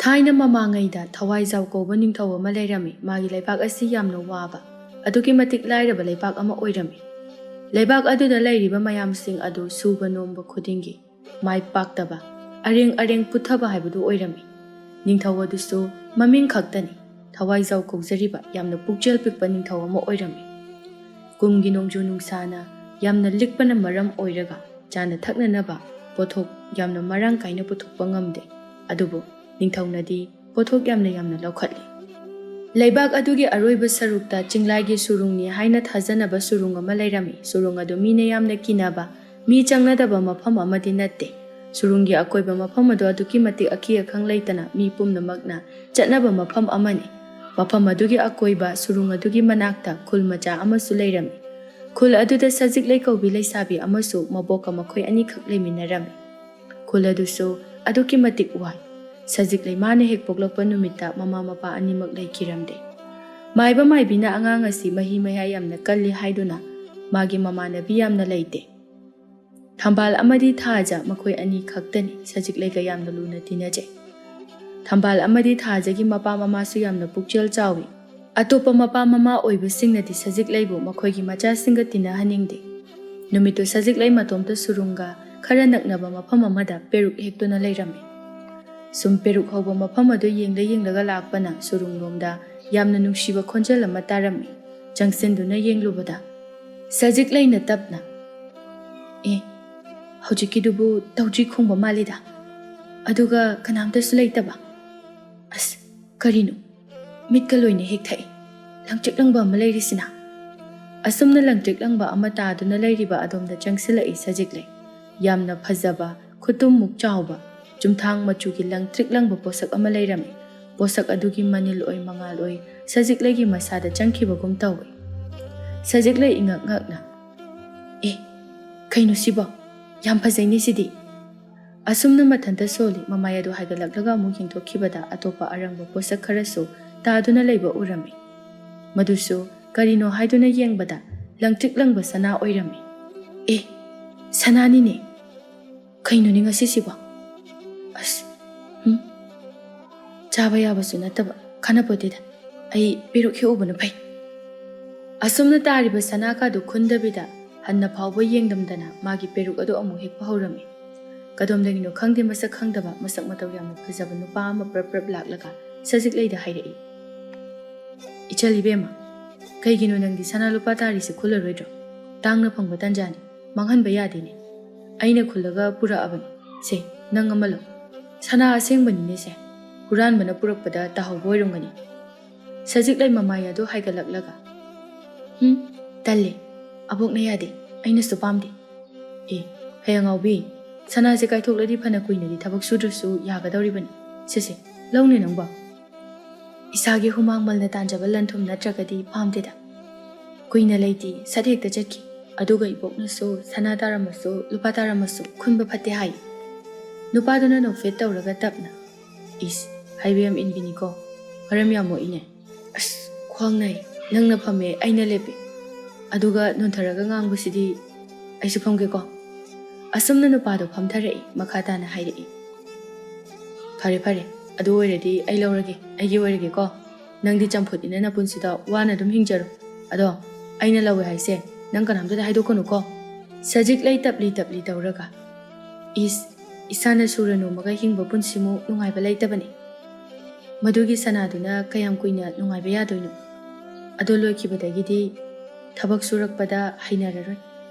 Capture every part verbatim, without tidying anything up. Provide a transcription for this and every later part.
ꯊꯥꯏꯅ ꯃꯃꯥꯡꯉꯩꯗ ꯊꯋꯥꯏꯖꯥꯎ ꯀꯧꯕ ꯅꯤꯡꯊꯧ ꯑꯃ ꯂꯩꯔꯝꯃꯤ꯫ ꯃꯥꯒꯤ ꯂꯩꯕꯥꯛ ꯑꯁꯤ ꯌꯥꯝꯅ ꯋꯥꯕ, ꯑꯗꯨꯛꯀꯤ ꯃꯇꯤꯛ ꯂꯥꯏꯔꯕ ꯂꯩꯕꯥꯛ ꯑꯃ ꯑꯣꯏꯔꯝꯃꯤ꯫ ꯂꯩꯕꯥꯛ ꯑꯗꯨꯗ ꯂꯩꯔꯤꯕ ꯃꯌꯥꯝꯁꯤꯡ ꯑꯗꯨ ꯁꯨꯕ ꯅꯣꯝꯕ ꯈꯨꯗꯤꯡꯒꯤ ꯃꯥꯏ ꯄꯥꯛꯇꯕ, ꯑꯔꯦꯡ ꯑꯔꯦꯡ ꯄꯨꯊꯕ ꯍꯥꯏꯕꯗꯨ ꯑꯣꯏꯔꯝꯃꯤ꯫ ꯅꯤꯡꯊꯧ ꯑꯗꯨꯁꯨ ꯃꯃꯤꯡ ꯈꯛꯇꯅꯤ ꯊꯋꯥꯏꯖꯥꯎ ꯀꯧꯖꯔꯤꯕ ꯌꯥꯝꯅ ꯄꯨꯛꯆꯦꯜ ꯄꯤꯛꯄ ꯅꯤꯡꯊꯧ ꯑꯃ ꯑꯣꯏꯔꯝꯃꯤ꯫ ꯀꯨꯝꯒꯤ ꯅꯣꯡꯖꯨ ꯅꯨꯡꯁꯥꯅ ꯌꯥꯝꯅ ꯂꯤꯛꯄꯅ ꯃꯔꯝ ꯑꯣꯏꯔꯒ ꯆꯥꯅ ꯊꯛꯅꯅꯕ ꯄꯣꯠꯊꯣꯛ ꯌꯥꯝꯅ ꯃꯔꯥꯡ ꯀꯥꯏꯅ ꯄꯨꯊꯣꯛꯄ ꯉꯝꯗꯦ꯫ ꯑꯗꯨꯕꯨ ꯅꯤꯡꯊꯧꯅꯗꯤ ꯄꯣꯠꯊꯣꯛ ꯌꯥꯝꯅ ꯌꯥꯝꯅ ꯂꯧꯈꯠꯂꯤ꯫ ꯂꯩꯕꯥꯛ ꯑꯗꯨꯒꯤ ꯑꯔꯣꯏꯕ ꯁꯔꯨꯛꯇ ꯆꯤꯡꯂꯥꯏꯒꯤ ꯁꯨꯔꯨꯡꯅꯤ ꯍꯥꯏꯅ ꯊꯥꯖꯅꯕ ꯁꯨꯔꯨꯡ ꯑꯃ ꯂꯩꯔꯝꯃꯤ꯫ ꯁꯨꯔꯨꯡ ꯑꯗꯨ ꯃꯤꯅ ꯌꯥꯝꯅ ꯀꯤꯅꯕ, ꯃꯤ ꯆꯪꯅꯗꯕ ꯃꯐꯝ ꯑꯃꯗꯤ ꯅꯠꯇꯦ꯫ ꯁꯨꯔꯨꯡꯒꯤ ꯑꯀꯣꯏꯕ ꯃꯐꯝ ꯑꯗꯨ ꯑꯗꯨꯛꯀꯤ ꯃꯇꯤꯛ ꯑꯀꯤ ꯑꯈꯪ ꯂꯩꯇꯅ ꯃꯤ ꯄꯨꯝꯅꯃꯛꯅ ꯆꯠꯅꯕ ꯃꯐꯝ ꯑꯃꯅꯤ꯫ ꯃꯐꯝ ꯑꯗꯨꯒꯤ ꯑꯀꯣꯏꯕ ꯁꯨꯔꯨꯡ ꯑꯗꯨꯒꯤ ꯃꯅꯥꯛꯇ ꯈꯨꯜ ꯃꯆꯥ ꯑꯃꯁꯨ ꯂꯩꯔꯝꯃꯤ꯫ ꯈꯨꯜ ꯑꯗꯨꯗ ꯁꯖꯤꯛꯂꯩ ꯀꯧꯕꯤ ꯂꯩꯁꯥꯕꯤ ꯑꯃꯁꯨ ꯃꯕꯣꯛꯀ ꯃꯈꯣꯏ ꯑꯅꯤꯈꯛ ꯂꯩꯃꯤꯟꯅꯔꯝꯃꯤ꯫ ꯈꯨꯜ ꯑꯗꯨꯁꯨ ꯑꯗꯨꯛꯀꯤ ꯃꯇꯤꯛ ꯋꯥꯏ꯫ ꯁꯖꯤꯛꯂꯩ ꯃꯥꯅ ꯍꯦꯛ ꯄꯣꯛꯂꯛꯄ ꯅꯨꯃꯤꯠꯇ ꯃꯃꯥ ꯃꯄꯥ ꯑꯅꯤꯃꯛ ꯂꯩꯈꯤꯔꯝꯗꯦ꯫ ꯃꯥꯏꯕ ꯃꯥꯏꯕꯤꯅ ꯑꯉꯥꯡ ꯑꯁꯤ ꯃꯍꯤ ꯃꯍꯥꯏ ꯌꯥꯝꯅ ꯀꯜꯂꯤ ꯍꯥꯏꯗꯨꯅ ꯃꯥꯒꯤ ꯃꯃꯥꯟꯅꯕꯤ ꯌꯥꯝꯅ ꯂꯩꯇꯦ꯫ ꯊꯝꯕꯥꯜ ꯑꯃꯗꯤ ꯊꯥꯖ ꯃꯈꯣꯏ ꯑꯅꯤ ꯈꯛꯇꯅꯤ ꯁꯖꯤꯛꯂꯩꯒ ꯌꯥꯝꯅ ꯂꯨꯅ ꯇꯤꯟꯅꯖꯩ꯫ ꯊꯝꯕꯥꯜ ꯑꯃꯗꯤ ꯊꯥꯖꯒꯤ ꯃꯄꯥ ꯃꯃꯥꯁꯨ ꯌꯥꯝꯅ ꯄꯨꯛꯆꯦꯜ ꯆꯥꯎꯏ꯫ ꯑꯇꯣꯞꯄ ꯃꯄꯥ ꯃꯃꯥ ꯑꯣꯏꯕꯁꯤꯡꯅꯗꯤ ꯁꯖꯤꯛꯂꯩꯕꯨ ꯃꯈꯣꯏꯒꯤ ꯃꯆꯥꯁꯤꯡꯒ ꯇꯤꯟꯅꯍꯟꯅꯤꯡꯗꯦ꯫ ꯅꯨꯃꯤꯠꯇꯨ ꯁꯖꯤꯛꯂꯩ ꯃꯇꯣꯝꯇ ꯁꯨꯔꯨꯡꯒ ꯈꯔ ꯅꯛꯅꯕ ꯃꯐꯝ ꯑꯃꯗ ꯄꯦꯔꯨꯛ ꯍꯦꯛꯇꯨꯅ ꯂꯩꯔꯝꯃꯤ꯫ ꯁꯨꯝ ꯄꯦꯔꯨꯛ ꯍꯧꯕ ꯃꯐꯝ ꯑꯗꯨ ꯌꯦꯡꯂ ꯌꯦꯡꯂꯒ ꯂꯥꯛꯄꯅ ꯁꯨꯔꯨꯡꯂꯣꯝꯗ ꯌꯥꯝꯅ ꯅꯨꯡꯁꯤꯕ ꯈꯣꯟꯖꯦꯜ ꯑꯃ ꯇꯥꯔꯝꯃꯤ꯫ ꯆꯪꯁꯤꯟꯗꯨꯅ ꯌꯦꯡꯂꯨꯕꯗ ꯁꯖꯤꯛꯂꯩꯅ ꯇꯞꯅ, "ꯑꯦ, ꯍꯧꯖꯤꯛꯀꯤꯗꯨꯕꯨ ꯇꯧꯗ꯭ꯔꯤ ꯈꯣꯡꯕ ꯃꯥꯜꯂꯤꯗ꯫ ꯑꯗꯨꯒ ꯀꯅꯥꯝꯇꯁꯨ ꯂꯩꯇꯕ꯫ ꯑꯁ, ꯀꯔꯤꯅꯣ? ꯃꯤꯠꯀ ꯂꯣꯏꯅ ꯍꯦꯛ ꯊꯛꯏ꯫ ꯂꯪꯇ꯭ꯔꯤꯛ ꯂꯪꯕ ꯑꯃ ꯂꯩꯔꯤꯁꯤꯅ?" ꯑꯁꯨꯝꯅ ꯂꯪꯇ꯭ꯔꯤꯛ ꯂꯪꯕ ꯑꯃ ꯇꯥꯗꯨꯅ ꯂꯩꯔꯤꯕ ꯑꯗꯣꯝꯗ ꯆꯪꯁꯤꯜꯂꯛꯏ ꯁꯖꯤꯛꯂꯩ꯫ ꯌꯥꯝꯅ ꯐꯖꯕ, ꯈꯨꯇꯨꯝꯃꯨꯛ ꯆꯥꯎꯕ, ꯆꯨꯝꯊꯥꯡ ꯃꯆꯨꯒꯤ ꯂꯪꯇ꯭ꯔꯤꯛ ꯂꯪꯕ ꯄꯣꯠꯁꯛ ꯑꯃ ꯂꯩꯔꯝꯃꯤ꯫ ꯄꯣꯠꯁꯛ ꯑꯗꯨꯒꯤ ꯃꯅꯤꯜ ꯑꯣꯏ ꯃꯉꯥꯜ ꯑꯣꯏ ꯁꯖꯤꯛꯂꯩꯒꯤ ꯃꯁꯥꯗ ꯆꯪꯈꯤꯕꯒꯨꯝ ꯇꯧꯏ꯫ ꯁꯖꯤꯛꯂꯩ ꯏꯉꯛ ꯉꯛꯅ, "ꯑꯦ, ꯀꯩꯅꯣ ꯁꯤꯕꯣ? ꯌꯥꯝ ꯐꯖꯩꯅꯦ ꯁꯤꯗꯤ!" ꯑꯁꯨꯝꯅ ꯃꯊꯟꯇ ꯁꯣꯜꯂꯤ꯫ ꯃꯃꯥꯏ ꯑꯗꯨ ꯍꯥꯏꯒꯠꯂꯛꯂꯒ ꯑꯃꯨꯛ ꯌꯦꯡꯊꯣꯛꯈꯤꯕꯗ ꯑꯇꯣꯞꯄ ꯑꯔꯪꯕ ꯄꯣꯠꯁꯛ ꯈꯔꯁꯨ ꯇꯥꯗꯨꯅ ꯂꯩꯕ ꯎꯔꯝꯃꯤ꯫ ꯃꯗꯨꯁꯨ ꯀꯔꯤꯅꯣ ꯍꯥꯏꯗꯨꯅ ꯌꯦꯡꯕꯗ ꯂꯪꯇ꯭ꯔꯤꯛ ꯂꯪꯕ ꯁꯅꯥ ꯑꯣꯏꯔꯝꯃꯤ꯫ "ꯑꯦ, ꯁꯅꯥꯅꯤꯅꯦ! ꯀꯩꯅꯣꯅꯦ ꯉꯁꯤꯁꯤꯕꯣ? ꯑꯁ, ꯎꯝ, ꯆꯥꯕ ꯌꯥꯕꯁꯨ ꯅꯠꯇꯕ, ꯀꯥꯟꯅꯄꯣꯠꯇꯦꯗ꯫ ꯑꯩ ꯄꯦꯔꯨꯛ ꯍꯦꯛꯎꯕꯅ ꯐꯩ꯫ ꯑꯁꯨꯝꯅ ꯇꯥꯔꯤꯕ ꯁꯅꯥꯀꯥꯗꯨ ꯈꯨꯟꯗꯕꯤꯗ ꯍꯟꯅ ꯐꯥꯎꯕ ꯌꯦꯡꯗꯝꯗꯅ ꯃꯥꯒꯤ ꯄꯦꯔꯨꯛ ꯑꯗꯨ ꯑꯃꯨꯛ ꯍꯦꯛꯄ ꯍꯧꯔꯝꯃꯤ꯫ ꯀꯗꯣꯝꯗꯒꯤꯅꯣ ꯈꯪꯗꯦ, ꯃꯁꯛ ꯈꯪꯗꯕ, ꯃꯁꯛ ꯃꯇꯧ ꯌꯥꯝꯅ ꯐꯖꯕ ꯅꯨꯄꯥ ꯑꯃ ꯄ꯭ꯔꯞ ꯄ꯭ꯔꯞ ꯂꯥꯛꯂꯒ ꯁꯖꯤꯛꯂꯩꯗ ꯍꯥꯏꯔꯛꯏ, "ꯏꯆꯜ ꯏꯕꯦꯝꯃ, ꯀꯩꯒꯤꯅꯣ ꯅꯪꯗꯤ ꯁꯅꯥ ꯂꯨꯄꯥ ꯇꯥꯔꯤꯁꯦ ꯈꯨꯜꯂꯔꯣꯏꯗ꯭ꯔꯣ? ꯇꯥꯡꯅ ꯐꯪꯕ ꯇꯟꯖꯥꯅꯤ, ꯃꯥꯡꯍꯟꯕ ꯌꯥꯗꯦꯅꯦ꯫ ꯑꯩꯅ ꯈꯨꯜꯂꯒ ꯄꯨꯔꯛꯑꯕꯅꯤ꯫ ꯁꯦ, ꯅꯪ ꯑꯃ ꯂꯧ꯫ ꯁꯅꯥ ꯑꯁꯦꯡꯕꯅꯤꯅꯦ ꯁꯦ꯫ ꯍꯨꯔꯥꯟꯕꯅ ꯄꯨꯔꯛꯄꯗ ꯇꯥꯍꯧꯕ ꯑꯣꯏꯔꯝꯒꯅꯤ꯫" ꯁꯖꯤꯛꯂꯩ ꯃꯃꯥꯏ ꯑꯗꯨ ꯍꯥꯏꯒꯠꯂꯛꯂꯒ, "ꯍꯨꯝ, ꯇꯜꯂꯦ꯫ ꯑꯕꯣꯛꯅ ꯌꯥꯗꯦ꯫ ꯑꯩꯅꯁꯨ ꯄꯥꯝꯗꯦ꯫" "ꯑꯦ, ꯍꯌꯦꯡꯉꯥꯎꯕꯤ, ꯁꯅꯥꯁꯦ ꯀꯥꯏꯊꯣꯛꯂꯗꯤ ꯐꯅ ꯀꯨꯏꯅꯗꯤ ꯊꯕꯛ ꯁꯨꯗ꯭ꯔꯁꯨ ꯌꯥꯒꯗꯧꯔꯤꯕꯅꯤ꯫ ꯁꯦꯁꯦ, ꯂꯧꯅꯦ ꯅꯪꯕꯣ꯫ ꯏꯁꯥꯒꯤ ꯍꯨꯃꯥꯡ ꯃꯜꯅ ꯇꯥꯟꯖꯕ ꯂꯟ-ꯊꯨꯝ ꯅꯠꯇ꯭ꯔꯒꯗꯤ ꯄꯥꯝꯗꯦꯗ꯫ ꯀꯨꯏꯅ ꯂꯩꯇꯦ, ꯁꯠ ꯍꯦꯛꯇ ꯆꯠꯈꯤ꯫ ꯑꯗꯨꯒ ꯏꯕꯣꯛꯅꯁꯨ ꯁꯅꯥ ꯇꯥꯔꯝꯃꯁꯨ, ꯂꯨꯄꯥ ꯇꯥꯔꯝꯃꯁꯨ ꯈꯨꯟꯕ ꯐꯠꯇꯦ ꯍꯥꯏ꯫" ꯅꯨꯄꯥꯗꯨꯅ ꯅꯣꯛꯐꯦꯠ ꯇꯧꯔꯒ ꯇꯞꯅ, "ꯏꯁ, ꯍꯥꯏꯕ ꯌꯥꯝ ꯏꯟꯕꯤꯅꯤꯀꯣ꯫ ꯃꯔꯝ ꯌꯥꯝ ꯃꯣꯛꯏꯅꯦ꯫ ꯑꯁ, ꯈ꯭ꯋꯥꯡ ꯅꯥꯏ꯫ ꯅꯪꯅ ꯐꯝꯃꯦ, ꯑꯩꯅ ꯂꯦꯞꯄꯦ꯫ ꯑꯗꯨꯒ ꯅꯣꯟꯊꯔꯒ ꯉꯥꯡꯕꯁꯤꯗꯤ ꯑꯩꯁꯨ ꯐꯝꯒꯦꯀꯣ꯫" ꯑꯁꯨꯝꯅ ꯅꯨꯄꯥꯗꯣ ꯐꯝꯊꯔꯛꯏ, ꯃꯈꯥ ꯇꯥꯅ ꯍꯥꯏꯔꯛꯏ, "ꯐꯔꯦ, ꯐꯔꯦ, ꯑꯗꯨ ꯑꯣꯏꯔꯗꯤ ꯑꯩ ꯂꯧꯔꯒꯦ, ꯑꯩꯒꯤ ꯑꯣꯏꯔꯒꯦꯀꯣ꯫ ꯅꯪꯗꯤ ꯆꯝꯐꯨꯠꯅꯤꯅ ꯅꯄꯨꯟꯁꯤꯗ ꯋꯥꯅ ꯑꯗꯨꯝ ꯍꯤꯡꯖꯔꯣ꯫ ꯑꯗꯣ ꯑꯩꯅ ꯂꯧꯋꯦ ꯍꯥꯏꯁꯦ ꯅꯪ ꯀꯅꯥꯝꯇꯗ ꯍꯥꯏꯗꯣꯛꯀꯅꯨꯀꯣ꯫" ꯁꯖꯤꯛꯂꯩ ꯇꯞꯂꯤ ꯇꯞꯂꯤ ꯇꯧꯔꯒ, "ꯏꯁ, ꯏꯁꯥꯅ ꯁꯨꯔ ꯅꯣꯝꯃꯒ ꯍꯤꯡꯕ ꯄꯨꯟꯁꯤꯃꯨꯛ ꯅꯨꯡꯉꯥꯏꯕ ꯂꯩꯇꯕꯅꯤ꯫ ꯃꯗꯨꯒꯤ ꯁꯅꯥꯗꯨꯅ ꯀꯌꯥꯝ ꯀꯨꯏꯅ ꯅꯨꯡꯉꯥꯏꯕ ꯌꯥꯗꯣꯏꯅꯣ? ꯑꯗꯣ ꯂꯣꯏꯈꯤꯕꯗꯒꯤꯗꯤ ꯊꯕꯛ ꯁꯨꯔꯛꯄꯗ ꯍꯩꯅꯔꯔꯣꯏ꯫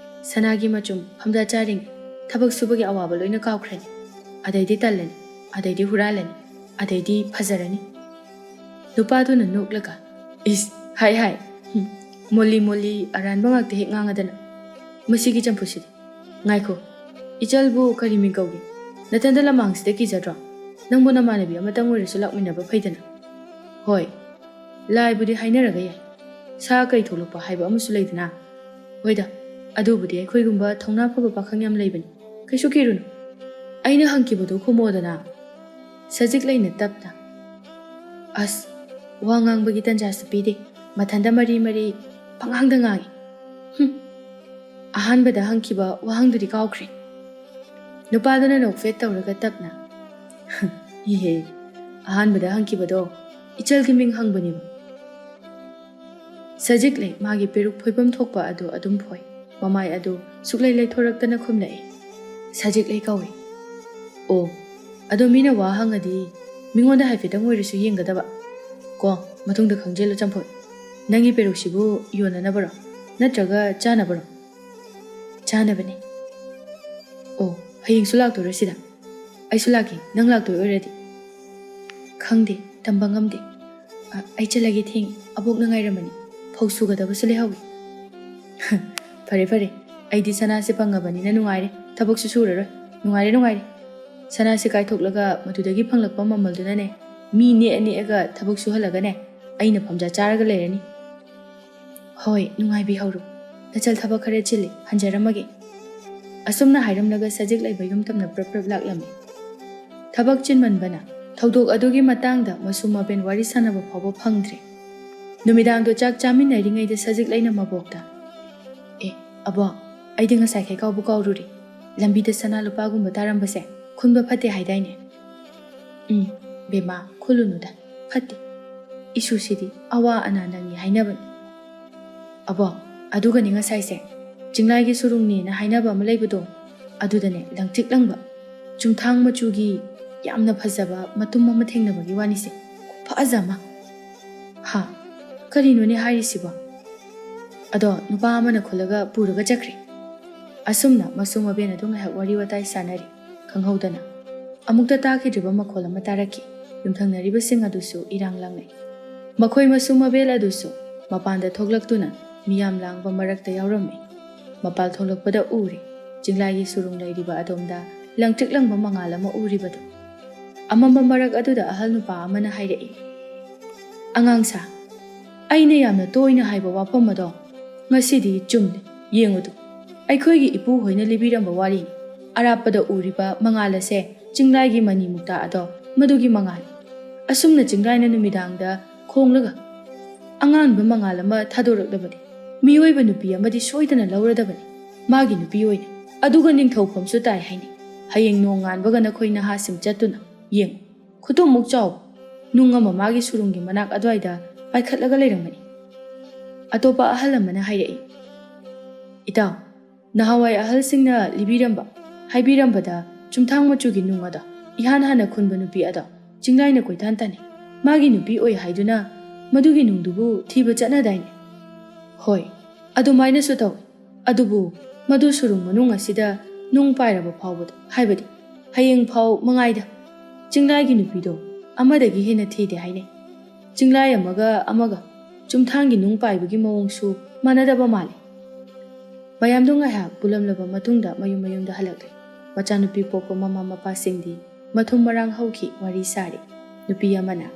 ꯁꯅꯥꯒꯤ ꯃꯆꯨꯝ ꯐꯝꯖꯥ ꯆꯥꯔꯤꯉꯩ ꯊꯕꯛ ꯁꯨꯕꯒꯤ ꯑꯋꯥꯕ ꯂꯣꯏꯅ ꯀꯥꯎꯈ꯭ꯔꯅꯤ꯫ ꯑꯗꯩꯗꯤ ꯇꯜꯂꯅꯤ, ꯑꯗꯩꯗꯤ ꯍꯨꯔꯥꯜꯂꯅꯤ, ꯑꯗꯩꯗꯤ ꯐꯖꯔꯅꯤ꯫" ꯅꯨꯄꯥꯗꯨꯅ ꯅꯣꯛꯂꯒ, "ꯏꯁ, ꯍꯥꯏ ꯍꯥꯏ, ꯍꯨꯝ, ꯃꯣꯜꯂꯤ ꯃꯣꯜꯂꯤ ꯑꯔꯥꯟꯕ ꯉꯥꯛꯇ ꯍꯦꯛ ꯉꯥꯡꯉꯗꯅ꯫ ꯃꯁꯤꯒꯤ ꯆꯝꯐꯨꯠꯁꯤꯗꯤ꯫ ꯉꯥꯏꯈꯣ, ꯏꯆꯜꯕꯨ ꯀꯔꯤ ꯃꯤꯡ ꯀꯧꯒꯦ? ꯅꯊꯟꯗ ꯂꯃꯥꯡꯁꯤꯗ ꯀꯤꯖꯗ꯭ꯔꯣ? ꯅꯪꯕꯨ ꯅꯃꯥꯟꯅꯕꯤ ꯑꯃꯇꯪ ꯑꯣꯏꯔꯁꯨ ꯂꯥꯛꯃꯤꯟꯅꯕ ꯐꯩꯗꯅ꯫" "ꯍꯣꯏ, ꯂꯥꯏꯕꯨꯗꯤ ꯍꯥꯏꯅꯔꯒ ꯌꯥꯏ꯫ ꯁꯥ ꯀꯩ ꯊꯣꯛꯂꯛꯄ ꯍꯥꯏꯕ ꯑꯃꯁꯨ ꯂꯩꯗꯅ꯫ ꯍꯣꯏꯗ, ꯑꯗꯨꯕꯨꯗꯤ ꯑꯩꯈꯣꯏꯒꯨꯝꯕ ꯊꯧꯅꯥ ꯐꯕ ꯄꯥꯈꯪ ꯌꯥꯝ ꯂꯩꯕꯅꯤ꯫ ꯀꯩꯁꯨ ꯀꯤꯔꯨꯅꯨ꯫ ꯑꯩꯅ ꯍꯪꯈꯤꯕꯗꯨ ꯈꯨꯝꯃꯣꯗꯅ꯫" ꯁꯖꯤꯛꯂꯩꯅ ꯇꯞꯅ, "ꯑꯁ, ꯋꯥ ꯉꯥꯡꯕꯒꯤ ꯇꯟꯖꯥꯁꯨ ꯄꯤꯗꯦ꯫ ꯃꯊꯟꯇ ꯃꯔꯤ ꯃꯔꯤ ꯄꯉꯥꯡꯗ ꯉꯥꯡꯏ꯫ ꯍꯨꯝ, ꯑꯍꯥꯟꯕꯗ ꯍꯪꯈꯤꯕ ꯋꯥꯍꯪꯗꯨꯗꯤ ꯀꯥꯎꯈ꯭ꯔꯦ꯫" ꯅꯨꯄꯥꯗꯨꯅ ꯅꯣꯛꯐꯦꯠ ꯇꯧꯔꯒ ꯇꯞꯅ, "ꯏꯍꯦ, ꯑꯍꯥꯟꯕꯗ ꯍꯪꯈꯤꯕꯗꯣ ꯏꯆꯜꯒꯤ ꯃꯤꯡ ꯍꯪꯕꯅꯦꯕ꯫ ꯁꯖꯤꯛꯂꯩ ꯃꯥꯒꯤ ꯄꯦꯔꯨꯛ ꯐꯣꯏꯐꯝ ꯊꯣꯛꯄ ꯑꯗꯨ ꯑꯗꯨꯝ ꯐꯣꯏ꯫ ꯃꯃꯥꯏ ꯑꯗꯨ ꯁꯨꯛꯂꯩ ꯂꯩꯊꯣꯔꯛꯇꯅ ꯈꯨꯝꯂꯛꯏ꯫ "ꯁꯖꯤꯛꯂꯩ ꯀꯧꯏ꯫" "ꯑꯣ, ꯑꯗꯣ ꯃꯤꯅ ꯋꯥ ꯍꯪꯉꯗꯤ ꯃꯤꯉꯣꯟꯗ ꯍꯥꯏꯐꯦꯠꯇꯪ ꯑꯣꯏꯔꯁꯨ ꯌꯦꯡꯒꯗꯕ꯫ ꯀꯣ, ꯃꯇꯨꯡꯗ ꯈꯪꯖꯤꯜꯂꯨ ꯆꯝꯐꯨꯠ꯫ ꯅꯪꯒꯤ ꯄꯦꯔꯨꯛꯁꯤꯕꯨ ꯌꯣꯟꯅꯅꯕꯔꯣ? ꯅꯠꯇ꯭ꯔꯒ ꯆꯥꯅꯕꯔꯣ?" "ꯆꯥꯅꯕꯅꯦ꯫" "ꯑꯣ, ꯍꯌꯦꯡꯁꯨ ꯂꯥꯛꯇꯣꯏꯔꯣ ꯁꯤꯗ?" "ꯑꯩꯁꯨ ꯂꯥꯛꯀꯦ, ꯅꯪ ꯂꯥꯛꯇꯣꯏ ꯑꯣꯏꯔꯗꯤ꯫" "ꯈꯪꯗꯦ, ꯇꯝꯕ ꯉꯝꯗꯦ꯫ ꯑ, ꯑꯩ ꯆꯠꯂꯒꯦ, ꯊꯦꯡꯉꯦ꯫ ꯑꯕꯣꯛꯅ ꯉꯥꯏꯔꯝꯃꯅꯤ꯫ ꯐꯧ ꯁꯨꯒꯗꯕꯁꯨ ꯂꯩꯍꯧꯋꯤ꯫" "ꯐꯔꯦ, ꯐꯔꯦ꯫ ꯑꯩꯗꯤ ꯁꯅꯥꯁꯦ ꯐꯪꯉꯕꯅꯤꯅ ꯅꯨꯡꯉꯥꯏꯔꯦ꯫ ꯊꯕꯛꯁꯨ ꯁꯨꯔꯔꯣꯏ꯫ ꯅꯨꯡꯉꯥꯏꯔꯦ, ꯅꯨꯡꯉꯥꯏꯔꯦ꯫ ꯁꯅꯥꯁꯦ ꯀꯥꯏꯊꯣꯛꯂꯒ ꯃꯗꯨꯗꯒꯤ ꯐꯪꯂꯛꯄ ꯃꯃꯜꯗꯨꯅꯅꯦ, ꯃꯤ ꯅꯦꯛꯑ ꯅꯦꯛꯑꯒ ꯊꯕꯛ ꯁꯨꯍꯜꯂꯒꯅꯦ, ꯑꯩꯅ ꯐꯝꯖꯥ ꯆꯥꯔꯒ ꯂꯩꯔꯅꯤ꯫" "ꯍꯣꯏ, ꯅꯨꯡꯉꯥꯏꯕꯤꯍꯧꯔꯣ꯫ ꯅꯆꯜ ꯊꯕꯛ ꯈꯔ ꯆꯤꯜꯂꯤ, ꯍꯟꯖꯔꯝꯃꯒꯦ꯫" ꯑꯁꯨꯝꯅ ꯍꯥꯏꯔꯝꯂꯒ ꯁꯖꯤꯛꯂꯩ ꯃꯌꯨꯝ ꯇꯝꯅ ꯄ꯭ꯔꯞ ꯄ꯭ꯔꯞ ꯂꯥꯛꯂꯝꯃꯤ꯫ ꯊꯕꯛ ꯆꯤꯟꯃꯟꯕꯅ ꯊꯧꯗꯣꯛ ꯑꯗꯨꯒꯤ ꯃꯇꯥꯡꯗ ꯃꯁꯨ ꯃꯕꯦꯟ ꯋꯥꯔꯤ ꯁꯥꯟꯅꯕ ꯐꯥꯎꯕ ꯐꯪꯗ꯭ꯔꯦ꯫ ꯅꯨꯃꯤꯗꯥꯡꯗꯣ ꯆꯥꯛ ꯆꯥꯃꯤꯟꯅꯔꯤꯉꯩꯗ ꯁꯖꯤꯛꯂꯩꯅ ꯃꯕꯣꯛꯇ, "ꯑꯦ, ꯑꯕꯣꯛ, ꯑꯩꯗꯤ ꯉꯁꯥꯏꯈꯩ ꯀꯥꯎꯕꯨ ꯀꯥꯎꯔꯨꯔꯦ꯫ ꯂꯝꯕꯤꯗ ꯁꯅꯥ ꯂꯨꯄꯥꯒꯨꯝꯕ ꯇꯥꯔꯝꯕꯁꯦ ꯈꯨꯟꯕ ꯐꯠꯇꯦ ꯍꯥꯏꯗꯥꯏꯅꯦ?" "ꯎꯝ, ꯕꯦꯝꯃ, ꯈꯨꯜꯂꯨꯅꯨꯗ, ꯐꯠꯇꯦ꯫ ꯏꯁꯨꯁꯤꯗꯤ ꯑꯋꯥ ꯑꯅꯥ ꯅꯪꯉꯤ ꯍꯥꯏꯅꯕꯅꯤ꯫" "ꯑꯕꯣꯛ, ꯑꯗꯨꯒꯅꯦ ꯉꯁꯥꯏꯁꯦ, ꯆꯤꯡꯂꯥꯏꯒꯤ ꯁꯨꯔꯨꯡꯅꯦꯅ ꯍꯥꯏꯅꯕ ꯑꯃ ꯂꯩꯕꯗꯣ, ꯑꯗꯨꯗꯅꯦ ꯂꯪꯇ꯭ꯔꯤꯛ ꯂꯪꯕ ꯆꯨꯝꯊꯥꯡ ꯃꯆꯨꯒꯤ ꯌꯥꯝꯅ ꯐꯖꯕ ꯃꯇꯨꯝ ꯑꯃ ꯊꯦꯡꯅꯕꯒꯤ ꯋꯥꯅꯤꯁꯦ, ꯈꯨꯐꯖ ꯑꯃ꯫" "ꯍꯥ? ꯀꯔꯤꯅꯣꯅꯦ ꯍꯥꯏꯔꯤꯁꯤꯕꯣ?" "ꯑꯗꯣ ꯅꯨꯄꯥ ꯑꯃꯅ ꯈꯨꯜꯂꯒ ꯄꯨꯔꯒ ꯆꯠꯈ꯭ꯔꯦ꯫" ꯑꯁꯨꯝꯅ ꯃꯁꯨ ꯃꯕꯦꯟ ꯑꯗꯨ ꯉꯥꯏꯍꯥꯛ ꯋꯥꯔꯤ ꯋꯥꯇꯥꯏ ꯁꯥꯟꯅꯔꯤ꯫ ꯈꯪꯍꯧꯗꯅ ꯑꯃꯨꯛꯇ ꯇꯥꯈꯤꯗ꯭ꯔꯤꯕ ꯃꯈꯣꯜ ꯑꯃ ꯇꯥꯔꯛꯈꯤ꯫ ꯌꯨꯝꯊꯪꯅꯔꯤꯕꯁꯤꯡ ꯑꯗꯨꯁꯨ ꯏꯔꯥꯡ ꯂꯥꯡꯅꯩ꯫ ꯃꯈꯣꯏ ꯃꯁꯨ ꯃꯕꯦꯜ ꯑꯗꯨꯁꯨ ꯃꯄꯥꯟꯗ ꯊꯣꯛꯂꯛꯇꯨꯅ ꯃꯤꯌꯥꯝ ꯂꯥꯡꯕ ꯃꯔꯛꯇ ꯌꯥꯎꯔꯝꯃꯤ꯫ ꯃꯄꯥꯜ ꯊꯣꯛꯂꯛꯄꯗ ꯎꯔꯦ, ꯆꯤꯡꯂꯥꯏꯒꯤ ꯁꯨꯔꯨꯡ ꯂꯩꯔꯤꯕ ꯑꯗꯣꯝꯗ ꯂꯪꯇ꯭ꯔꯤꯛ ꯂꯪꯕ ꯃꯉꯥꯜ ꯑꯃ ꯎꯔꯤꯕꯗꯨ꯫ ꯑꯃꯝꯕ ꯃꯔꯛ ꯑꯗꯨꯗ ꯑꯍꯜ ꯅꯨꯄꯥ ꯑꯃꯅ ꯍꯥꯏꯔꯛꯏ, "ꯑꯉꯥꯡꯁꯥ, ꯑꯩꯅ ꯌꯥꯝꯅ ꯇꯣꯏꯅ ꯍꯥꯏꯕ ꯋꯥꯐꯝ ꯑꯗꯣ ꯉꯁꯤꯗꯤ ꯆꯨꯝꯂꯦ꯫ ꯌꯦꯡꯉꯨꯗꯨ, ꯑꯩꯈꯣꯏꯒꯤ ꯏꯄꯨ ꯍꯣꯏꯅ ꯂꯤꯕꯤꯔꯝꯕ ꯋꯥꯔꯤꯅꯤ꯫ ꯑꯔꯥꯞꯄꯗ ꯎꯔꯤꯕ ꯃꯉꯥꯜ ꯑꯁꯦ ꯆꯤꯡꯂꯥꯏꯒꯤ ꯃꯅꯤ ꯃꯨꯛꯇꯥ ꯑꯗꯣ ꯃꯗꯨꯒꯤ ꯃꯉꯥꯜ꯫ ꯑꯁꯨꯝꯅ ꯆꯤꯡꯂꯥꯏꯅ ꯅꯨꯃꯤꯗꯥꯡꯗ ꯈꯣꯡꯂꯒ ꯑꯉꯥꯟꯕ ꯃꯉꯥꯜ ꯑꯃ ꯊꯥꯗꯣꯔꯛꯂꯕꯗꯤ ꯃꯤꯑꯣꯏꯕ ꯅꯨꯄꯤ ꯑꯃꯗꯤ ꯁꯣꯏꯗꯅ ꯂꯧꯔꯗꯕꯅꯤ, ꯃꯥꯒꯤ ꯅꯨꯄꯤ ꯑꯣꯏꯅ꯫ ꯑꯗꯨꯒ ꯅꯤꯡꯊꯧꯐꯝꯁꯨ ꯇꯥꯏ ꯍꯥꯏꯅꯤ꯫ ꯍꯌꯦꯡ ꯅꯣꯡ ꯉꯥꯟꯕꯒ ꯅꯈꯣꯏ ꯅꯍꯥꯁꯤꯡ ꯆꯠꯇꯨꯅ ꯌꯦꯡꯉꯨ꯫" ꯈꯨꯇꯨꯝꯃꯨꯛ ꯆꯥꯎꯕ ꯅꯨꯡ ꯑꯃ ꯃꯥꯒꯤ ꯁꯨꯔꯨꯡꯒꯤ ꯃꯅꯥꯛ ꯑꯗꯨꯋꯥꯏꯗ ꯄꯥꯏꯈꯠꯂꯒ ꯂꯩꯔꯝꯕꯅꯤ꯫ ꯑꯇꯣꯞꯄ ꯑꯍꯜ ꯑꯃꯅ ꯍꯥꯏꯔꯛꯏ, "ꯏꯇꯥꯎ, ꯅꯍꯥꯟꯋꯥꯏ ꯑꯍꯜꯁꯤꯡꯅ ꯂꯤꯕꯤꯔꯝꯕ, ꯍꯥꯏꯕꯤꯔꯝꯕꯗ ꯆꯨꯝꯊꯥꯡ ꯃꯆꯨꯒꯤ ꯅꯨꯡ ꯑꯗꯣ ꯏꯍꯥꯟ ꯍꯥꯟꯅ ꯈꯨꯟꯕ ꯅꯨꯄꯤ ꯑꯗꯣ ꯆꯤꯡꯂꯥꯏꯅ ꯀꯣꯏꯇꯥꯟ ꯇꯥꯟꯅꯩ꯫ ꯃꯥꯒꯤ ꯅꯨꯄꯤ ꯑꯣꯏ ꯍꯥꯏꯗꯨꯅ ꯃꯗꯨꯒꯤ ꯅꯨꯡꯗꯨꯕꯨ ꯊꯤꯕ ꯆꯠꯅꯗꯥꯏꯅꯦ?" "ꯍꯣꯏ, ꯑꯗꯨꯃꯥꯏꯅꯁꯨ ꯇꯧꯏ꯫ ꯑꯗꯨꯕꯨ ꯃꯗꯨ ꯁꯨꯔꯨꯡ ꯃꯅꯨꯡ ꯑꯁꯤꯗ ꯅꯨꯡ ꯄꯥꯏꯔꯕ ꯐꯥꯎꯕꯗ, ꯍꯥꯏꯕꯗꯤ ꯍꯌꯦꯡ ꯐꯥꯎ ꯃꯉꯥꯏꯗ, ꯆꯤꯡꯂꯥꯏꯒꯤ ꯅꯨꯄꯤꯗꯣ ꯑꯃꯗꯒꯤ ꯍꯦꯟꯅ ꯊꯤꯗꯦ ꯍꯥꯏꯅꯩ꯫ ꯆꯤꯡꯂꯥꯏ ꯑꯃꯒ ꯑꯃꯒ ꯆꯨꯝꯊꯥꯡꯒꯤ ꯅꯨꯡ ꯄꯥꯏꯕꯒꯤ ꯃꯑꯣꯡꯁꯨ ꯃꯥꯟꯅꯗꯕ ꯃꯥꯜꯂꯤ꯫" ꯃꯌꯥꯝꯗꯣ ꯉꯥꯏꯍꯥꯛ ꯄꯨꯜꯂꯝꯂꯕ ꯃꯇꯨꯡꯗ ꯃꯌꯨꯝ ꯃꯌꯨꯝꯗ ꯍꯜꯂꯛꯂꯦ꯫ ꯃꯆꯥꯅꯨꯄꯤ ꯄꯣꯛꯄ ꯃꯃꯥ ꯃꯄꯥꯁꯤꯡꯗꯤ ꯃꯊꯨꯝ ꯃꯔꯥꯡ ꯍꯧꯈꯤ ꯋꯥꯔꯤ ꯁꯥꯔꯤ꯫ ꯅꯨꯄꯤ ꯑꯃꯅ,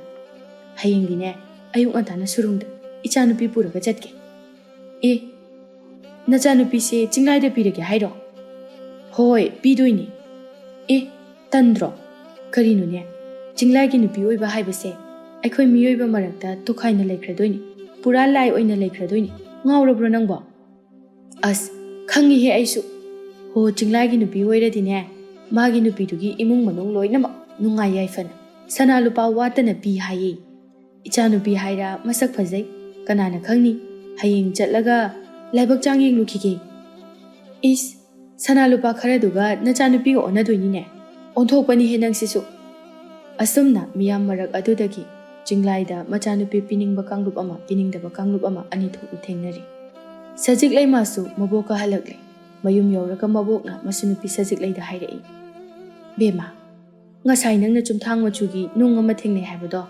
"ꯍꯌꯦꯡꯗꯤꯅꯦ, ꯑꯌꯨꯛ ꯉꯟꯇꯥꯅ ꯁꯨꯔꯨꯡꯗ ꯏꯆꯥꯅꯨꯄꯤ ꯄꯨꯔꯒ ꯆꯠꯀꯦ꯫" "ꯑꯦ, ꯅꯆꯥꯅꯨꯄꯤꯁꯦ ꯆꯤꯡꯂꯥꯏꯗ ꯄꯤꯔꯒꯦ ꯍꯥꯏꯔꯣ?" "ꯍꯣꯏ, ꯄꯤꯗꯣꯏꯅꯦ꯫" "ꯑꯦ, ꯇꯟꯗ꯭ꯔꯣ? ꯀꯔꯤꯅꯣꯅꯦ, ꯆꯤꯡꯂꯥꯏꯒꯤ ꯅꯨꯄꯤ ꯑꯣꯏꯕ ꯍꯥꯏꯕꯁꯦ ꯑꯩꯈꯣꯏ ꯃꯤꯑꯣꯏꯕ ꯃꯔꯛꯇ ꯇꯣꯈꯥꯏꯅ ꯂꯩꯈ꯭ꯔꯗꯣꯏꯅꯤ, ꯄꯨꯔꯥ ꯂꯥꯏ ꯑꯣꯏꯅ ꯂꯩꯈ꯭ꯔꯗꯣꯏꯅꯤ꯫ ꯉꯥꯎꯔꯕ꯭ꯔꯣ ꯅꯪꯕꯣ?" "ꯑꯁ, ꯈꯪꯉꯤꯍꯦ ꯑꯩꯁꯨ꯫ ꯍꯣ, ꯆꯤꯡꯂꯥꯏꯒꯤ ꯅꯨꯄꯤ ꯑꯣꯏꯔꯗꯤꯅꯦ, ꯃꯥꯒꯤ ꯅꯨꯄꯤꯗꯨꯒꯤ ꯏꯃꯨꯡ ꯃꯅꯨꯡ ꯂꯣꯏꯅꯃꯛ ꯅꯨꯡꯉꯥꯏ ꯌꯥꯏꯐꯅ ꯁꯅꯥ ꯂꯨꯄꯥ ꯋꯥꯠꯇꯅ ꯄꯤ ꯍꯥꯏꯌꯦ꯫ ꯏꯆꯥꯅꯨꯄꯤ ꯍꯥꯏꯔ ꯃꯁꯛ ꯐꯖꯩ, ꯀꯅꯥꯅ ꯈꯪꯅꯤ? ꯍꯌꯦꯡ ꯆꯠꯂꯒ ꯂꯥꯏꯕꯛ ꯆꯥꯡ ꯌꯦꯡꯂꯨꯈꯤꯒꯦ꯫" "ꯏꯁ, ꯁꯅꯥ ꯂꯨꯄꯥ ꯈꯔꯗꯨꯒ ꯅꯆꯥꯅꯨꯄꯤꯒ ꯑꯣꯟꯅꯗꯣꯏꯅꯤꯅꯦ꯫ ꯑꯣꯟꯊꯣꯛꯄꯅꯤꯍꯦ ꯅꯪꯁꯤꯁꯨ꯫" ꯑꯁꯨꯝꯅ ꯃꯤꯌꯥꯝ ꯃꯔꯛ ꯑꯗꯨꯗꯒꯤ ꯆꯤꯡꯂꯥꯏꯗ ꯃꯆꯥꯅꯨꯄꯤ ꯄꯤꯅꯤꯡꯕ ꯀꯥꯡꯂꯨꯞ ꯑꯃ, ꯄꯤꯅꯤꯡꯗꯕ ꯀꯥꯡꯂꯨꯞ ꯑꯃ ꯑꯅꯤ ꯊꯣꯛꯅ ꯊꯦꯡꯅꯔꯤ꯫ ꯁꯖꯤꯛ ꯂꯩꯃꯥꯁꯨ ꯃꯕꯣꯛꯀ ꯍꯜꯂꯛꯂꯦ꯫ ꯃꯌꯨꯝ ꯌꯧꯔꯒ ꯃꯕꯣꯛꯅ ꯃꯁꯨꯅꯨꯄꯤ ꯁꯖꯤꯛ ꯂꯩꯗ ꯍꯥꯏꯔꯛꯏ, "ꯕꯦꯝꯃ, ꯉꯁꯥꯏ ꯅꯪꯅ ꯆꯨꯝꯊꯥꯡ ꯃꯆꯨꯒꯤ ꯅꯨꯡ ꯑꯃ ꯊꯦꯡꯅꯩ ꯍꯥꯏꯕꯗꯣ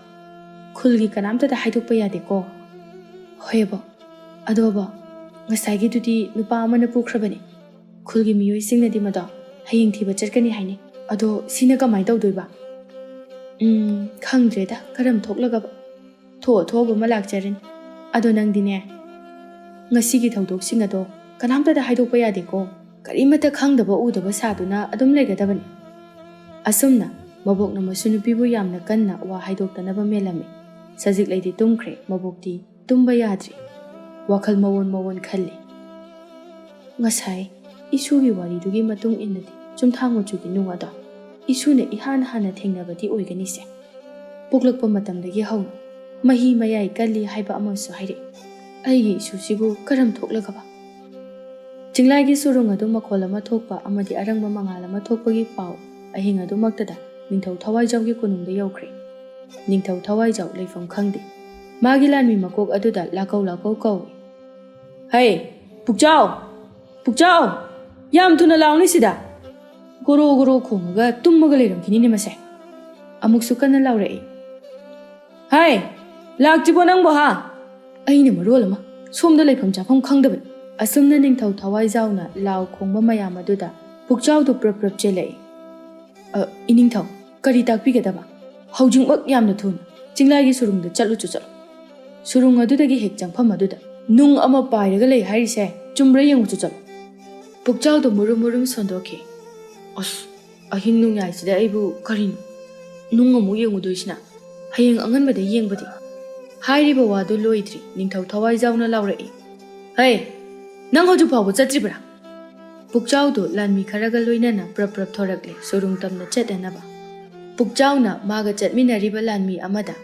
ꯈꯨꯜꯒꯤ ꯀꯅꯥꯝꯇꯗ ꯍꯥꯏꯗꯣꯛꯄ ꯌꯥꯗꯦꯀꯣ?" "ꯍꯣꯏ ꯑꯕꯣꯛ꯫ ꯑꯗꯣ ꯑꯕꯣꯛ, ꯉꯁꯥꯏꯒꯤꯗꯨꯗꯤ ꯅꯨꯄꯥ ꯑꯃꯅ ꯄꯨꯈ꯭ꯔꯕꯅꯤ꯫ ꯈꯨꯜꯒꯤ ꯃꯤꯑꯣꯏꯁꯤꯡꯅꯗꯤ ꯃꯗꯣ ꯍꯌꯦꯡ ꯊꯤꯕ ꯆꯠꯀꯅꯤ ꯍꯥꯏꯅꯩ꯫ ꯑꯗꯣ ꯁꯤꯅ ꯀꯃꯥꯏꯅ ꯇꯧꯗꯣꯏꯕ?" "ꯎꯝ, ꯈꯪꯗ꯭ꯔꯦꯗ, ꯀꯔꯝ ꯊꯣꯛꯂꯒꯕ꯫ ꯊꯣꯛꯑ ꯊꯣꯛꯑꯕ ꯑꯃ ꯂꯥꯛꯆꯔꯅꯤ꯫ ꯑꯗꯣ ꯅꯪꯗꯤꯅꯦ, ꯉꯁꯤꯒꯤ ꯊꯧꯗꯣꯛꯁꯤꯡ ꯑꯗꯣ ꯀꯅꯥꯝꯇꯗ ꯍꯥꯏꯗꯣꯛꯄ ꯌꯥꯗꯦꯀꯣ꯫ ꯀꯔꯤꯃꯠꯇ ꯈꯪꯗꯕ ꯎꯗꯕ ꯁꯥꯗꯨꯅ ꯑꯗꯨꯝ ꯂꯩꯒꯗꯕꯅꯤ꯫" ꯑꯁꯨꯝꯅ ꯃꯕꯣꯛꯅ ꯃꯁꯨ ꯅꯨꯄꯤꯕꯨ ꯌꯥꯝꯅ ꯀꯟꯅ ꯋꯥ ꯍꯥꯏꯗꯣꯛꯇꯅꯕ ꯃꯦꯜꯂꯝꯃꯤ꯫ ꯁꯖꯤꯛ ꯂꯩꯗꯤ ꯇꯨꯝꯈ꯭ꯔꯦ꯫ ꯃꯕꯣꯛꯇꯤ ꯇꯨꯝꯕ ꯌꯥꯗ꯭ꯔꯤ꯫ ꯋꯥꯈꯜ ꯃꯑꯣꯟ ꯃꯑꯣꯟ ꯈꯜꯂꯤ꯫ "ꯉꯁꯥꯏ ꯏꯁꯨꯒꯤ ꯋꯥꯔꯤꯗꯨꯒꯤ ꯃꯇꯨꯡ ꯏꯟꯅꯗꯤ ꯆꯨꯝꯊꯥꯡ ꯃꯆꯨꯒꯤ ꯅꯨꯡ ꯑꯗꯣ ꯏꯁꯨꯅ ꯏꯍꯥꯟ ꯍꯥꯟꯅ ꯊꯦꯡꯅꯕꯗꯤ ꯑꯣꯏꯒꯅꯤꯁꯦ꯫ ꯄꯣꯛꯂꯛꯄ ꯃꯇꯝꯗꯒꯤ ꯍꯧꯅ ꯃꯍꯤ ꯃꯌꯥꯏ ꯀꯜꯂꯤ ꯍꯥꯏꯕ ꯑꯃꯁꯨ ꯍꯥꯏꯔꯛꯏ꯫ ꯑꯩꯒꯤ ꯏꯁꯨꯁꯤꯕꯨ ꯀꯔꯝ ꯊꯣꯛꯂꯒꯕ? ꯆꯤꯡꯂꯥꯏꯒꯤ ꯁꯨꯔꯨꯡ ꯑꯗꯨ ꯃꯈꯣꯜ ꯑꯃ ꯊꯣꯛꯄ ꯑꯃꯗꯤ ꯑꯔꯪꯕ ꯃꯉꯥꯜ ꯑꯃ ꯊꯣꯛꯄꯒꯤ ꯄꯥꯎ ꯑꯍꯤꯡ ꯑꯗꯨꯃꯛꯇꯗ ꯅꯤꯡꯊꯧ ꯊꯋꯥꯏꯖꯥꯎꯒꯤ ꯀꯣꯅꯨꯡꯗ ꯌꯧꯈ꯭ꯔꯦ꯫ ꯅꯤꯡꯊꯧ ꯊꯋꯥꯏꯖꯥꯎ ꯂꯩꯐꯝ ꯈꯪꯗꯦ꯫ ꯃꯥꯒꯤ ꯂꯥꯟꯃꯤ ꯃꯀꯣꯛ ꯑꯗꯨꯗ ꯂꯥꯛꯀꯧ ꯂꯥꯛꯀꯧ ꯀꯧꯏ꯫ "ꯍꯩ, ꯄꯨꯛꯆꯥꯎ! ꯄꯨꯛꯆꯥꯎ! ꯌꯥꯝ ꯊꯨꯅ ꯂꯥꯎꯅꯤ ꯁꯤꯗ!" ꯒꯣꯔꯣ ꯒꯣꯔꯣ ꯈꯣꯡꯉꯒ ꯇꯨꯝꯃꯒ ꯂꯩꯔꯝꯈꯤꯅꯤꯅꯦ ꯃꯁꯦ꯫ ꯑꯃꯨꯛꯁꯨ ꯀꯟꯅ ꯂꯥꯎꯔꯛꯏ꯫ "ꯍꯥꯏ, ꯂꯥꯛꯇ꯭ꯔꯤꯕꯣ ꯅꯪꯕꯣ ꯍꯥ?" ꯑꯩꯅ ꯃꯔꯣꯜ ꯑꯃ ꯁꯣꯝꯗ ꯂꯩꯐꯝ ꯆꯥꯐꯝ ꯈꯪꯗꯕꯅꯤ꯫ ꯑꯁꯨꯝꯅ ꯅꯤꯡꯊꯧ ꯊꯋꯥꯏꯖꯥꯎꯅ ꯂꯥꯎ ꯈꯣꯡꯕ ꯃꯌꯥꯝ ꯑꯗꯨꯗ ꯄꯨꯛꯆꯥꯎꯗꯨ ꯄ꯭ꯔꯞ ꯄ꯭ꯔꯞ ꯆꯦꯜꯂꯛꯏ꯫ "ꯑ, ꯏꯅꯤꯡꯊꯧ, ꯀꯔꯤ ꯇꯥꯛꯄꯤꯒꯗꯕ? ꯍꯧꯖꯤꯛꯃꯛ ꯌꯥꯝꯅ ꯊꯨꯅ ꯆꯤꯡꯂꯥꯏꯒꯤ ꯁꯨꯔꯨꯡꯗ ꯆꯠꯂꯨꯆꯣ ꯆꯠꯂꯣ꯫ ꯁꯨꯔꯨꯡ ꯑꯗꯨꯗꯒꯤ ꯍꯦꯛ ꯆꯪꯐꯝ ꯑꯗꯨꯗ ꯅꯨꯡ ꯑꯃ ꯄꯥꯏꯔꯒ ꯂꯩ ꯍꯥꯏꯔꯤꯁꯦ ꯆꯨꯝꯕ꯭ꯔꯥ ꯌꯦꯡꯉꯨꯆꯣ ꯆꯠꯂꯣ꯫" ꯄꯨꯛꯆꯥꯎꯗꯣ ꯃꯨꯔꯨꯝ ꯃꯨꯔꯨꯝ ꯁꯣꯟꯗꯣꯛꯈꯤ꯫ "ꯑꯁ, ꯑꯍꯤꯡ ꯅꯣꯡꯌꯥꯏꯁꯤꯗ ꯑꯩꯕꯨ ꯀꯔꯤꯅꯣ ꯅꯨꯡ ꯑꯃꯨꯛ ꯌꯦꯡꯉꯨꯗꯣꯏꯁꯤꯅ? ꯍꯌꯦꯡ ꯑꯉꯟꯕꯗ ꯌꯦꯡꯕꯗꯤ꯫" ꯍꯥꯏꯔꯤꯕ ꯋꯥꯗꯨ ꯂꯣꯏꯗ꯭ꯔꯤ ꯅꯤꯡꯊꯧ ꯊꯋꯥꯏꯖꯥꯎꯅ ꯂꯥꯎꯔꯛꯏ꯫ "ꯍꯩ, ꯅꯪ ꯍꯧꯖꯤꯛ ꯐꯥꯎꯕ ꯆꯠꯇ꯭ꯔꯤꯕ꯭ꯔꯥ?" ꯄꯨꯛꯆꯥꯎꯗꯨ ꯂꯥꯟꯃꯤ ꯈꯔꯒ ꯂꯣꯏꯅꯅ ꯄ꯭ꯔꯞ ꯄ꯭ꯔꯞ ꯊꯣꯔꯛꯂꯦ ꯁꯨꯔꯨꯡ ꯇꯝꯅ ꯆꯠꯅꯅꯕ꯫ ꯄꯨꯛꯆꯥꯎꯅ ꯃꯥꯒ ꯆꯠꯃꯤꯟꯅꯔꯤꯕ ꯂꯥꯟꯃꯤ ꯑꯃꯗ,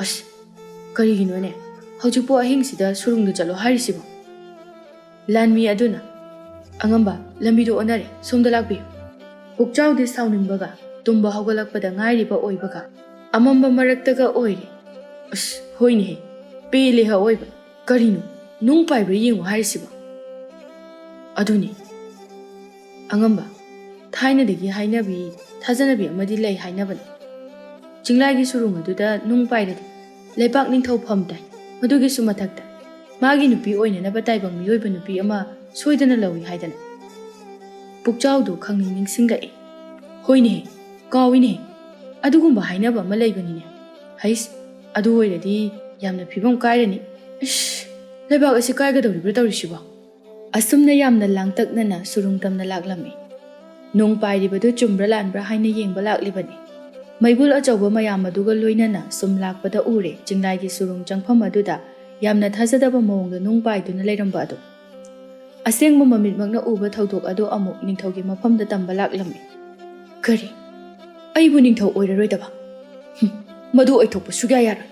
"ꯑꯁ, ꯀꯔꯤꯒꯤꯅꯣꯅꯦ ꯍꯧꯖꯤꯛꯄꯨ ꯑꯍꯤꯡꯁꯤꯗ ꯁꯨꯔꯨꯡꯗ ꯆꯠꯂꯣ ꯍꯥꯏꯔꯤꯁꯤꯕꯣ?" ꯂꯥꯟꯃꯤ ꯑꯗꯨꯅ, "ꯑꯉꯝꯕ, ꯂꯝꯕꯤꯗꯨ ꯑꯣꯟꯅꯔꯦ, ꯁꯣꯝꯗ ꯂꯥꯛꯄꯤꯌꯨ꯫" ꯄꯨꯛꯆꯥꯎꯗꯤ ꯁꯥꯎꯅꯤꯡꯕꯒ ꯇꯨꯝꯕ ꯍꯧꯒꯠꯂꯛꯄꯗ ꯉꯥꯏꯔꯤꯕ ꯑꯣꯏꯕꯒ ꯑꯃꯝꯕ ꯃꯔꯛꯇꯒ ꯑꯣꯏꯔꯦ꯫ "ꯑꯁ, ꯍꯣꯏꯅꯦꯍꯦ, ꯄꯦꯜꯂꯦꯍꯦ ꯑꯑꯣꯏꯕ꯫ ꯀꯔꯤꯅꯣ, ꯅꯨꯡ ꯄꯥꯏꯕ꯭ꯔꯥ ꯌꯦꯡꯉꯨ ꯍꯥꯏꯔꯤꯁꯤꯕꯣ?" ꯑꯗꯨꯅꯤ꯫ ꯑꯉꯝꯕ, ꯊꯥꯏꯅꯗꯒꯤ ꯍꯥꯏꯅꯕꯤ, ꯊꯥꯖꯅꯕꯤ ꯑꯃꯗꯤ ꯂꯩ ꯍꯥꯏꯅꯕꯅꯤ꯫ ꯆꯤꯡꯂꯥꯏꯒꯤ ꯁꯨꯔꯨꯡ ꯑꯗꯨꯗ ꯅꯨꯡ ꯄꯥꯏꯔꯗꯤ ꯂꯩꯄꯥꯛ ꯅꯤꯡꯊꯧ ꯐꯝ ꯇꯥꯏ꯫ ꯃꯗꯨꯒꯤꯁꯨ ꯃꯊꯛꯇ ꯃꯥꯒꯤ ꯅꯨꯄꯤ ꯑꯣꯏꯅꯅꯕ ꯇꯥꯏꯕꯪ ꯃꯤꯑꯣꯏꯕ ꯅꯨꯄꯤ ꯑꯃ ꯁꯣꯏꯗꯅ ꯂꯧꯏ ꯍꯥꯏꯗꯅ꯫ ꯄꯨꯛꯆꯥꯎꯗꯨ ꯈꯪꯅꯤꯡ ꯅꯤꯡꯁꯤꯡꯂꯛꯏ꯫ "ꯍꯣꯏꯅꯦꯍꯦ, ꯀꯥꯎꯏꯅꯦꯍꯦ꯫ ꯑꯗꯨꯒꯨꯝꯕ ꯍꯥꯏꯅꯕ ꯑꯃ ꯂꯩꯕꯅꯤꯅꯦ꯫ ꯍꯩꯁ, ꯑꯗꯨ ꯑꯣꯏꯔꯗꯤ ꯌꯥꯝꯅ ꯐꯤꯕꯝ ꯀꯥꯏꯔꯅꯤ꯫ ꯏꯁ, ꯂꯩꯕꯥꯛ ꯑꯁꯤ ꯀꯥꯏꯒꯗꯧꯔꯤꯕ꯭ꯔꯥ ꯇꯧꯔꯤꯁꯤꯕꯣ?" ꯑꯁꯨꯝꯅ ꯌꯥꯝꯅ ꯂꯥꯡꯇꯛꯅꯅ ꯁꯨꯔꯨꯡ ꯇꯝꯅ ꯂꯥꯛꯂꯝꯃꯤ꯫ ꯅꯣꯡ ꯄꯥꯏꯔꯤꯕꯗꯨ ꯆꯨꯝꯕ꯭ꯔꯥ ꯂꯥꯟꯕ꯭ꯔꯥ ꯍꯥꯏꯅ ꯌꯦꯡꯕ ꯂꯥꯛꯂꯤꯕꯅꯤ꯫ ꯃꯩꯕꯨꯜ ꯑꯆꯧꯕ ꯃꯌꯥꯝ ꯑꯗꯨꯒ ꯂꯣꯏꯅꯅ ꯁꯨꯝ ꯂꯥꯛꯄꯗ ꯎꯔꯦ ꯆꯤꯡꯂꯥꯏꯒꯤ ꯁꯨꯔꯨꯡ ꯆꯪꯐꯝ ꯑꯗꯨꯗ ꯌꯥꯝꯅ ꯊꯥꯖꯗꯕ ꯃꯑꯣꯡꯗ ꯅꯨꯡ ꯄꯥꯏꯗꯨꯅ ꯂꯩꯔꯝꯕ ꯑꯗꯨ꯫ ꯑꯁꯦꯡꯕ ꯃꯃꯤꯠꯃꯛꯅ ꯎꯕ ꯊꯧꯗꯣꯛ ꯑꯗꯨ ꯑꯃꯨꯛ ꯅꯤꯡꯊꯧꯒꯤ ꯃꯐꯝꯗ ꯇꯝꯕ ꯂꯥꯛꯂꯝꯃꯤ꯫ "ꯀꯔꯤ? ꯑꯩꯕꯨ ꯅꯤꯡꯊꯧ ꯑꯣꯏꯔꯔꯣꯏꯗꯕ? ꯍꯨꯝ, ꯃꯗꯨ ꯑꯣꯏꯊꯣꯛꯄ ꯁꯨꯛꯌꯥ ꯌꯥꯔꯣꯏ꯫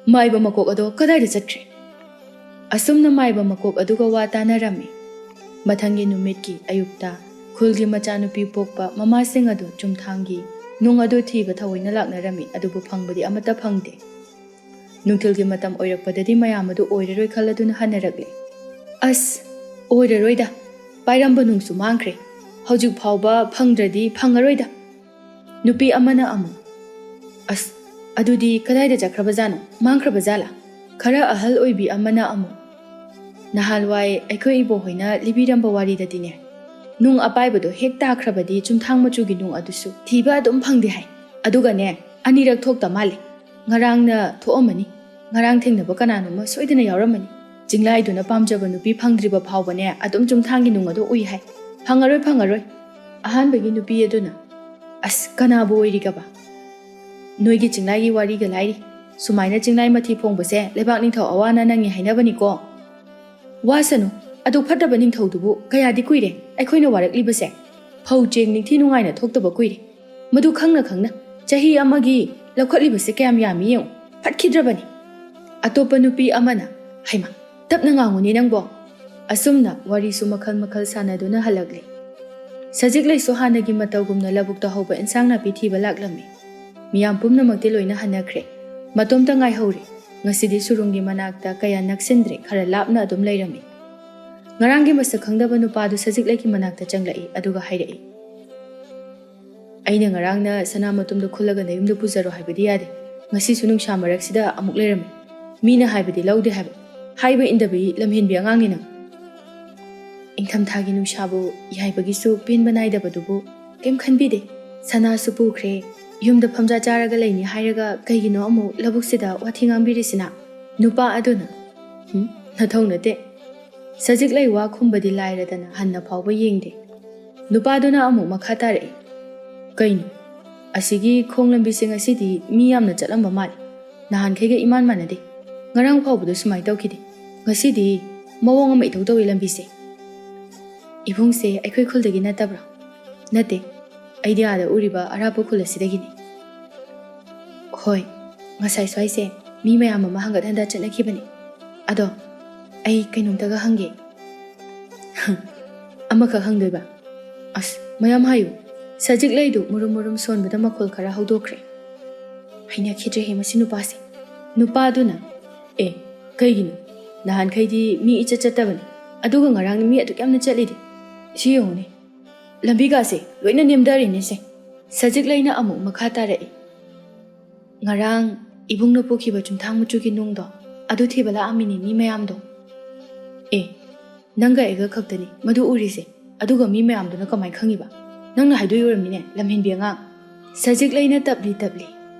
ꯃꯥꯏꯕ ꯃꯀꯣꯛ ꯑꯗꯣ ꯀꯗꯥꯏꯗ ꯆꯠꯈ꯭ꯔꯦ?" ꯑꯁꯨꯝꯅ ꯃꯥꯏꯕ ꯃꯀꯣꯛ ꯑꯗꯨꯒ ꯋꯥ ꯇꯥꯅꯔꯝꯃꯤ꯫ ꯃꯊꯪꯒꯤ ꯅꯨꯃꯤꯠꯀꯤ ꯑꯌꯨꯛꯇ ꯈꯨꯜꯒꯤ ꯃꯆꯥꯅꯨꯄꯤ ꯄꯣꯛꯄ ꯃꯃꯥꯁꯤꯡ ꯑꯗꯨ ꯆꯨꯝꯊꯥꯡꯒꯤ ꯅꯨꯡ ꯑꯗꯨ ꯊꯤꯕ ꯊꯑꯣꯏꯅ ꯂꯥꯛꯅꯔꯝꯃꯤ, ꯑꯗꯨꯕꯨ ꯐꯪꯕꯗꯤ ꯑꯃꯠꯇ ꯐꯪꯗꯦ꯫ ꯅꯨꯡꯊꯤꯜꯒꯤ ꯃꯇꯝ ꯑꯣꯏꯔꯛꯄꯗꯗꯤ ꯃꯌꯥꯝ ꯑꯗꯨ ꯑꯣꯏꯔꯔꯣꯏ ꯈꯜꯂꯗꯨꯅ ꯍꯟꯅꯔꯛꯂꯦ꯫ "ꯑꯁ, ꯑꯣꯏꯔꯔꯣꯏꯗ, ꯄꯥꯏꯔꯝꯕ ꯅꯨꯡꯁꯨ ꯃꯥꯡꯈ꯭ꯔꯦ꯫ ꯍꯧꯖꯤꯛ ꯐꯥꯎꯕ ꯐꯪꯗ꯭ꯔꯗꯤ ꯐꯪꯉꯔꯣꯏꯗ"꯫ ꯅꯨꯄꯤ ꯑꯃꯅ ꯑꯃꯨꯛ, "ꯑꯁ, ꯑꯗꯨꯗꯤ ꯀꯗꯥꯏꯗ ꯆꯠꯈ꯭ꯔꯕꯖꯥꯠꯅꯣ? ꯃꯥꯡꯈ꯭ꯔꯕꯖꯥꯠꯂꯥ?" ꯈꯔ ꯑꯍꯜ ꯑꯣꯏꯕꯤ ꯑꯃꯅ ꯑꯃꯨꯛ, "ꯅꯍꯥꯟꯋꯥꯏ ꯑꯩꯈꯣꯏ ꯏꯕꯣꯍꯣꯏꯅ ꯂꯤꯕꯤꯔꯝꯕ ꯋꯥꯔꯤꯗꯗꯤꯅꯦ, ꯅꯨꯡ ꯑꯄꯥꯏꯕꯗꯣ ꯍꯦꯛ ꯇꯥꯈ꯭ꯔꯕꯗꯤ ꯆꯨꯝꯊꯥꯡ ꯃꯆꯨꯒꯤ ꯅꯨꯡ ꯑꯗꯨꯁꯨ ꯊꯤꯕ ꯑꯗꯨꯝ ꯐꯪꯗꯦ ꯍꯥꯏ꯫ ꯑꯗꯨꯒꯅꯦ, ꯑꯅꯤꯔꯛ ꯊꯣꯛꯇ ꯃꯥꯜꯂꯦ꯫ ꯉꯔꯥꯡꯅ ꯊꯣꯛꯑꯝꯃꯅꯤ꯫ ꯉꯔꯥꯡ ꯊꯦꯡꯅꯕ ꯀꯅꯥꯅꯣꯝꯃ ꯁꯣꯏꯗꯅ ꯌꯥꯎꯔꯝꯃꯅꯤ꯫ ꯆꯤꯡꯂꯥꯏꯗꯨꯅ ꯄꯥꯝꯖꯕ ꯅꯨꯄꯤ ꯐꯪꯗ꯭ꯔꯤꯕ ꯐꯥꯎꯕꯅꯦ, ꯑꯗꯨꯝ ꯆꯨꯝꯊꯥꯡꯒꯤ ꯅꯨꯡ ꯑꯗꯨ ꯎꯏ ꯍꯥꯏ꯫ ꯐꯪꯉꯔꯣꯏ, ꯐꯪꯉꯔꯣꯏ"꯫ ꯑꯍꯥꯟꯕꯒꯤ ꯅꯨꯄꯤ ꯑꯗꯨꯅ, "ꯑꯁ, ꯀꯅꯥꯕꯨ ꯑꯣꯏꯔꯤꯒꯕ? ꯅꯣꯏꯒꯤ ꯆꯤꯡꯂꯥꯏꯒꯤ ꯋꯥꯔꯤꯒ ꯂꯥꯏꯔꯤ꯫ ꯁꯨꯃꯥꯏꯅ ꯆꯤꯡꯂꯥꯏ ꯃꯊꯤ ꯐꯣꯡꯕꯁꯦ ꯂꯩꯕꯥꯛ ꯅꯤꯡꯊꯧ ꯑꯋꯥꯅ ꯅꯪꯉꯤ ꯍꯥꯏꯅꯕꯅꯤꯀꯣ꯫ ꯋꯥꯁꯅꯨ, ꯑꯗꯨ ꯐꯠꯇꯕ ꯅꯤꯡꯊꯧꯗꯨꯕꯨ ꯀꯌꯥꯗꯤ ꯀꯨꯏꯔꯦ ꯑꯩꯈꯣꯏꯅ ꯋꯥꯔꯛꯂꯤꯕꯁꯦ꯫ ꯐꯧ ꯆꯦꯡ ꯅꯤꯡꯊꯤ ꯅꯨꯡꯉꯥꯏꯅ ꯊꯣꯛꯇꯕ ꯀꯨꯏꯔꯦ꯫ ꯃꯗꯨ ꯈꯪꯅ ꯈꯪꯅ ꯆꯍꯤ ꯑꯃꯒꯤ ꯂꯧꯈꯠꯂꯤꯕꯁꯦ ꯀꯌꯥꯝ ꯌꯥꯝꯃꯤ ꯌꯦꯡꯉꯨ꯫ ꯐꯠꯈꯤꯗ꯭ꯔꯕꯅꯤ"꯫ ꯑꯇꯣꯞꯄ ꯅꯨꯄꯤ ꯑꯃꯅ, "ꯍꯩꯃꯥ, ꯇꯞꯅ ꯉꯥꯡꯉꯨꯅꯦ ꯅꯪꯕꯣ"꯫ ꯑꯁꯨꯝꯅ ꯋꯥꯔꯤꯁꯨ ꯃꯈꯜ ꯃꯈꯜ ꯁꯥꯟꯅꯗꯨꯅ ꯍꯜꯂꯛꯂꯦ꯫ ꯁꯖꯤꯛ ꯂꯩꯁꯨ ꯍꯥꯟꯅꯒꯤ ꯃꯇꯧꯒꯨꯝꯅ ꯂꯧꯕꯨꯛꯇ ꯍꯧꯕ ꯏꯟꯁꯥꯡ ꯅꯥꯄꯤ ꯊꯤꯕ ꯂꯥꯛꯂꯝꯃꯤ꯫ ꯃꯤꯌꯥꯝ ꯄꯨꯝꯅꯃꯛꯇꯤ ꯂꯣꯏꯅ ꯍꯟꯅꯈ꯭ꯔꯦ꯫ ꯃꯇꯣꯝꯇ ꯉꯥꯏꯍꯧꯔꯦ꯫ ꯉꯁꯤꯗꯤ ꯁꯨꯔꯨꯡꯒꯤ ꯃꯅꯥꯛꯇ ꯀꯌꯥ ꯅꯛꯁꯤꯟꯗ꯭ꯔꯦ, ꯈꯔ ꯂꯥꯞꯅ ꯑꯗꯨꯝ ꯂꯩꯔꯝꯃꯤ꯫ ꯉꯔꯥꯡꯒꯤ ꯃꯁꯛ ꯈꯪꯗꯕ ꯅꯨꯄꯥꯗꯨ ꯁꯖꯤꯛ ꯂꯩꯒꯤ ꯃꯅꯥꯛꯇ ꯆꯪꯂꯛꯏ, ꯑꯗꯨꯒ ꯍꯥꯏꯔꯛꯏ, "ꯑꯩꯅ ꯉꯔꯥꯡꯅ ꯁꯅꯥ ꯃꯇꯨꯝꯗꯣ ꯈꯨꯜꯂꯒ ꯅꯌꯨꯝꯗ ꯄꯨꯖꯔꯣ ꯍꯥꯏꯕꯗꯤ ꯌꯥꯗꯦ꯫ ꯉꯁꯤꯁꯨ ꯅꯨꯡꯁꯥ ꯃꯔꯛꯁꯤꯗ ꯑꯃꯨꯛ ꯂꯩꯔꯝꯃꯤ꯫ ꯃꯤꯅ ꯍꯥꯏꯕꯗꯤ ꯂꯧꯗꯦ ꯍꯥꯏꯕ꯫ ꯍꯥꯏꯕ ꯏꯟꯗꯕꯤ ꯂꯝꯍꯦꯟꯕꯤ ꯑꯉꯥꯡꯅꯤ ꯅꯪ꯫ ꯏꯪꯊꯝꯊꯥꯒꯤ ꯅꯨꯡꯁꯥꯕꯨ ꯌꯥꯏꯕꯒꯤꯁꯨ ꯄꯦꯟꯕ ꯅꯥꯏꯗꯕꯗꯨꯕꯨ ꯀꯩꯝ ꯈꯟꯕꯤꯗꯦ꯫ ꯁꯅꯥꯁꯨ ꯄꯨꯈ꯭ꯔꯦ꯫ ꯌꯨꯝꯗ ꯐꯝꯖꯥ ꯆꯥꯔꯒ ꯂꯩꯅꯤ ꯍꯥꯏꯔꯒ ꯀꯩꯒꯤꯅꯣ ꯑꯃꯨꯛ ꯂꯧꯕꯨꯛꯁꯤꯗ ꯋꯥꯊꯤ ꯉꯥꯡꯕꯤꯔꯤꯁꯤꯅ?" ꯅꯨꯄꯥ ꯑꯗꯨꯅ, "ꯍꯨꯝ, ꯅꯊꯧ ꯅꯠꯇꯦ"꯫ ꯁꯖꯤꯛ ꯂꯩ ꯋꯥ ꯈꯨꯝꯕꯗꯤ ꯂꯥꯏꯔꯗꯅ ꯍꯟꯅ ꯐꯥꯎꯕ ꯌꯦꯡꯗꯦ꯫ ꯅꯨꯄꯥꯗꯨꯅ ꯑꯃꯨꯛ ꯃꯈꯥ ꯇꯥꯔꯛꯏ, "ꯀꯩꯅꯣ? ꯑꯁꯤꯒꯤ ꯈꯣꯡ ꯂꯝꯕꯤꯁꯦ ꯉꯁꯤꯗꯤ ꯃꯤ ꯌꯥꯝꯅ ꯆꯠꯂꯝꯕ ꯃꯥꯜꯂꯤ꯫ ꯅꯍꯥꯟꯈꯩꯒ ꯏꯃꯥꯟ ꯃꯥꯟꯅꯗꯦ꯫ ꯉꯔꯥꯡ ꯐꯥꯎꯕꯗ ꯁꯨꯃꯥꯏꯅ ꯇꯧꯈꯤꯗꯦ꯫ ꯉꯁꯤꯗꯤ ꯃꯑꯣꯡ ꯑꯃ ꯏꯇꯧ ꯇꯧꯏ ꯂꯝꯕꯤꯁꯦ꯫ ꯏꯕꯨꯡꯁꯦ ꯑꯩꯈꯣꯏ ꯈꯨꯜꯗꯒꯤ ꯅꯠꯇꯕ꯭ꯔꯣ?" "ꯅꯠꯇꯦ, ꯑꯩꯗꯤ ꯑꯥꯗ ꯎꯔꯤꯕ ꯑꯔꯥꯞꯄ ꯈꯨꯜ ꯑꯁꯤꯗꯒꯤꯅꯤ꯫ ꯍꯣꯏ, ꯉꯁꯥꯏ ꯁ꯭ꯋꯥꯏꯁꯦ ꯃꯤ ꯃꯌꯥꯝ ꯑꯃ ꯍꯪꯒꯠ ꯍꯟꯗ ꯆꯠꯅꯈꯤꯕꯅꯤ꯫ ꯑꯗꯣ ꯑꯩ ꯀꯩꯅꯣꯝꯇꯒ ꯍꯪꯒꯦ꯫ ꯑꯃꯈꯛ ꯍꯪꯗꯣꯏꯕ? ꯑꯁ, ꯃꯌꯥꯝ ꯍꯥꯏꯌꯨ꯫ ꯁꯖꯤꯛ ꯂꯩꯗꯨ ꯃꯨꯔꯨꯝ ꯃꯨꯔꯨꯝ ꯁꯣꯟꯕꯗ ꯃꯈꯣꯜ ꯈꯔ ꯍꯧꯗꯣꯛꯈ꯭ꯔꯦ꯫ ꯍꯩꯅꯈꯤꯗ꯭ꯔꯦꯍꯦ ꯃꯁꯤ ꯅꯨꯄꯥꯁꯦ꯫ ꯅꯨꯄꯥꯗꯨꯅ, "ꯑꯦ, ꯀꯩꯒꯤꯅꯣ? ꯅꯍꯥꯟꯈꯩꯗꯤ ꯃꯤ ꯏꯆꯠ ꯆꯠꯇꯕꯅꯤ, ꯑꯗꯨꯒ ꯉꯔꯥꯡ ꯃꯤ ꯑꯗꯨꯛ ꯌꯥꯝꯅ ꯆꯠꯂꯤꯗꯤ꯫ ꯁꯤ ꯌꯦꯡꯉꯨꯅꯦ, ꯂꯝꯕꯤꯒꯥꯁꯦ ꯂꯣꯏꯅ ꯅꯦꯝꯗꯔꯦꯅꯦꯁꯦ꯫" ꯁꯖꯤꯛ ꯂꯩꯅ ꯑꯃꯨꯛ ꯃꯈꯥ ꯇꯥꯔꯛꯏ, "ꯉꯔꯥꯡ ꯏꯕꯨꯡꯅ ꯄꯨꯈꯤꯕ ꯆꯨꯝꯊꯥꯡ ꯃꯆꯨꯒꯤ ꯅꯨꯡꯗꯣ, ꯑꯗꯨ ꯊꯤꯕ ꯂꯥꯛꯑꯝꯃꯤꯅꯦ ꯃꯤ ꯃꯌꯥꯝꯗꯣ꯫" "ꯑꯦ, ꯅꯪꯒ ꯑꯩꯒ ꯈꯛꯇꯅꯤ ꯃꯗꯨ ꯎꯔꯤꯁꯦ, ꯑꯗꯨꯒ ꯃꯤ ꯃꯌꯥꯝꯗꯨꯅ ꯀꯃꯥꯏ ꯈꯪꯉꯤꯕ? ꯅꯪꯅ ꯍꯥꯏꯗꯣꯛꯏ ꯑꯣꯏꯔꯝꯅꯤꯅꯦ, ꯂꯝꯍꯦꯟꯕꯤ ꯑꯉꯥꯡ꯫" ꯁꯖꯤꯛ ꯂꯩꯅ ꯇꯞꯂꯤ ꯇꯞꯂꯤ,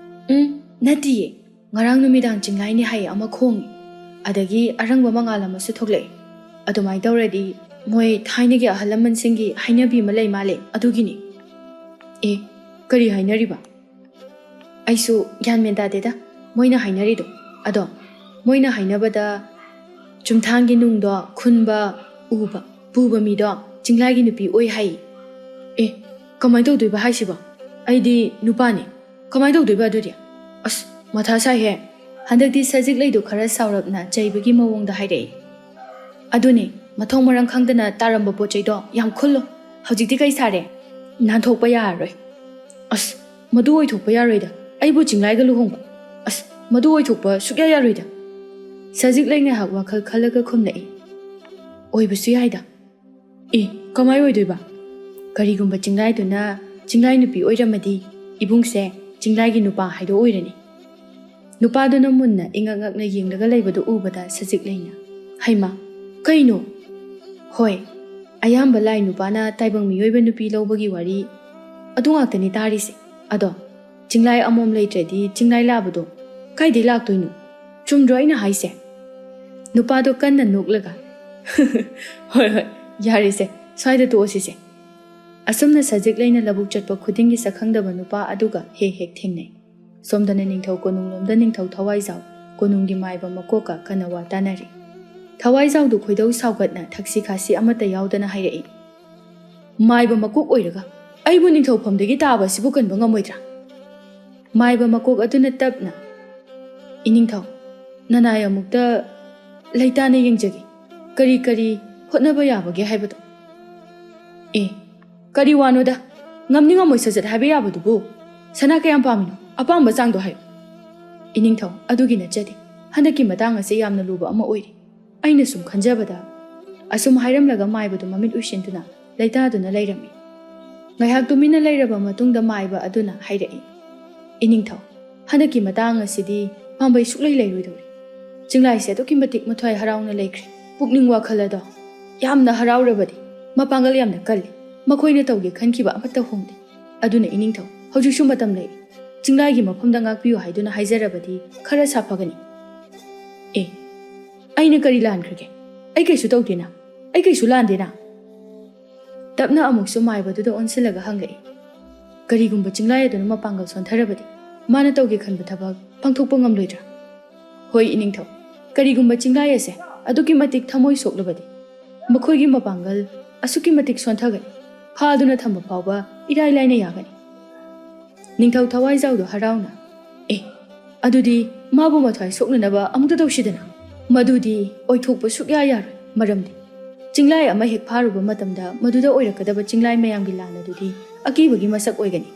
"ꯎꯝ, ꯅꯠꯇꯤꯌꯦ, ꯉꯔꯥꯡ ꯅꯨꯃꯤꯗꯥꯡ ꯆꯤꯡꯂꯥꯏꯅꯦ ꯍꯥꯏꯌꯦ ꯑꯃ ꯈꯣꯡꯉꯤ, ꯑꯗꯒꯤ ꯑꯔꯪꯕ ꯃꯉꯥꯜ ꯑꯃꯁꯨ ꯊꯣꯛꯂꯛꯑꯦ꯫ ꯑꯗꯨꯃꯥꯏꯅ ꯇꯧꯔꯗꯤ ꯃꯣꯏ ꯊꯥꯏꯅꯒꯤ ꯑꯍꯜ ꯂꯃꯟꯁꯤꯡꯒꯤ ꯍꯥꯏꯅꯕꯤ ꯑꯃ ꯂꯩ ꯃꯥꯜꯂꯦ, ꯑꯗꯨꯒꯤꯅꯤ꯫" "ꯑꯦ, ꯀꯔꯤ ꯍꯥꯏꯅꯔꯤꯕ? ꯑꯩꯁꯨ ꯒ꯭ꯌꯥꯟ ꯃꯦꯟ ꯇꯥꯗꯦꯗ ꯃꯣꯏꯅ ꯍꯥꯏꯅꯔꯤꯗꯣ꯫ ꯑꯗꯣ ꯃꯣꯏꯅ ꯍꯥꯏꯅꯕꯗ ꯆꯨꯝꯊꯥꯡꯒꯤ ꯅꯨꯡꯗꯣ ꯈꯨꯟꯕ, ꯎꯕ, ꯄꯨꯕ ꯃꯤꯗꯣ ꯆꯤꯡꯂꯥꯏꯒꯤ ꯅꯨꯄꯤ ꯑꯣꯏ ꯍꯥꯏꯌꯦ꯫" "ꯑꯦ, ꯀꯃꯥꯏꯅ ꯇꯧꯗꯣꯏꯕ ꯍꯥꯏꯁꯤꯕꯣ? ꯑꯩꯗꯤ ꯅꯨꯄꯥꯅꯦ꯫ ꯀꯃꯥꯏꯅ ꯇꯧꯗꯣꯏꯕ ꯑꯗꯨꯗꯤ? ꯑꯁ, ꯃꯊꯥ ꯁꯥꯏꯍꯦ꯫" ꯍꯟꯗꯛꯇꯤ ꯁꯖꯤꯛ ꯂꯩꯗꯣ ꯈꯔ ꯁꯥꯎꯔꯞꯅ ꯆꯩꯕꯒꯤ ꯃꯑꯣꯡꯗ ꯍꯥꯏꯔꯛꯑꯦ꯫ "ꯑꯗꯨꯅꯦ, ꯃꯊꯣꯡ ꯃꯔꯝ ꯈꯪꯗꯅ ꯇꯥꯔꯝꯕ ꯄꯣꯠ ꯆꯩꯗꯣ ꯌꯥꯝ ꯈꯨꯜꯂꯣ꯫ ꯍꯧꯖꯤꯛꯇꯤ ꯀꯩ ꯁꯥꯔꯦ? ꯅꯥꯟꯊꯣꯛꯄ ꯌꯥꯔꯔꯣꯏ꯫" "ꯑꯁ, ꯃꯗꯨ ꯑꯣꯏꯊꯣꯛꯄ ꯌꯥꯔꯣꯏꯗ꯫ ꯑꯩꯕꯨ ꯆꯤꯡꯂꯥꯏꯒ ꯂꯨꯍꯣꯡꯕ? ꯑꯁ, ꯃꯗꯨ ꯑꯣꯏꯊꯣꯛꯄ ꯁꯨꯛꯌꯥ ꯌꯥꯔꯣꯏꯗ꯫" ꯁꯖꯤꯛ ꯂꯩ ꯉꯥꯏꯍꯥꯛ ꯋꯥꯈꯜ ꯈꯜꯂꯒ ꯈꯨꯝꯂꯛꯏ, "ꯑꯣꯏꯕꯁꯨ ꯌꯥꯏꯗ꯫" "ꯑꯦ, ꯀꯃꯥꯏ ꯑꯣꯏꯗꯣꯏꯕ? ꯀꯔꯤꯒꯨꯝꯕ ꯆꯤꯡꯂꯥꯏꯗꯨꯅ ꯆꯤꯡꯂꯥꯏ ꯅꯨꯄꯤ ꯑꯣꯏꯔꯝꯃꯗꯤ ꯏꯕꯨꯡꯁꯦ ꯆꯤꯡꯂꯥꯏꯒꯤ ꯅꯨꯄꯥ ꯍꯥꯏꯗꯣ ꯑꯣꯏꯔꯅꯤ꯫" ꯅꯨꯄꯥꯗꯨꯅ ꯃꯨꯟꯅ ꯏꯉꯛ ꯉꯛꯅ ꯌꯦꯡꯂꯒ ꯂꯩꯕꯗꯨ ꯎꯕꯗ ꯁꯖꯤꯛ ꯂꯩꯅ, "ꯍꯩꯃꯥ, ꯀꯩꯅꯣ?" "ꯍꯣꯏ, ꯑꯌꯥꯝꯕ ꯂꯥꯏ ꯅꯨꯄꯥꯅ ꯇꯥꯏꯕꯪ ꯃꯤꯑꯣꯏꯕ ꯅꯨꯄꯤ ꯂꯧꯕꯒꯤ ꯋꯥꯔꯤ ꯑꯗꯨ ꯉꯥꯛꯇꯅꯤ ꯇꯥꯔꯤꯁꯦ꯫ ꯑꯗꯣ ꯆꯤꯡꯂꯥꯏ ꯑꯃꯣꯝ ꯂꯩꯇ꯭ꯔꯗꯤ ꯆꯤꯡꯂꯥꯏ ꯂꯥꯕꯗꯣ ꯀꯥꯏꯗꯩ ꯂꯥꯛꯇꯣꯏꯅꯣ? ꯆꯨꯝꯗ꯭ꯔꯣ ꯑꯩꯅ ꯍꯥꯏꯁꯦ?" ꯅꯨꯄꯥꯗꯣ ꯀꯟꯅ ꯅꯣꯛꯂꯒ, "ꯍꯣꯏ, ꯍꯣꯏ, ꯌꯥꯔꯦꯁꯦ, ꯁ꯭ꯋꯥꯏꯗ ꯇꯣꯛꯑꯁꯤꯁꯦ꯫" ꯑꯁꯨꯝꯅ ꯁꯖꯤꯛ ꯂꯩꯅ ꯂꯧꯕꯨꯛ ꯆꯠꯄ ꯈꯨꯗꯤꯡꯒꯤ ꯁꯛꯈꯪꯗꯕ ꯅꯨꯄꯥ ꯑꯗꯨꯒ ꯍꯦꯛ ꯍꯦꯛ ꯊꯦꯡꯅꯩ꯫ ꯁꯣꯝꯗꯅ ꯅꯤꯡꯊꯧ ꯀꯣꯅꯨꯡꯂꯣꯝꯗ ꯅꯤꯡꯊꯧ ꯊꯋꯥꯏꯖꯥꯎ, ꯀꯣꯅꯨꯡꯒꯤ ꯃꯥꯏꯕ ꯃꯀꯣꯛꯀ ꯀꯟꯅ ꯋꯥ ꯇꯥꯅꯔꯤ꯫ ꯊꯋꯥꯏꯖꯥꯎꯗꯨ ꯈꯣꯏꯗꯧ ꯁꯥꯎꯒꯠꯅ ꯊꯛꯁꯤ ꯈꯥꯁꯤ ꯑꯃꯠꯇ ꯌꯥꯎꯗꯅ ꯍꯥꯏꯔꯛꯏ, "ꯃꯥꯏꯕ ꯃꯀꯣꯛ ꯑꯣꯏꯔꯒ "ꯑꯩꯕꯨ ꯅꯤꯡꯊꯧꯐꯝꯗꯒꯤ ꯇꯥꯕ ꯑꯁꯤꯕꯨ ꯀꯟꯕ ꯉꯝꯃꯣꯏꯗ꯭ꯔꯥ?" ꯃꯥꯏꯕ ꯃꯀꯣꯛ ꯑꯗꯨꯅ ꯇꯞꯅ, "ꯏꯅꯤꯡꯊꯧ, ꯅꯅꯥꯏ ꯑꯃꯨꯛꯇ ꯂꯩꯇꯥꯅ ꯌꯦꯡꯖꯒꯦ꯫ ꯀꯔꯤ ꯀꯔꯤ ꯍꯣꯠꯅꯕ ꯌꯥꯕꯒꯦ ꯍꯥꯏꯕꯗꯣ꯫" "ꯑꯦ, ꯀꯔꯤ ꯋꯥꯅꯣꯗ? ꯉꯝꯅꯤ ꯉꯝꯃꯣꯏ ꯁꯠ ꯁꯠ ꯍꯥꯏꯕ ꯌꯥꯕꯗꯨꯕꯨ꯫ ꯁꯅꯥ ꯀꯌꯥꯝ ꯄꯥꯝꯃꯤꯅꯣ? ꯑꯄꯥꯝꯕ ꯆꯥꯡꯗꯣ ꯍꯥꯏꯌꯨ꯫" "ꯏꯅꯤꯡꯊꯧ, ꯑꯗꯨꯒꯤ ꯅꯠꯆꯗꯦ꯫ ꯍꯟꯗꯛꯀꯤ ꯃꯇꯥꯡ ꯑꯁꯤ ꯌꯥꯝꯅ ꯂꯨꯕ ꯑꯃ ꯑꯣꯏꯔꯤ꯫ ꯑꯩꯅ ꯁꯨꯝ ꯈꯟꯖꯕꯗ꯫" ꯑꯁꯨꯝ ꯍꯥꯏꯔꯝꯂꯒ ꯃꯥꯏꯕꯗꯨ ꯃꯃꯤꯠ ꯎꯏꯁꯤꯟꯗꯨꯅ ꯂꯩꯇꯥꯗꯨꯅ ꯂꯩꯔꯝꯃꯤ꯫ ꯉꯥꯏꯍꯥꯛ ꯇꯨꯃꯤꯟꯅ ꯂꯩꯔꯕ ꯃꯇꯨꯡꯗ ꯃꯥꯏꯕ ꯑꯗꯨꯅ ꯍꯥꯏꯔꯛꯏ, "ꯏꯅꯤꯡꯊꯧ, ꯍꯟꯗꯛꯀꯤ ꯃꯇꯥꯡ ꯑꯁꯤꯗꯤ ꯄꯥꯝꯕꯩ ꯁꯨꯛꯂꯩ ꯂꯩꯔꯣꯏꯗꯧꯔꯤ꯫ ꯆꯤꯡꯂꯥꯏꯁꯦ ꯑꯗꯨꯛꯀꯤ ꯃꯇꯤꯛ ꯃꯊ꯭ꯋꯥꯏ ꯍꯔꯥꯎꯅ ꯂꯩꯈ꯭ꯔꯦ꯫ ꯄꯨꯛꯅꯤꯡ ꯋꯥꯈꯜ ꯑꯗꯣ ꯌꯥꯝꯅ ꯍꯔꯥꯎꯔꯕꯗꯤ꯫ ꯃꯄꯥꯡꯒꯜ ꯌꯥꯝꯅ ꯀꯜꯂꯤ꯫ ꯃꯈꯣꯏꯅ ꯇꯧꯒꯦ ꯈꯟꯈꯤꯕ ꯑꯃꯠꯇ ꯍꯣꯡꯗꯦ꯫ ꯑꯗꯨꯅ ꯏꯅꯤꯡꯊꯧ, ꯍꯧꯖꯤꯛꯁꯨ ꯃꯇꯝ ꯂꯩꯔꯤ꯫ ꯆꯤꯡꯂꯥꯏꯒꯤ ꯃꯐꯝꯗ ꯉꯥꯛꯄꯤꯌꯨ ꯍꯥꯏꯗꯨꯅ ꯍꯥꯏꯖꯔꯕꯗꯤ ꯈꯔ ꯁꯥꯐꯒꯅꯤ꯫" "ꯑꯦ, ꯑꯩꯅ ꯀꯔꯤ ꯂꯥꯟꯈ꯭ꯔꯒꯦ? ꯑꯩ ꯀꯩꯁꯨ ꯇꯧꯗꯦꯅ꯫ ꯑꯩ ꯀꯩꯁꯨ ꯂꯥꯟꯗꯦꯅ?" ꯇꯞꯅ ꯑꯃꯨꯛꯁꯨ ꯃꯥꯏꯕꯗꯨꯗ ꯑꯣꯟꯁꯤꯜꯂꯒ ꯍꯪꯂꯛꯏ, "ꯀꯔꯤꯒꯨꯝꯕ ꯆꯤꯡꯂꯥꯏ ꯑꯗꯨꯅ ꯃꯄꯥꯡꯒꯜ ꯁꯣꯟꯊꯔꯕꯗꯤ ꯃꯥꯅ ꯇꯧꯒꯦ ꯈꯟꯕ ꯊꯕꯛ ꯄꯥꯡꯊꯣꯛꯄ ꯉꯝꯂꯣꯏꯗ꯭ꯔꯥ?" "ꯍꯣꯏ ꯏꯅꯤꯡꯊꯧ, ꯀꯔꯤꯒꯨꯝꯕ ꯆꯤꯡꯂꯥꯏ ꯑꯁꯦ ꯑꯗꯨꯛꯀꯤ ꯃꯇꯤꯛ ꯊꯃꯣꯏ ꯁꯣꯛꯂꯕꯗꯤ ꯃꯈꯣꯏꯒꯤ ꯃꯄꯥꯡꯒꯜ ꯑꯁꯨꯛꯀꯤ ꯃꯇꯤꯛ ꯁꯣꯟꯊꯒꯅꯤ, ꯐꯥꯗꯨꯅ ꯊꯝꯕ ꯐꯥꯎꯕ ꯏꯔꯥꯏ ꯂꯥꯏꯅ ꯌꯥꯒꯅꯤ꯫" ꯅꯤꯡꯊꯧ ꯊꯋꯥꯏꯖꯥꯎꯗꯣ ꯍꯔꯥꯎꯅ, "ꯑꯦ, ꯑꯗꯨꯗꯤ ꯃꯥꯕꯨ ꯃꯊ꯭ꯋꯥꯏ ꯁꯣꯛꯅꯅꯕ ꯑꯃꯨꯛꯇ ꯇꯧꯁꯤꯗꯅ꯫ ꯃꯗꯨꯗꯤ ꯑꯣꯏꯊꯣꯛꯄ ꯁꯨꯛꯌꯥ ꯌꯥꯔꯣꯏ, ꯃꯔꯝꯗꯤ ꯆꯤꯡꯂꯥꯏ ꯑꯃ ꯍꯦꯛ ꯐꯥꯔꯨꯕ ꯃꯇꯝꯗ ꯃꯗꯨꯗ ꯑꯣꯏꯔꯛꯀꯗꯕ ꯆꯤꯡꯂꯥꯏ ꯃꯌꯥꯝꯒꯤ ꯂꯥꯟ ꯑꯗꯨꯗꯤ ꯑꯀꯤꯕꯒꯤ ꯃꯁꯛ ꯑꯣꯏꯒꯅꯤ꯫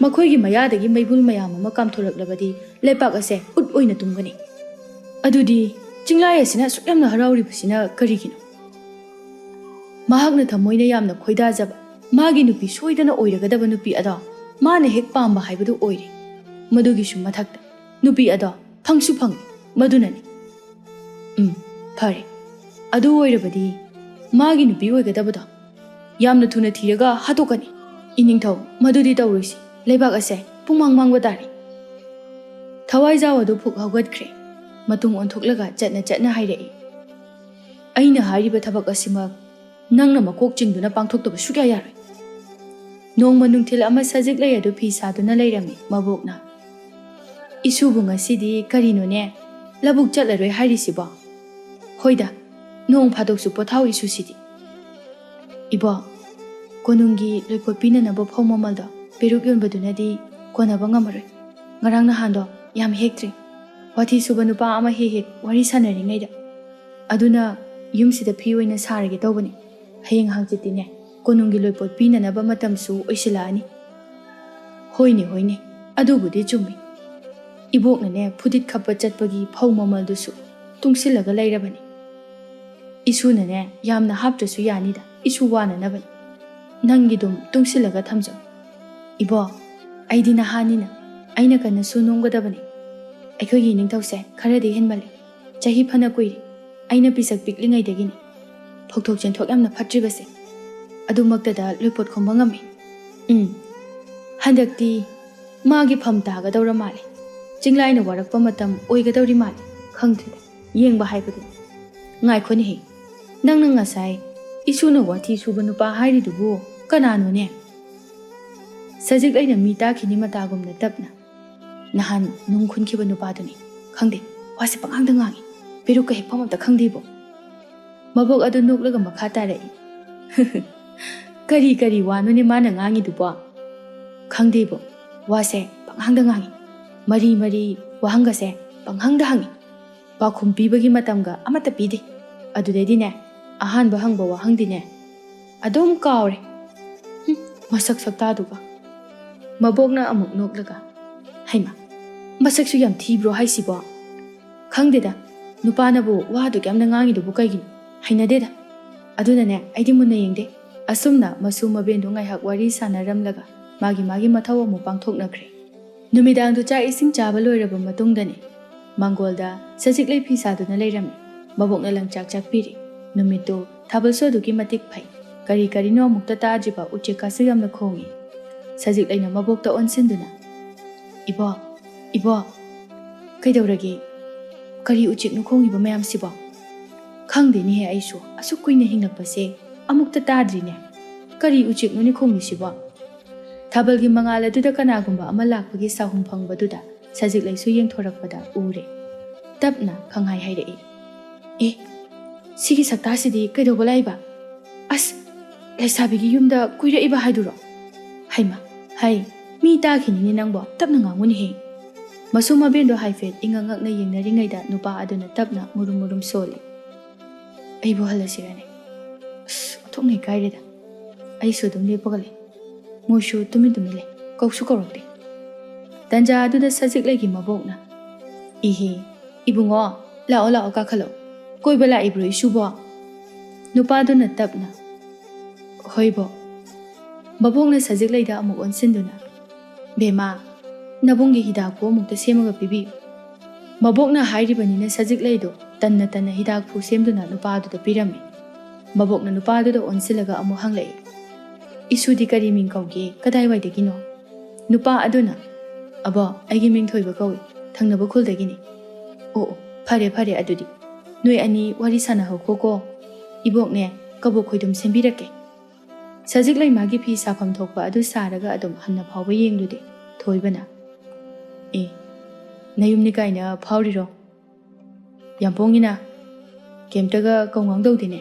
ꯃꯈꯣꯏꯒꯤ ꯃꯌꯥꯗꯒꯤ ꯃꯩꯕꯨꯜ ꯃꯌꯥꯝ ꯑꯃ ꯀꯥꯝꯊꯣꯔꯛꯂꯕꯗꯤ ꯂꯩꯄꯥꯛ ꯑꯁꯦ ꯎꯠ ꯑꯣꯏꯅ ꯇꯨꯝꯒꯅꯤ꯫ ꯑꯗꯨꯗꯤ ꯆꯤꯡꯂꯥꯏ ꯑꯁꯤꯅ ꯑꯁꯨꯛ ꯌꯥꯝꯅ ꯍꯔꯥꯎꯔꯤꯕꯁꯤꯅ ꯀꯔꯤꯒꯤꯅꯣ? ꯃꯍꯥꯛꯅ ꯊꯃꯣꯏꯅ ꯌꯥꯝꯅ ꯈꯣꯏꯗꯥꯖꯕ, ꯃꯥꯒꯤ ꯅꯨꯄꯤ ꯁꯣꯏꯗꯅ ꯑꯣꯏꯔꯒꯗꯕ ꯅꯨꯄꯤ ꯑꯗꯣ ꯃꯥꯅ ꯍꯦꯛ ꯄꯥꯝꯕ ꯍꯥꯏꯕꯗꯨ ꯑꯣꯏꯔꯦ꯫ ꯃꯗꯨꯒꯤꯁꯨ ꯃꯊꯛꯇ ꯅꯨꯄꯤ ꯑꯗꯣ ꯐꯪꯁꯨ ꯐꯪꯉꯤ, ꯃꯗꯨꯅꯅꯤ꯫" "ꯎꯝ, ꯐꯔꯦ꯫ ꯑꯗꯨ ꯑꯣꯏꯔꯕꯗꯤ ꯃꯥꯒꯤ ꯅꯨꯄꯤ ꯑꯣꯏꯒꯗꯕꯗꯣ ꯌꯥꯝꯅ ꯊꯨꯅ ꯊꯤꯔꯒ ꯍꯥꯠꯇꯣꯛꯀꯅꯤ꯫" "ꯏꯅꯤꯡꯊꯧ, ꯃꯗꯨꯗꯤ ꯇꯧꯔꯣꯏꯁꯤ꯫ ꯂꯩꯕꯥꯛ ꯑꯁꯦ ꯄꯨꯡꯃꯥꯡ ꯃꯥꯡꯕ ꯇꯥꯔꯦ꯫" ꯊꯋꯥꯏꯖꯥꯎ ꯑꯗꯨ ꯐꯨꯛ ꯍꯧꯒꯠꯈ꯭ꯔꯦ꯫ ꯃꯇꯨꯡ ꯑꯣꯟꯊꯣꯛꯂꯒ ꯆꯠꯅ ꯆꯠꯅ ꯍꯥꯏꯔꯛꯏ, "ꯑꯩꯅ ꯍꯥꯏꯔꯤꯕ ꯊꯕꯛ ꯑꯁꯤꯃꯛ ꯅꯪꯅ ꯃꯀꯣꯛ ꯆꯤꯡꯗꯨꯅ ꯄꯥꯡꯊꯣꯛꯇꯕ ꯁꯨꯛꯌꯥ ꯌꯥꯔꯣꯏ꯫" ꯅꯣꯡꯃ ꯅꯨꯡꯊꯤꯜ ꯑꯃ ꯁꯖꯤꯛ ꯂꯩ ꯑꯗꯨ ꯐꯤ ꯁꯥꯗꯨꯅ ꯂꯩꯔꯝꯃꯤ ꯃꯕꯣꯛꯅ꯫ "ꯏꯁꯨꯕꯨ ꯉꯁꯤꯗꯤ ꯀꯔꯤꯅꯣꯅꯦ ꯂꯧꯕꯨꯛ ꯆꯠꯂꯔꯣꯏ ꯍꯥꯏꯔꯤꯁꯤꯕꯣ? ꯍꯣꯏꯗ, ꯅꯣꯡ ꯐꯥꯗꯣꯛꯁꯨ ꯄꯣꯊꯥꯎ ꯏꯁꯨꯁꯤꯗꯤ꯫" "ꯏꯕꯣ, ꯀꯣꯅꯨꯡꯒꯤ ꯂꯣꯏꯄꯣꯠ ꯄꯤꯅꯅꯕ ꯐꯧ ꯃꯃꯜꯗꯣ ꯄꯦꯔꯨꯛ ꯌꯣꯟꯕꯗꯨꯅꯗꯤ ꯀꯣꯟꯅꯕ ꯉꯝꯃꯔꯣꯏ꯫ ꯉꯔꯥꯡ ꯅꯍꯥꯟꯗꯣ ꯌꯥꯝ ꯍꯦꯛꯇ꯭ꯔꯤ꯫ ꯋꯥꯊꯤ ꯁꯨꯕ ꯅꯨꯄꯥ ꯑꯃ ꯍꯦꯛ ꯍꯦꯛ ꯋꯥꯔꯤ ꯁꯥꯟꯅꯔꯤꯉꯩꯗ꯫ ꯑꯗꯨꯅ ꯌꯨꯝꯁꯤꯗ ꯐꯤ ꯑꯣꯏꯅ ꯁꯥꯔꯒꯦ ꯇꯧꯕꯅꯤ꯫ ꯍꯌꯦꯡ ꯍꯪꯆꯤꯠꯇꯤꯅꯦ, ꯀꯣꯅꯨꯡꯒꯤ ꯂꯣꯏꯄꯣꯠ ꯄꯤꯅꯅꯕ ꯃꯇꯝꯁꯨ ꯑꯣꯏꯁꯤꯜꯂꯛꯑꯅꯤ꯫ ꯍꯣꯏꯅꯦ, ꯍꯣꯏꯅꯦ, ꯑꯗꯨꯕꯨꯗꯤ ꯆꯨꯝꯃꯤ꯫ ꯏꯕꯣꯛꯅꯅꯦ ꯐꯨꯗꯤꯠ ꯈꯞꯄ ꯆꯠꯄꯒꯤ ꯐꯧ ꯃꯃꯜꯗꯨꯁꯨ ꯇꯨꯡꯁꯤꯜꯂꯒ ꯂꯩꯔꯕꯅꯤ꯫ ꯏꯁꯨꯅꯅꯦ ꯌꯥꯝꯅ ꯍꯥꯞꯇ꯭ꯔꯁꯨ ꯌꯥꯅꯤꯗ, ꯏꯁꯨ ꯋꯥꯅꯅꯕꯅꯤ꯫ ꯅꯪꯒꯤꯗꯨꯝ ꯇꯨꯡꯁꯤꯜꯂꯒ ꯊꯝꯖꯧ꯫ ꯏꯕꯣ, ꯑꯩꯗꯤ ꯅꯍꯥꯅꯤꯅ ꯑꯩꯅ ꯀꯟꯅꯁꯨ ꯅꯣꯝꯒꯗꯕꯅꯤ꯫ ꯑꯩꯈꯣꯏꯒꯤ ꯏꯅꯤꯡꯊꯧꯁꯦ ꯈꯔꯗꯤ ꯍꯦꯟꯃꯜꯂꯦ꯫ ꯆꯍꯤ ꯐꯅ ꯀꯨꯏꯔꯦ꯫ ꯑꯩꯅ ꯄꯤꯁꯛ ꯄꯤꯛꯂꯤꯉꯩꯗꯒꯤꯅꯤ ꯐꯧꯊꯣꯛ ꯆꯦꯟꯊꯣꯛ ꯌꯥꯝꯅ ꯐꯠꯇ꯭ꯔꯤꯕꯁꯦ꯫ ꯑꯗꯨꯃꯛꯇꯗ ꯂꯣꯏꯄꯣꯠ ꯈꯣꯝꯕ ꯉꯝꯃꯤ꯫ ꯎꯝ, ꯍꯟꯗꯛꯇꯤ ꯃꯥꯒꯤ ꯐꯝ ꯇꯥꯒꯗꯧꯔ ꯃꯥꯜꯂꯦ꯫ ꯆꯤꯡꯂꯥꯏꯅ ꯋꯥꯔꯛꯄ ꯃꯇꯝ ꯑꯣꯏꯒꯗꯧꯔꯤ ꯃꯥꯜꯂꯦ꯫ ꯈꯪꯗ꯭ꯔꯦꯗ, ꯌꯦꯡꯕ ꯍꯥꯏꯕꯗꯨ꯫ ꯉꯥꯏꯈꯣꯅꯦꯍꯦ, ꯅꯪꯅ ꯉꯁꯥꯏ ꯏꯁꯨꯅ ꯋꯥꯊꯤ ꯁꯨꯕ ꯅꯨꯄꯥ ꯍꯥꯏꯔꯤꯗꯨꯕꯨ ꯀꯅꯥꯅꯣꯅꯦ? ꯁꯖꯤꯛ ꯂꯩꯅ ꯃꯤ ꯇꯥꯈꯤꯅꯤ ꯃꯇꯥꯒꯨꯝꯅ ꯇꯞꯅ꯫ ꯅꯍꯥꯟ ꯅꯨꯡ ꯈꯨꯟꯈꯤꯕ ꯅꯨꯄꯥꯗꯨꯅꯤ꯫ ꯈꯪꯗꯦ, ꯋꯥꯁꯦ ꯄꯉꯥꯡꯗ ꯉꯥꯡꯉꯤ꯫ ꯄꯦꯔꯨꯛꯀ ꯍꯦꯛꯐꯝ ꯑꯝꯇ ꯈꯪꯗꯦꯕꯣ꯫ ꯃꯕꯣꯛ ꯑꯗꯨ ꯅꯣꯛꯂꯒ ꯃꯈꯥ ꯇꯥꯔꯛꯏ꯫ ꯀꯔꯤ ꯀꯔꯤ ꯋꯥꯅꯣꯅꯦ ꯃꯥꯅ ꯉꯥꯡꯉꯤꯗꯨꯕꯣ? ꯈꯪꯗꯦꯕꯣ, ꯋꯥꯁꯦ ꯄꯉꯥꯡꯗ ꯉꯥꯡꯉꯤ꯫ ꯃꯔꯤ ꯃꯔꯤ ꯋꯥꯍꯪꯒꯁꯦ ꯄꯪꯍꯪꯗ ꯍꯪꯉꯤ꯫ ꯄꯥꯎꯈꯨꯝ ꯄꯤꯕꯒꯤ ꯃꯇꯝꯒ ꯑꯃꯠꯇ ꯄꯤꯗꯦ꯫ ꯑꯗꯨꯗꯩꯗꯤꯅꯦ, ꯑꯍꯥꯟꯕ ꯍꯪꯕ ꯋꯥꯍꯪꯗꯤꯅꯦ ꯑꯗꯨꯝ ꯀꯥꯎꯔꯦ꯫ ꯍꯨꯝ, ꯃꯁꯛ ꯁꯛꯇꯥꯗꯨꯒ꯫ ꯃꯕꯣꯛꯅ ꯑꯃꯨꯛ ꯅꯣꯛꯂꯒ, "ꯍꯩꯃꯥ, ꯃꯁꯛꯁꯨ ꯌꯥꯝ ꯊꯤꯕ꯭ꯔꯣ ꯍꯥꯏꯁꯤꯕꯣ? ꯈꯪꯗꯦꯗ, ꯅꯨꯄꯥꯅꯕꯨ ꯋꯥ ꯑꯗꯨꯛ ꯌꯥꯝꯅ ꯉꯥꯡꯉꯤꯗꯨꯕꯨ ꯀꯩꯒꯤꯅꯣ? ꯍꯩꯅꯗꯦꯗ꯫ ꯑꯗꯨꯅꯅꯦ, ꯑꯩꯗꯤ ꯃꯨꯟꯅ ꯌꯦꯡꯗꯦ꯫" ꯑꯁꯨꯝꯅ ꯃꯁꯨ ꯃꯕꯦꯟꯗꯨ ꯉꯥꯏꯍꯥꯛ ꯋꯥꯔꯤ ꯁꯥꯟꯅꯔꯝꯂꯒ ꯃꯥꯒꯤ ꯃꯥꯒꯤ ꯃꯊꯧ ꯑꯃꯨꯛ ꯄꯥꯡꯊꯣꯛꯅꯈ꯭ꯔꯦ꯫ ꯅꯨꯃꯤꯗꯥꯡꯗꯨ ꯆꯥꯛ ꯏꯁꯤꯡ ꯆꯥꯕ ꯂꯣꯏꯔꯕ ꯃꯇꯨꯡꯗꯅꯤ ꯃꯥꯡꯒꯣꯜꯗ ꯁꯖꯤꯛ ꯂꯩ ꯐꯤ ꯁꯥꯗꯨꯅ ꯂꯩꯔꯝꯃꯤ꯫ ꯃꯕꯣꯛꯅ ꯂꯪꯆꯥꯛ ꯆꯥꯛꯄꯤꯔꯤ꯫ ꯅꯨꯃꯤꯠꯇꯨ ꯊꯥꯕꯜꯁꯨ ꯑꯗꯨꯛꯀꯤ ꯃꯇꯤꯛ ꯐꯩ꯫ ꯀꯔꯤ ꯀꯔꯤꯅꯣ ꯑꯃꯨꯛꯇ ꯇꯥꯗ꯭ꯔꯤꯕ ꯎꯆꯦꯛꯀꯁꯨ ꯌꯥꯝꯅ ꯈꯣꯡꯏ꯫ ꯁꯖꯤꯛ ꯂꯩꯅ ꯃꯕꯣꯛꯇ ꯑꯣꯟꯁꯤꯟꯗꯨꯅ, "ꯏꯕꯣ, ꯏꯕꯣ, ꯀꯩꯗꯧꯔꯒꯦ? ꯀꯔꯤ ꯎꯆꯦꯛꯅꯣ ꯈꯣꯡꯉꯤꯕ ꯃꯌꯥꯝꯁꯤꯕꯣ?" "ꯈꯪꯗꯦꯅꯦꯍꯦ, ꯑꯩꯁꯨ ꯑꯁꯨꯛ ꯀꯨꯏꯅ ꯍꯤꯡꯂꯛꯄꯁꯦ ꯑꯃꯨꯛꯇ ꯇꯥꯗ꯭ꯔꯤꯅꯦ꯫ ꯀꯔꯤ ꯎꯆꯦꯛꯅꯣꯅꯦ ꯈꯣꯡꯂꯤꯁꯤꯕꯣ?" ꯊꯥꯕꯜꯒꯤ ꯃꯉꯥꯜ ꯑꯗꯨꯗ ꯀꯅꯥꯒꯨꯝꯕ ꯑꯃ ꯂꯥꯛꯄꯒꯤ ꯁꯥꯍꯨꯝ ꯐꯪꯕꯗꯨꯗ ꯁꯖꯤꯛ ꯂꯩꯁꯨ ꯌꯦꯡꯊꯣꯔꯛꯄꯗ ꯎꯔꯦ꯫ ꯇꯞꯅ ꯈꯪꯍꯥꯏ ꯍꯥꯏꯔꯛꯏ, "ꯑꯦ, ꯁꯤꯒꯤ ꯁꯛꯇꯥꯁꯤꯗꯤ ꯀꯩꯗꯧꯕ ꯂꯥꯛꯏꯕ? ꯑꯁ!" ꯂꯩꯁꯥꯕꯤꯒꯤ ꯌꯨꯝꯗ ꯀꯨꯏꯔꯛꯏꯕ ꯍꯥꯏꯗꯨꯔꯣ? ꯍꯩꯃ, ꯍꯩ, ꯃꯤ ꯇꯥꯈꯤꯅꯤꯅꯦ ꯅꯪꯕꯣ, ꯇꯞꯅ ꯉꯥꯡꯉꯨꯅꯦꯍꯦ꯫ ꯃꯁꯨ ꯃꯕꯦꯟꯗꯣ ꯍꯥꯏꯐꯦꯠ ꯏꯉꯛ ꯉꯛꯅ ꯌꯦꯡꯅꯔꯤꯉꯩꯗ ꯅꯨꯄꯥ ꯑꯗꯨꯅ ꯇꯞꯅ ꯃꯨꯔꯨꯝ ꯃꯨꯔꯨꯝ ꯁꯣꯜꯂꯤ꯫ "ꯑꯩꯕꯨ ꯍꯜꯂꯁꯤꯔꯅꯦ? ꯑꯁ, ꯑꯣꯟꯊꯣꯛꯅ ꯏꯀꯥꯏꯔꯦꯗ꯫ ꯑꯩꯁꯨ ꯑꯗꯨꯝ ꯂꯦꯞꯄꯒ ꯂꯩ꯫ ꯃꯣꯏꯁꯨ ꯇꯨꯃꯤꯟ ꯇꯨꯃꯤꯟ ꯂꯩ, ꯀꯧꯁꯨ ꯀꯧꯔꯛꯇꯦ꯫" ꯇꯟꯖꯥ ꯑꯗꯨꯗ ꯁꯖꯤꯛꯂꯩꯒꯤ ꯃꯕꯣꯛꯅ, "ꯏꯍꯦ, ꯏꯕꯨꯡꯉꯣ, ꯂꯥꯛꯑꯣ, ꯂꯥꯛꯑꯣ, ꯀꯥꯈꯠꯂꯛꯑꯣ꯫ ꯀꯣꯏꯕ ꯂꯥꯛꯏꯕ꯭ꯔꯣ ꯏꯁꯨꯕꯣ?" ꯅꯨꯄꯥꯗꯨꯅ ꯇꯞꯅ, "ꯍꯣꯏꯕꯣ꯫" ꯃꯕꯣꯛꯅ ꯁꯖꯤꯛꯂꯩꯗ ꯑꯃꯨꯛ ꯑꯣꯟꯁꯤꯟꯗꯨꯅ, "ꯕꯦꯝꯃ, ꯅꯕꯨꯡꯒꯤ ꯍꯤꯗꯥꯛꯄꯨ ꯑꯃꯨꯛꯇ ꯁꯦꯝꯃꯒ ꯄꯤꯕꯤꯌꯨ꯫" ꯃꯕꯣꯛꯅ ꯍꯥꯏꯔꯤꯕꯅꯤꯅ ꯁꯖꯤꯛꯂꯩꯗꯣ ꯇꯟꯅ ꯇꯟꯅ ꯍꯤꯗꯥꯛꯄꯨ ꯁꯦꯝꯗꯨꯅ ꯅꯨꯄꯥꯗꯨꯗ ꯄꯤꯔꯝꯃꯤ꯫ ꯃꯕꯣꯛꯅ ꯅꯨꯄꯥꯗꯨꯗ ꯑꯣꯟꯁꯤꯜꯂꯒ ꯑꯃꯨꯛ ꯍꯪꯂꯛꯏ, "ꯏꯁꯨꯗꯤ ꯀꯔꯤ ꯃꯤꯡ ꯀꯧꯒꯦ? ꯀꯗꯥꯏꯋꯥꯏꯗꯒꯤꯅꯣ?" ꯅꯨꯄꯥ ꯑꯗꯨꯅ, "ꯑꯕꯣ, ꯑꯩꯒꯤ ꯃꯤꯡ ꯊꯣꯏꯕ ꯀꯧꯏ, ꯊꯪꯅꯕ ꯈꯨꯜꯗꯒꯤꯅꯤ꯫" "ꯑꯣ, ꯑꯣ, ꯐꯔꯦ, ꯐꯔꯦ, ꯑꯗꯨꯗꯤ ꯅꯣꯏ ꯑꯅꯤ ꯋꯥꯔꯤ ꯁꯥꯟꯅꯍꯧꯈꯣꯀꯣ꯫ ꯏꯕꯣꯛꯅꯦ, ꯀꯕꯣꯛ ꯈꯣꯏꯗꯨꯝ ꯁꯦꯝꯕꯤꯔꯛꯀꯦ꯫" ꯁꯖꯤꯛꯂꯩ ꯃꯥꯒꯤ ꯐꯤ ꯁꯥꯐꯝ ꯊꯣꯛꯄ ꯑꯗꯨ ꯁꯥꯔꯒ ꯑꯗꯨꯝ ꯍꯟꯅ ꯐꯥꯎꯕ ꯌꯦꯡꯂꯨꯗꯦ꯫ ꯊꯣꯏꯕꯅ, "ꯑꯦ, ꯅꯌꯨꯝꯅꯤ ꯀꯥꯏꯅ ꯐꯥꯎꯔꯤꯔꯣ? ꯌꯥꯝ ꯄꯣꯡꯉꯤꯅ, ꯀꯩꯝꯇꯒ ꯀꯧꯉꯥꯡ ꯇꯧꯗꯦꯅꯦ꯫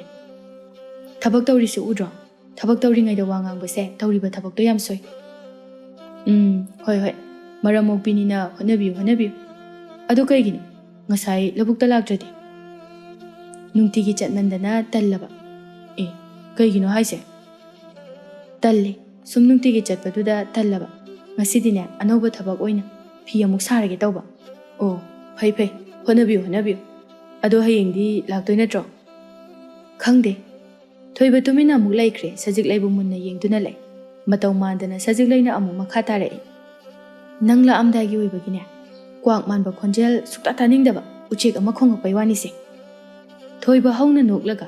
ꯊꯕꯛ ꯇꯧꯔꯤꯁꯤ ꯎꯗ꯭ꯔꯣ? ꯊꯕꯛ ꯇꯧꯔꯤꯉꯩꯗ ꯋꯥ ꯉꯥꯡꯕꯁꯦ ꯇꯧꯔꯤꯕ ꯊꯕꯛꯇꯣ ꯌꯥꯝ ꯁꯣꯏ꯫" "ꯎꯝ, ꯍꯣꯏ, ꯍꯣꯏ, ꯃꯔꯝ ꯃꯣꯛꯄꯤꯅꯤꯅ ꯍꯣꯠꯅꯕꯤꯌꯨ, ꯍꯣꯠꯅꯕꯤꯌꯨ꯫ ꯑꯗꯨ ꯀꯩꯒꯤꯅꯣ ꯉꯁꯥꯏ ꯂꯧꯕꯨꯛꯇ ꯂꯥꯛꯇ꯭ꯔꯗꯤ?" "ꯅꯨꯡꯇꯤꯒꯤ ꯆꯠꯃꯟꯗꯅ ꯇꯜꯂꯕ꯫" "ꯑꯦ, ꯀꯩꯒꯤꯅꯣ ꯍꯥꯏꯁꯦ?" "ꯇꯜꯂꯦ, ꯁꯨꯝ ꯅꯨꯡꯇꯤꯒꯤ ꯆꯠꯄꯗꯨꯗ ꯇꯜꯂꯕ꯫ ꯉꯁꯤꯗꯤꯅꯦ, ꯑꯅꯧꯕ ꯊꯕꯛ ꯑꯣꯏꯅ ꯐꯤ ꯑꯃꯨꯛ ꯁꯥꯔꯒꯦ ꯇꯧꯕ꯫" "ꯑꯣ, ꯐꯩ, ꯐꯩ, ꯍꯣꯠꯅꯕꯤꯌꯨ, ꯍꯣꯠꯅꯕꯤꯌꯨ꯫ ꯑꯗꯣ ꯍꯌꯦꯡꯗꯤ ꯂꯥꯛꯇꯣꯏ ꯅꯠꯇ꯭ꯔꯣ?" "ꯈꯪꯗꯦ꯫" ꯊꯣꯏꯕ ꯇꯨꯃꯤꯟꯅ ꯑꯃꯨꯛ ꯂꯩꯈ꯭ꯔꯦ꯫ ꯁꯖꯤꯛꯂꯩꯕꯨ ꯃꯨꯟꯅ ꯌꯦꯡꯗꯨꯅ ꯂꯩ꯫ ꯃꯇꯧ ꯃꯥꯟꯗꯅ ꯁꯖꯤꯛꯂꯩꯅ ꯑꯃꯨꯛ ꯃꯈꯥ ꯇꯥꯔꯛꯏ, "ꯅꯪ ꯂꯥꯛꯑꯝꯗꯥꯏꯒꯤ ꯑꯣꯏꯕꯒꯤꯅꯦ, ꯀ꯭ꯋꯥꯛ ꯃꯥꯟꯕ ꯈꯣꯟꯖꯦꯜ ꯁꯨꯛꯇꯥ ꯇꯥꯅꯤꯡꯗꯕ ꯎꯆꯦꯛ ꯑꯃ ꯈꯣꯡꯉꯛꯄꯩ ꯋꯥꯅꯤꯁꯦ꯫" ꯊꯣꯏꯕ ꯍꯧꯅ ꯅꯣꯛꯂꯒ,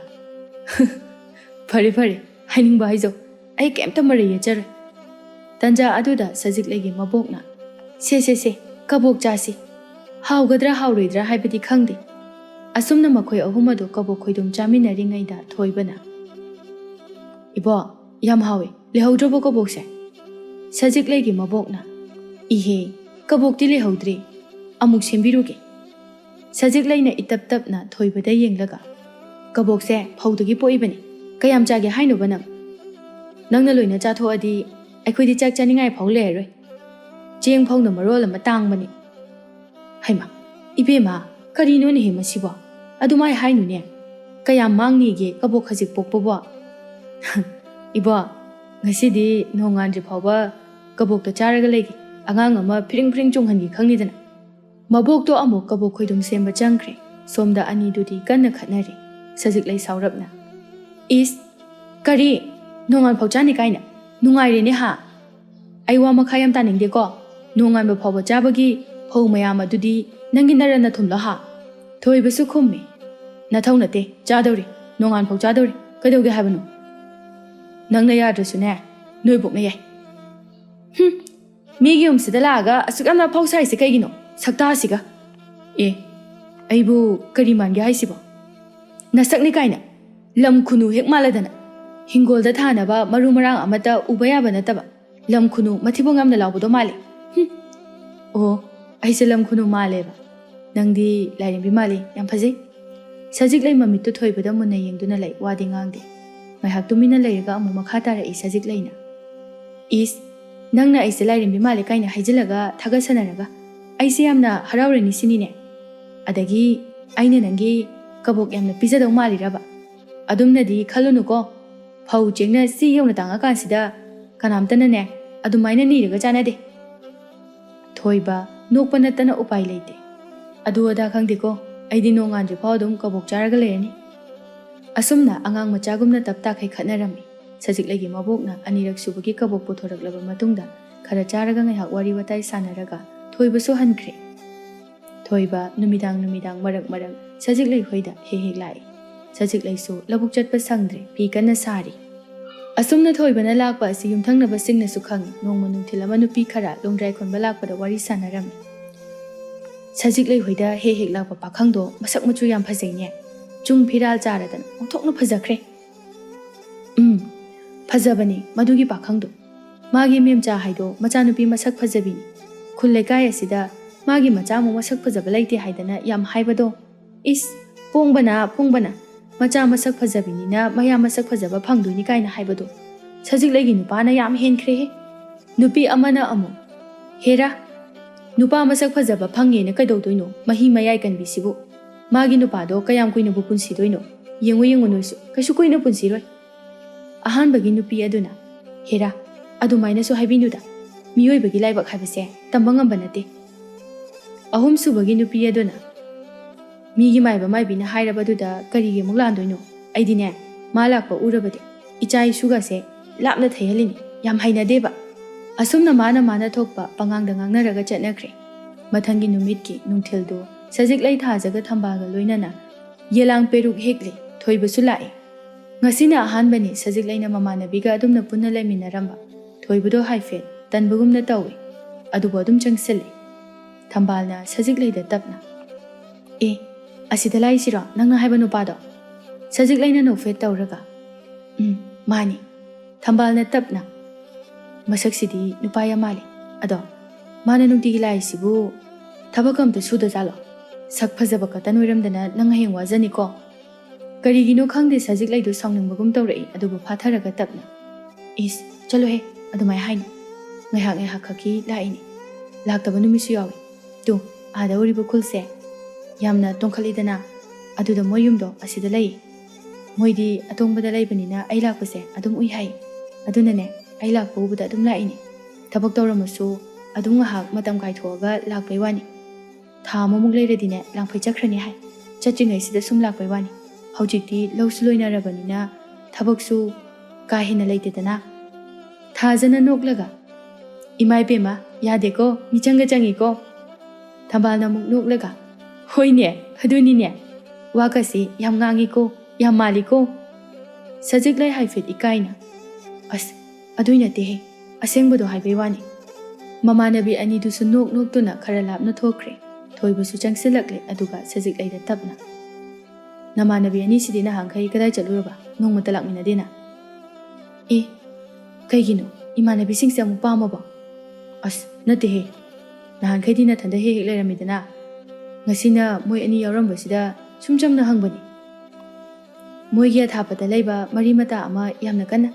"ꯐꯔꯦ, ꯐꯔꯦ, ꯍꯥꯏꯅꯤꯡꯕ ꯍꯥꯏꯖꯧ, ꯑꯩ ꯀꯩꯝꯇ ꯃꯔꯩ ꯌꯦꯠꯆꯔꯣꯏ꯫" ꯇꯟꯖꯥ ꯑꯗꯨꯗ ꯁꯖꯤꯛꯂꯩꯒꯤ ꯃꯕꯣꯛꯅ, "ꯁꯦ, ꯁꯦ, ꯁꯦ, ꯀꯕꯣꯛ ꯆꯥꯁꯤ꯫ ꯍꯥꯎꯒꯗ꯭ꯔꯥ ꯍꯥꯎꯔꯣꯏꯗ꯭ꯔꯥ ꯍꯥꯏꯕꯗꯤ ꯈꯪꯗꯦ꯫ ꯑꯁꯨꯝꯅ ꯃꯈꯣꯏ ꯑꯍꯨꯝ ꯑꯗꯨ ꯀꯕꯣꯛ ꯈꯣꯏꯗꯨꯝ ꯆꯥꯃꯤꯟꯅꯔꯤꯉꯩꯗ ꯊꯣꯏꯕꯅ, "ꯏꯕꯣ, ꯌꯥꯝ ꯍꯥꯎꯏ, ꯂꯩꯍꯧꯗ꯭ꯔꯕꯣ ꯀꯕꯣꯛꯁꯦ?" ꯁꯖꯤꯛꯂꯩꯒꯤ ꯃꯕꯣꯛꯅ, "ꯏꯍꯦ, ꯀꯕꯣꯛꯇꯤ ꯂꯩꯍꯧꯗ꯭ꯔꯦ, ꯑꯃꯨꯛ ꯁꯦꯝꯕꯤꯔꯨꯒꯦ꯫" ꯁꯖꯤꯛꯂꯩꯅ ꯏꯇꯞ ꯇꯞꯅ ꯊꯣꯏꯕꯗ ꯌꯦꯡꯂꯒ, "ꯀꯕꯣꯛꯁꯦ ꯐꯧꯗꯒꯤ ꯄꯣꯛꯏꯕꯅꯤ, ꯀꯌꯥꯝ ꯆꯥꯒꯦ ꯍꯥꯏꯅꯣꯕ ꯅꯪ?" ꯅꯪꯅ ꯂꯣꯏꯅ ꯆꯥꯊꯣꯛꯑꯗꯤ ꯑꯩꯈꯣꯏꯗꯤ ꯆꯥꯛ ꯆꯥꯅꯤꯡꯉꯥꯏ ꯐꯥꯎ ꯂꯩꯔꯔꯣꯏ꯫ ꯆꯦꯡ ꯐꯥꯎꯅ ꯃꯔꯣꯜ ꯑꯃ ꯇꯥꯡꯕꯅꯤ꯫ ꯍꯩꯃꯥ, ꯏꯕꯦꯝꯃ, ꯀꯔꯤꯅꯣꯅꯦꯍꯦ ꯃꯁꯤꯕꯣ? ꯑꯗꯨꯃꯥꯏ ꯍꯥꯏꯅꯨꯅꯦ꯫ ꯀꯌꯥꯝ ꯃꯥꯡꯅꯤꯒꯦ ꯀꯕꯣꯛ ꯈꯖꯤꯛ ꯄꯣꯛꯄꯕꯣ? ꯏꯕꯣ, ꯉꯁꯤꯗꯤ ꯅꯣꯡꯉꯥꯟꯗ꯭ꯔꯤ ꯐꯥꯎꯕ ꯀꯕꯣꯛꯇ ꯆꯥꯔꯒ ꯂꯩꯒꯦ꯫ ꯑꯉꯥꯡ ꯑꯃ ꯐꯤꯔꯤꯡ ꯐꯤꯔꯤꯡ ꯆꯣꯡꯍꯟꯒꯦ ꯈꯪꯅꯤꯗꯅ꯫ ꯃꯕꯣꯛꯇꯣ ꯑꯃꯨꯛ ꯀꯕꯣꯛ ꯈꯣꯏꯗꯨꯝ ꯁꯦꯝꯕ ꯆꯪꯈ꯭ꯔꯦ꯫ ꯁꯣꯝꯗ ꯑꯅꯤꯗꯨꯗꯤ ꯀꯟꯅ ꯈꯠꯅꯔꯤ꯫ ꯁꯖꯤꯛꯂꯩ ꯁꯥꯎꯔꯞꯅ, "ꯏꯁ! ꯀꯔꯤ? ꯅꯣꯡꯉꯥꯟ ꯐꯥꯎ ꯆꯥꯅꯤ ꯀꯥꯏꯅ? ꯅꯨꯡꯉꯥꯏꯔꯦꯅꯦ ꯍꯥ?" "ꯑꯩ ꯋꯥ ꯃꯈꯥ ꯌꯥꯝ ꯇꯥꯅꯤꯡꯗꯦꯀꯣ꯫ ꯅꯣꯡꯉꯥꯟꯕ ꯐꯥꯎꯕ ꯆꯥꯕꯒꯤ ꯐꯧ ꯃꯌꯥꯝ ꯑꯗꯨꯗꯤ ꯅꯪꯒꯤ ꯅꯔꯟ ꯅꯊꯨꯝꯂꯣ ꯍꯥ?" ꯊꯣꯏꯕꯁꯨ ꯈꯨꯝꯃꯤ꯫ "ꯅꯊꯧ ꯅꯠꯇꯦ, ꯆꯥꯗꯧꯔꯤ꯫ ꯅꯣꯡꯉꯥꯟ ꯐꯥꯎ ꯆꯥꯗꯧꯔꯤ꯫ ꯀꯩꯗꯧꯒꯦ ꯍꯥꯏꯕꯅꯣ?" "ꯅꯪꯅ ꯌꯥꯗ꯭ꯔꯁꯨꯅꯦ, ꯅꯣꯏꯕꯣꯛꯅ ꯌꯥꯏ꯫" "ꯍꯨꯝ, ꯃꯤꯒꯤ ꯌꯨꯝꯁꯤꯗ ꯂꯥꯛꯑꯒ ꯑꯁꯨꯛ ꯌꯥꯝꯅ ꯑꯐꯥꯎ ꯁꯥꯏꯁꯦ ꯀꯩꯒꯤꯅꯣ? ꯁꯛꯇꯥꯁꯤꯒ!" "ꯑꯦ, ꯑꯩꯕꯨ ꯀꯔꯤ ꯃꯥꯟꯒꯦ ꯍꯥꯏꯁꯤꯕꯣ? ꯅꯁꯛꯅꯤ ꯀꯥꯏꯅ꯫ ꯂꯝ ꯈꯨꯅꯨ ꯍꯦꯛ ꯃꯥꯜꯂꯗꯅ꯫ ꯍꯤꯡꯒꯣꯜꯗ ꯊꯥꯅꯕ ꯃꯔꯨ ꯃꯔꯥꯡ ꯑꯃꯠꯇ ꯎꯕ ꯌꯥꯕ ꯅꯠꯇꯕ ꯂꯝ ꯈꯨꯅꯨ ꯃꯊꯤꯕꯣꯡ ꯌꯥꯝꯅ ꯂꯥꯎꯕꯗꯣ ꯃꯥꯜꯂꯦ꯫ ꯍꯨꯝ!" "ꯑꯣ, ꯑꯩꯁꯦ ꯂꯝ ꯈꯨꯅꯨ ꯃꯥꯜꯂꯦꯕ꯫ ꯅꯪꯗꯤ ꯂꯥꯏꯔꯦꯝꯕꯤ ꯃꯥꯜꯂꯤ꯫ ꯌꯥꯝ ꯐꯖꯩ꯫" ꯁꯖꯤꯛꯂꯩ ꯃꯃꯤꯠꯇꯨ ꯊꯣꯏꯕꯗ ꯃꯨꯟꯅ ꯌꯦꯡꯗꯨꯅ ꯂꯩ, ꯋꯥꯗꯤ ꯉꯥꯡꯗꯦ꯫ ꯉꯥꯏꯍꯥꯛ ꯇꯨꯃꯤꯟꯅ ꯂꯩꯔꯒ ꯑꯃꯨꯛ ꯃꯈꯥ ꯇꯥꯔꯛꯏ ꯁꯖꯤꯛꯂꯩꯅ꯫ "ꯏꯁ, ꯅꯪꯅ ꯑꯩꯁꯦ ꯂꯥꯏꯔꯦꯝꯕꯤ ꯃꯥꯜꯂꯦ ꯀꯥꯏꯅ ꯍꯥꯏꯖꯤꯜꯂꯒ ꯊꯥꯒꯠꯁꯟꯅꯔꯒ ꯑꯩꯁꯦ ꯌꯥꯝꯅ ꯍꯔꯥꯎꯔꯅꯤ ꯁꯤꯅꯤꯅꯦ? ꯑꯗꯒꯤ ꯑꯩꯅ ꯅꯪꯒꯤ ꯀꯕꯣꯛ ꯌꯥꯝꯅ ꯄꯤꯖꯗꯧ ꯃꯥꯜꯂꯤꯔꯕ? ꯑꯗꯨꯝꯅꯗꯤ ꯈꯜꯂꯨꯅꯨꯀꯣ꯫ ꯐꯧ ꯆꯦꯡꯅ ꯆꯤ ꯌꯧꯅ ꯇꯥꯡꯉꯀꯥꯟꯁꯤꯗ ꯀꯅꯥꯝꯇꯅꯅꯦ ꯑꯗꯨꯃꯥꯏꯅ ꯅꯤꯔꯒ ꯆꯥꯅꯗꯦ꯫" ꯊꯣꯏꯕ ꯅꯣꯛꯄ ꯅꯠꯇꯅ ꯎꯄꯥꯏ ꯂꯩꯇꯦ꯫ "ꯑꯗꯨ ꯑꯗꯥ ꯈꯪꯗꯦꯀꯣ, ꯑꯩꯗꯤ ꯅꯣꯡꯉꯥꯟꯗ꯭ꯔꯤ ꯐꯥꯎ ꯑꯗꯨꯝ ꯀꯕꯣꯛ ꯆꯥꯔꯒ ꯂꯩꯔꯅꯤ꯫" ꯑꯁꯨꯝꯅ ꯑꯉꯥꯡ ꯃꯆꯥꯒꯨꯝꯅ ꯇꯞ ꯇꯥꯈꯩ ꯈꯠꯅꯔꯝꯃꯤ꯫ ꯁꯖꯤꯛꯂꯩꯒꯤ ꯃꯕꯣꯛꯅ ꯑꯅꯤꯔꯛ ꯁꯨꯕꯒꯤ ꯀꯕꯣꯛ ꯄꯨꯊꯣꯔꯛꯂꯕ ꯃꯇꯨꯡꯗ ꯈꯔ ꯆꯥꯔꯒ ꯉꯥꯏꯍꯥꯛ ꯋꯥꯔꯤ ꯋꯥꯇꯥꯏ ꯁꯥꯟꯅꯔꯒ ꯊꯣꯏꯕꯁꯨ ꯍꯟꯈ꯭ꯔꯦ꯫ ꯊꯣꯏꯕ ꯅꯨꯃꯤꯗꯥꯡ ꯅꯨꯃꯤꯗꯥꯡ ꯃꯔꯛ ꯃꯔꯛ ꯁꯖꯤꯛꯂꯩ ꯍꯣꯏꯗ ꯍꯦꯛ ꯍꯦꯛ ꯂꯥꯛꯏ꯫ ꯁꯖꯤꯛꯂꯩꯁꯨ ꯂꯧꯕꯨꯛ ꯆꯠꯄ ꯁꯪꯗ꯭ꯔꯦ, ꯐꯤ ꯀꯟꯅ ꯁꯥꯔꯤ꯫ ꯑꯁꯨꯝꯅ ꯊꯣꯏꯕꯅ ꯂꯥꯛꯄ ꯑꯁꯤ ꯌꯨꯝꯊꯪꯅꯕꯁꯤꯡꯅꯁꯨ ꯈꯪꯏ꯫ ꯅꯣꯡꯃ ꯅꯨꯡꯊꯤꯜ ꯑꯃ ꯅꯨꯄꯤ ꯈꯔ ꯂꯣꯡꯗ꯭ꯔꯥꯏ ꯈꯣꯟꯕ ꯂꯥꯛꯄꯗ ꯋꯥꯔꯤ ꯁꯥꯟꯅꯔꯝꯃꯤ꯫ "ꯁꯖꯤꯛꯂꯩ ꯍꯣꯏꯗ ꯍꯦꯛ ꯍꯦꯛ ꯂꯥꯛꯄ ꯄꯥꯈꯪꯗꯣ ꯃꯁꯛ ꯃꯆꯨ ꯌꯥꯝ ꯐꯖꯩꯅꯦ꯫ ꯆꯨꯡ ꯐꯤꯔꯥꯜ ꯆꯥꯔꯗꯅ ꯑꯣꯟꯊꯣꯛꯅ ꯐꯖꯈ꯭ꯔꯦ꯫" "ꯎꯝ, ꯐꯖꯕꯅꯤ ꯃꯗꯨꯒꯤ ꯄꯥꯈꯪꯗꯣ꯫ ꯃꯥꯒꯤ ꯃꯦꯝꯆꯥ ꯍꯥꯏꯗꯣ ꯃꯆꯥꯅꯨꯄꯤ ꯃꯁꯛ ꯐꯖꯕꯤꯅꯤ꯫ ꯈꯨꯜ ꯂꯩꯀꯥꯏ ꯑꯁꯤꯗ ꯃꯥꯒꯤ ꯃꯆꯥꯃꯨꯛ ꯃꯁꯛ ꯐꯖꯕ ꯂꯩꯇꯦ ꯍꯥꯏꯗꯅ ꯌꯥꯝ ꯍꯥꯏꯕꯗꯣ꯫ ꯏꯁ, ꯄꯣꯡꯕꯅ, ꯄꯣꯡꯕꯅ꯫ ꯃꯆꯥ ꯃꯁꯛ ꯐꯖꯕꯤꯅꯤꯅ ꯃꯌꯥꯝ ꯃꯁꯛ ꯐꯖꯕ ꯐꯪꯗꯣꯏꯅꯤ ꯀꯥꯏꯅ ꯍꯥꯏꯕꯗꯣ꯫ ꯁꯖꯤꯛꯂꯩꯒꯤ ꯅꯨꯄꯥꯅ ꯌꯥꯝ ꯍꯦꯟꯈ꯭ꯔꯦꯍꯦ꯫ ꯅꯨꯄꯤ ꯑꯃꯅ ꯑꯃꯨꯛ, "ꯍꯦꯔꯥ, ꯅꯨꯄꯥ ꯃꯁꯛ ꯐꯖꯕ ꯐꯪꯉꯦꯅ ꯀꯩꯗꯧꯗꯣꯏꯅꯣ? ꯃꯍꯤ ꯃꯌꯥꯏ ꯀꯟꯕꯤꯁꯤꯕꯨ꯫ ꯃꯥꯒꯤ ꯅꯨꯄꯥꯗꯣ ꯀꯌꯥꯝ ꯀꯨꯏꯅꯕꯨ ꯄꯨꯟꯁꯤꯗꯣꯏꯅꯣ? ꯌꯦꯡꯉꯨ, ꯌꯦꯡꯉꯨ ꯅꯣꯏꯁꯨ, ꯀꯩꯁꯨ ꯀꯨꯏꯅ ꯄꯨꯟꯁꯤꯔꯣꯏ꯫" ꯑꯍꯥꯟꯕꯒꯤ ꯅꯨꯄꯤ ꯑꯗꯨꯅ, "ꯍꯦꯔꯥ, ꯑꯗꯨꯃꯥꯏꯅꯁꯨ ꯍꯥꯏꯕꯤꯅꯨꯗ꯫ ꯃꯤꯑꯣꯏꯕꯒꯤ ꯂꯥꯏꯕꯛ ꯍꯥꯏꯕꯁꯦ ꯇꯝꯕ ꯉꯝꯕ ꯅꯠꯇꯦ꯫" ꯑꯍꯨꯝꯁꯨꯕꯒꯤ ꯅꯨꯄꯤ ꯑꯗꯨꯅ, "ꯃꯤꯒꯤ ꯃꯥꯏꯕ ꯃꯥꯏꯕꯤꯅ ꯍꯥꯏꯔꯕꯗꯨꯗ ꯀꯔꯤꯒꯤ ꯑꯃꯨꯛ ꯂꯥꯟꯗꯣꯏꯅꯣ? ꯑꯩꯗꯤꯅꯦ, ꯃꯥ ꯂꯥꯛꯄ ꯎꯔꯕꯗꯤ ꯏꯆꯥ ꯏꯁꯨꯒꯁꯦ ꯂꯥꯞꯅ ꯊꯩꯍꯜꯂꯤꯅꯤ꯫ ꯌꯥꯝ ꯍꯩꯅꯗꯦꯕ꯫" ꯑꯁꯨꯝꯅ ꯃꯥꯅ ꯃꯥꯅ ꯊꯣꯛꯄ ꯄꯉꯥꯡꯗ ꯉꯥꯡꯅꯔꯒ ꯆꯠꯅꯈ꯭ꯔꯦ꯫ ꯃꯊꯪꯒꯤ ꯅꯨꯃꯤꯠꯀꯤ ꯅꯨꯡꯊꯤꯜꯗꯨ ꯁꯖꯤꯛꯂꯩ ꯊꯥꯖꯒ ꯊꯝꯕꯥꯜꯒ ꯂꯣꯏꯅꯅ ꯌꯦꯂꯥꯡ ꯄꯦꯔꯨꯛ ꯍꯦꯛꯂꯤ꯫ ꯊꯣꯏꯕꯁꯨ ꯂꯥꯛꯏ꯫ ꯉꯁꯤꯅ ꯑꯍꯥꯟꯕꯅꯤ ꯁꯖꯤꯛꯂꯩꯅ ꯃꯃꯥꯟꯅꯕꯤꯒ ꯑꯗꯨꯝꯅ ꯄꯨꯟꯅ ꯂꯩꯃꯤꯟꯅꯔꯝꯕ꯫ ꯊꯣꯏꯕꯗꯣ ꯍꯥꯏꯐꯦꯠ ꯇꯟꯕꯒꯨꯝꯅ ꯇꯧꯏ꯫ ꯑꯗꯨꯕꯨ ꯑꯗꯨꯝ ꯆꯪꯁꯤꯜꯂꯤ꯫ ꯊꯝꯕꯥꯜꯅ ꯁꯖꯤꯛꯂꯩꯗ ꯇꯞꯅ, "ꯑꯦ, ꯑꯁꯤꯗ ꯂꯥꯛꯏꯁꯤꯔꯣ ꯅꯪꯅ ꯍꯥꯏꯕ ꯅꯨꯄꯥꯗꯣ?" ꯁꯖꯤꯛꯂꯩꯅ ꯅꯣꯛꯐꯦꯠ ꯇꯧꯔꯒ, "ꯎꯝ, ꯃꯥꯅꯤ꯫" ꯊꯝꯕꯥꯜꯅ ꯇꯞꯅ, "ꯃꯁꯛꯁꯤꯗꯤ ꯅꯨꯄꯥ ꯌꯥꯝ ꯃꯥꯜꯂꯤ꯫ ꯑꯗꯣ ꯃꯥꯅ ꯅꯨꯡꯇꯤꯒꯤ ꯂꯥꯛꯏꯁꯤꯕꯨ ꯊꯕꯛ ꯑꯝꯇ ꯁꯨꯗꯖꯥꯠꯂꯣ? ꯁꯛ ꯐꯖꯕ ꯈꯛꯇ ꯅꯣꯏꯔꯝꯗꯅ ꯅꯪ ꯍꯌꯦꯡ ꯋꯥꯖꯅꯤꯀꯣ꯫" ꯀꯔꯤꯒꯤꯅꯣ ꯈꯪꯗꯦ, ꯁꯖꯤꯛꯂꯩꯗꯨ ꯁꯥꯎꯅꯤꯡꯕꯒꯨꯝ ꯇꯧꯔꯛꯏ꯫ ꯑꯗꯨꯕꯨ ꯐꯥꯊꯔꯒ ꯇꯞꯅ, "ꯏꯁ, ꯆꯠꯂꯣꯍꯦ, ꯑꯗꯨꯃꯥꯏ ꯍꯥꯏꯅꯨ꯫ ꯉꯥꯏꯍꯥꯛ ꯉꯥꯏꯍꯥꯛ ꯈꯛꯀꯤ ꯂꯥꯛꯏꯅꯤ꯫ ꯂꯥꯛꯇꯕ ꯅꯨꯃꯤꯠꯁꯨ ꯌꯥꯎꯏ꯫ ꯇꯨ, ꯑꯥꯗ ꯎꯔꯤꯕ ꯈꯨꯜꯁꯦ ꯌꯥꯝꯅ ꯇꯣꯡꯈꯠꯂꯤꯗꯅ, ꯑꯗꯨꯗ ꯃꯣꯏ ꯌꯨꯝꯗꯣ ꯑꯁꯤꯗ ꯂꯩ꯫ ꯃꯣꯏꯗꯤ ꯑꯇꯣꯡꯕꯗ ꯂꯩꯕꯅꯤꯅ ꯑꯩ ꯂꯥꯛꯄꯁꯦ ꯑꯗꯨꯝ ꯎꯏ ꯍꯥꯏ꯫ ꯑꯗꯨꯅꯅꯦ, ꯑꯩ ꯂꯥꯛꯄ ꯎꯕꯗ ꯑꯗꯨꯝ ꯂꯥꯛꯏꯅꯤ꯫ ꯊꯕꯛ ꯇꯧꯔꯝꯃꯁꯨ ꯑꯗꯨꯝ ꯉꯥꯏꯍꯥꯛ ꯃꯇꯝ ꯀꯥꯏꯊꯣꯛꯑꯒ ꯂꯥꯛꯄꯩ ꯋꯥꯅꯤ꯫ ꯊꯥ ꯑꯃꯃꯨꯛ ꯂꯩꯔꯗꯤꯅꯦ, ꯂꯥꯡꯐꯩ ꯆꯠꯈ꯭ꯔꯅꯤ ꯍꯥꯏ꯫ ꯆꯠꯇ꯭ꯔꯤꯉꯩꯁꯤꯗ ꯁꯨꯝ ꯂꯥꯛꯄꯩ ꯋꯥꯅꯤ꯫ ꯍꯧꯖꯤꯛꯇꯤ ꯂꯧꯁꯨ ꯂꯣꯏꯅꯔꯕꯅꯤꯅ ꯊꯕꯛꯁꯨ ꯀꯥ ꯍꯦꯟꯅ ꯂꯩꯇꯦꯗꯅ꯫" ꯊꯥꯖꯅ ꯅꯣꯛꯂꯒ, "ꯏꯃꯥ ꯏꯕꯦꯝꯃ, ꯌꯥꯗꯦꯀꯣ, ꯃꯤꯆꯪꯒ ꯆꯪꯉꯤꯀꯣ꯫" ꯊꯝꯕꯥꯜꯅ ꯑꯃꯨꯛ ꯅꯣꯛꯂꯒ, "ꯍꯣꯏꯅꯦ, ꯑꯗꯨꯅꯤꯅꯦ, ꯋꯥꯒꯁꯤ ꯌꯥꯝ ꯉꯥꯡꯉꯤꯀꯣ, ꯌꯥꯝ ꯃꯥꯜꯂꯤꯀꯣ꯫" ꯁꯖꯤꯛꯂꯩ ꯍꯥꯏꯐꯦꯠ ꯏꯀꯥꯏꯅ, "ꯑꯁ, ꯑꯗꯨꯏ ꯅꯠꯇꯦꯍꯦ, ꯑꯁꯦꯡꯕꯗꯣ ꯍꯥꯏꯕꯩ ꯋꯥꯅꯤ꯫" ꯃꯃꯥꯟꯅꯕꯤ ꯑꯅꯤꯗꯨꯁꯨ ꯅꯣꯛ ꯅꯣꯛꯇꯨꯅ ꯈꯔ ꯂꯥꯞꯅ ꯊꯣꯛꯈ꯭ꯔꯦ꯫ ꯊꯣꯏꯕꯁꯨ ꯆꯪꯁꯤꯜꯂꯛꯂꯦ, ꯑꯗꯨꯒ ꯁꯖꯤꯛꯂꯩꯗ ꯇꯞꯅ, "ꯅꯃꯥꯟꯅꯕꯤ ꯑꯅꯤꯁꯤꯗꯤ ꯅꯍꯥꯟꯈꯩ ꯀꯗꯥꯏ ꯆꯠꯂꯨꯔꯕ? ꯅꯣꯡꯃꯇ ꯂꯥꯛꯃꯤꯟꯅꯗꯦꯅ?" "ꯑꯦ, ꯀꯩꯒꯤꯅꯣ? ꯏꯃꯥꯟꯅꯕꯤꯁꯤꯡꯁꯦ ꯑꯃꯨꯛ ꯄꯥꯝꯃꯕꯣ?" "ꯑꯁ, ꯅꯠꯇꯦꯍꯦ꯫ ꯅꯍꯥꯟꯈꯩꯗꯤ ꯅꯊꯟꯗ ꯍꯦꯛ ꯍꯦꯛ ꯂꯩꯔꯝꯃꯤꯗꯅ꯫ ꯉꯁꯤꯅ ꯃꯣꯏ ꯑꯅꯤ ꯌꯥꯎꯔꯝꯕꯁꯤꯗ ꯁꯨꯝ ꯆꯝꯅ ꯍꯪꯕꯅꯤ꯫ ꯃꯣꯏꯒꯤ ꯑꯊꯥꯞꯄꯗ ꯂꯩꯕ ꯃꯔꯤ ꯃꯇꯥ ꯑꯃ ꯌꯥꯝꯅ ꯀꯟꯅ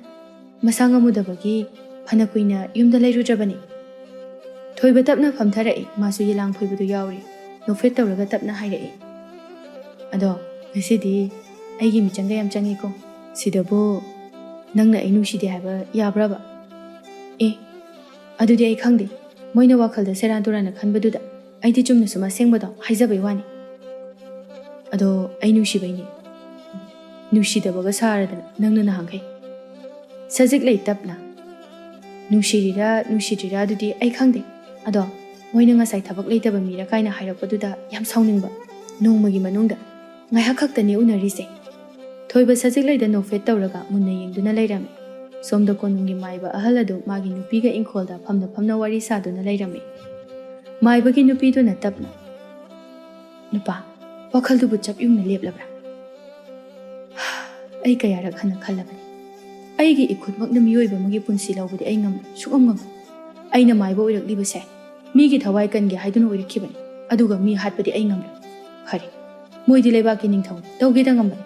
ꯃꯁꯥ ꯉꯝꯃꯨꯗꯕꯒꯤ ꯐꯅ ꯀꯨꯏꯅ ꯌꯨꯝꯗ ꯂꯩꯔꯨꯗ꯭ꯔꯕꯅꯤ꯫ ꯊꯣꯏꯕ ꯇꯞꯅ ꯐꯝꯊꯔꯛꯏ꯫ ꯃꯥꯁꯨ ꯌꯦꯂꯥꯡ ꯐꯣꯏꯕꯗꯨ ꯌꯥꯎꯔꯤ꯫ ꯅꯣꯛꯐꯦꯠ ꯇꯧꯔꯒ ꯇꯞꯅ ꯍꯥꯏꯔꯛꯏ, "ꯑꯗꯣ ꯉꯁꯤꯗꯤ ꯑꯩꯒꯤ ꯃꯤꯆꯪꯒ ꯌꯥꯝ ꯆꯪꯉꯤꯀꯣ꯫ ꯁꯤꯗꯕꯨ ꯅꯪꯅ ꯑꯩ ꯅꯨꯡꯁꯤꯗꯦ ꯍꯥꯏꯕ ꯌꯥꯕ꯭ꯔꯕ?" "ꯑꯦ, ꯑꯗꯨꯗꯤ ꯑꯩ ꯈꯪꯗꯦ꯫ ꯃꯣꯏꯅ ꯋꯥꯈꯜꯗ ꯁꯦꯔꯥꯟ ꯇꯨꯔꯥꯟꯅ ꯈꯟꯕꯗꯨꯗ ꯑꯩꯗꯤ ꯆꯨꯝꯅ ꯁꯨꯝ ꯑꯁꯦꯡꯕꯗꯣ ꯍꯥꯏꯖꯕꯩ ꯋꯥꯅꯤ꯫ ꯑꯗꯣ ꯑꯩ ꯅꯨꯡꯁꯤꯕꯩꯅꯤ꯫ ꯅꯨꯡꯁꯤꯗꯕꯒ ꯁꯥꯔꯗꯅ ꯅꯪꯅ ꯅꯍꯥꯟꯈꯩ꯫ ꯁꯖꯤꯛ ꯂꯩ ꯇꯞꯅ, "ꯅꯨꯡꯁꯤꯔꯤꯔꯥ ꯅꯨꯡꯁꯤꯗ꯭ꯔꯤꯔꯥ ꯑꯗꯨꯗꯤ ꯑꯩ ꯈꯪꯗꯦ꯫ ꯑꯗꯣ ꯃꯣꯏꯅ ꯉꯁꯥꯏ ꯊꯕꯛ ꯂꯩꯇꯕ ꯃꯤꯔ ꯀꯥꯏꯅ ꯍꯥꯏꯔꯛꯄꯗꯨꯗ ꯌꯥꯝ ꯁꯥꯎꯅꯤꯡꯕ꯫ ꯅꯣꯡꯃꯒꯤ ꯃꯅꯨꯡꯗ ꯉꯥꯏꯍꯥꯛ ꯈꯛꯇꯅꯤ ꯎꯅꯔꯤꯁꯦ꯫" ꯊꯣꯏꯕ ꯁꯖꯤꯛ ꯂꯩꯗ ꯅꯣꯛꯐꯦꯠ ꯇꯧꯔꯒ ꯃꯨꯟꯅ ꯌꯦꯡꯗꯨꯅ ꯂꯩꯔꯝꯃꯤ꯫ ꯁꯣꯝꯗ ꯀꯣꯅꯨꯡꯒꯤ ꯃꯥꯏꯕ ꯑꯍꯜ ꯑꯗꯨ ꯃꯥꯒꯤ ꯅꯨꯄꯤꯒ ꯏꯪꯈꯣꯜꯗ ꯐꯝꯅ ꯐꯝꯅ ꯋꯥꯔꯤ ꯁꯥꯗꯨꯅ ꯂꯩꯔꯝꯃꯤ꯫ ꯃꯥꯏꯕꯒꯤ ꯅꯨꯄꯤꯗꯨꯅ ꯇꯞꯅ, "ꯅꯨꯄꯥ, ꯋꯥꯈꯜꯗꯨꯕꯨ ꯆꯞ ꯌꯨꯡꯅ ꯂꯦꯞꯂꯕ꯭ꯔꯥ? ꯑꯩ ꯀꯌꯥꯔꯛ ꯍꯟꯅ ꯈꯜꯂꯕꯅꯤ꯫ ꯑꯩꯒꯤ ꯏꯈꯨꯠꯃꯛꯅ ꯃꯤꯑꯣꯏꯕ ꯑꯃꯒꯤ ꯄꯨꯟꯁꯤ ꯂꯧꯕꯗꯤ ꯑꯩ ꯉꯝꯂꯣꯏ, ꯁꯨꯡꯉꯝ ꯉꯝꯂꯣꯏ꯫ ꯑꯩꯅ ꯃꯥꯏꯕ ꯑꯣꯏꯔꯛꯂꯤꯕꯁꯦ ꯃꯤꯒꯤ ꯊꯋꯥꯏ ꯀꯟꯒꯦ ꯍꯥꯏꯗꯨꯅ ꯑꯣꯏꯔꯛꯈꯤꯕꯅꯤ, ꯑꯗꯨꯒ ꯃꯤ ꯍꯥꯠꯄꯗꯤ ꯑꯩ ꯉꯝꯂꯣꯏ꯫ ꯐꯔꯦ, ꯃꯣꯏꯗꯤ ꯂꯩꯕꯥꯛꯀꯤ ꯅꯤꯡꯊꯧꯅꯤ, ꯇꯧꯒꯦꯗ ꯉꯝꯕꯅꯤ꯫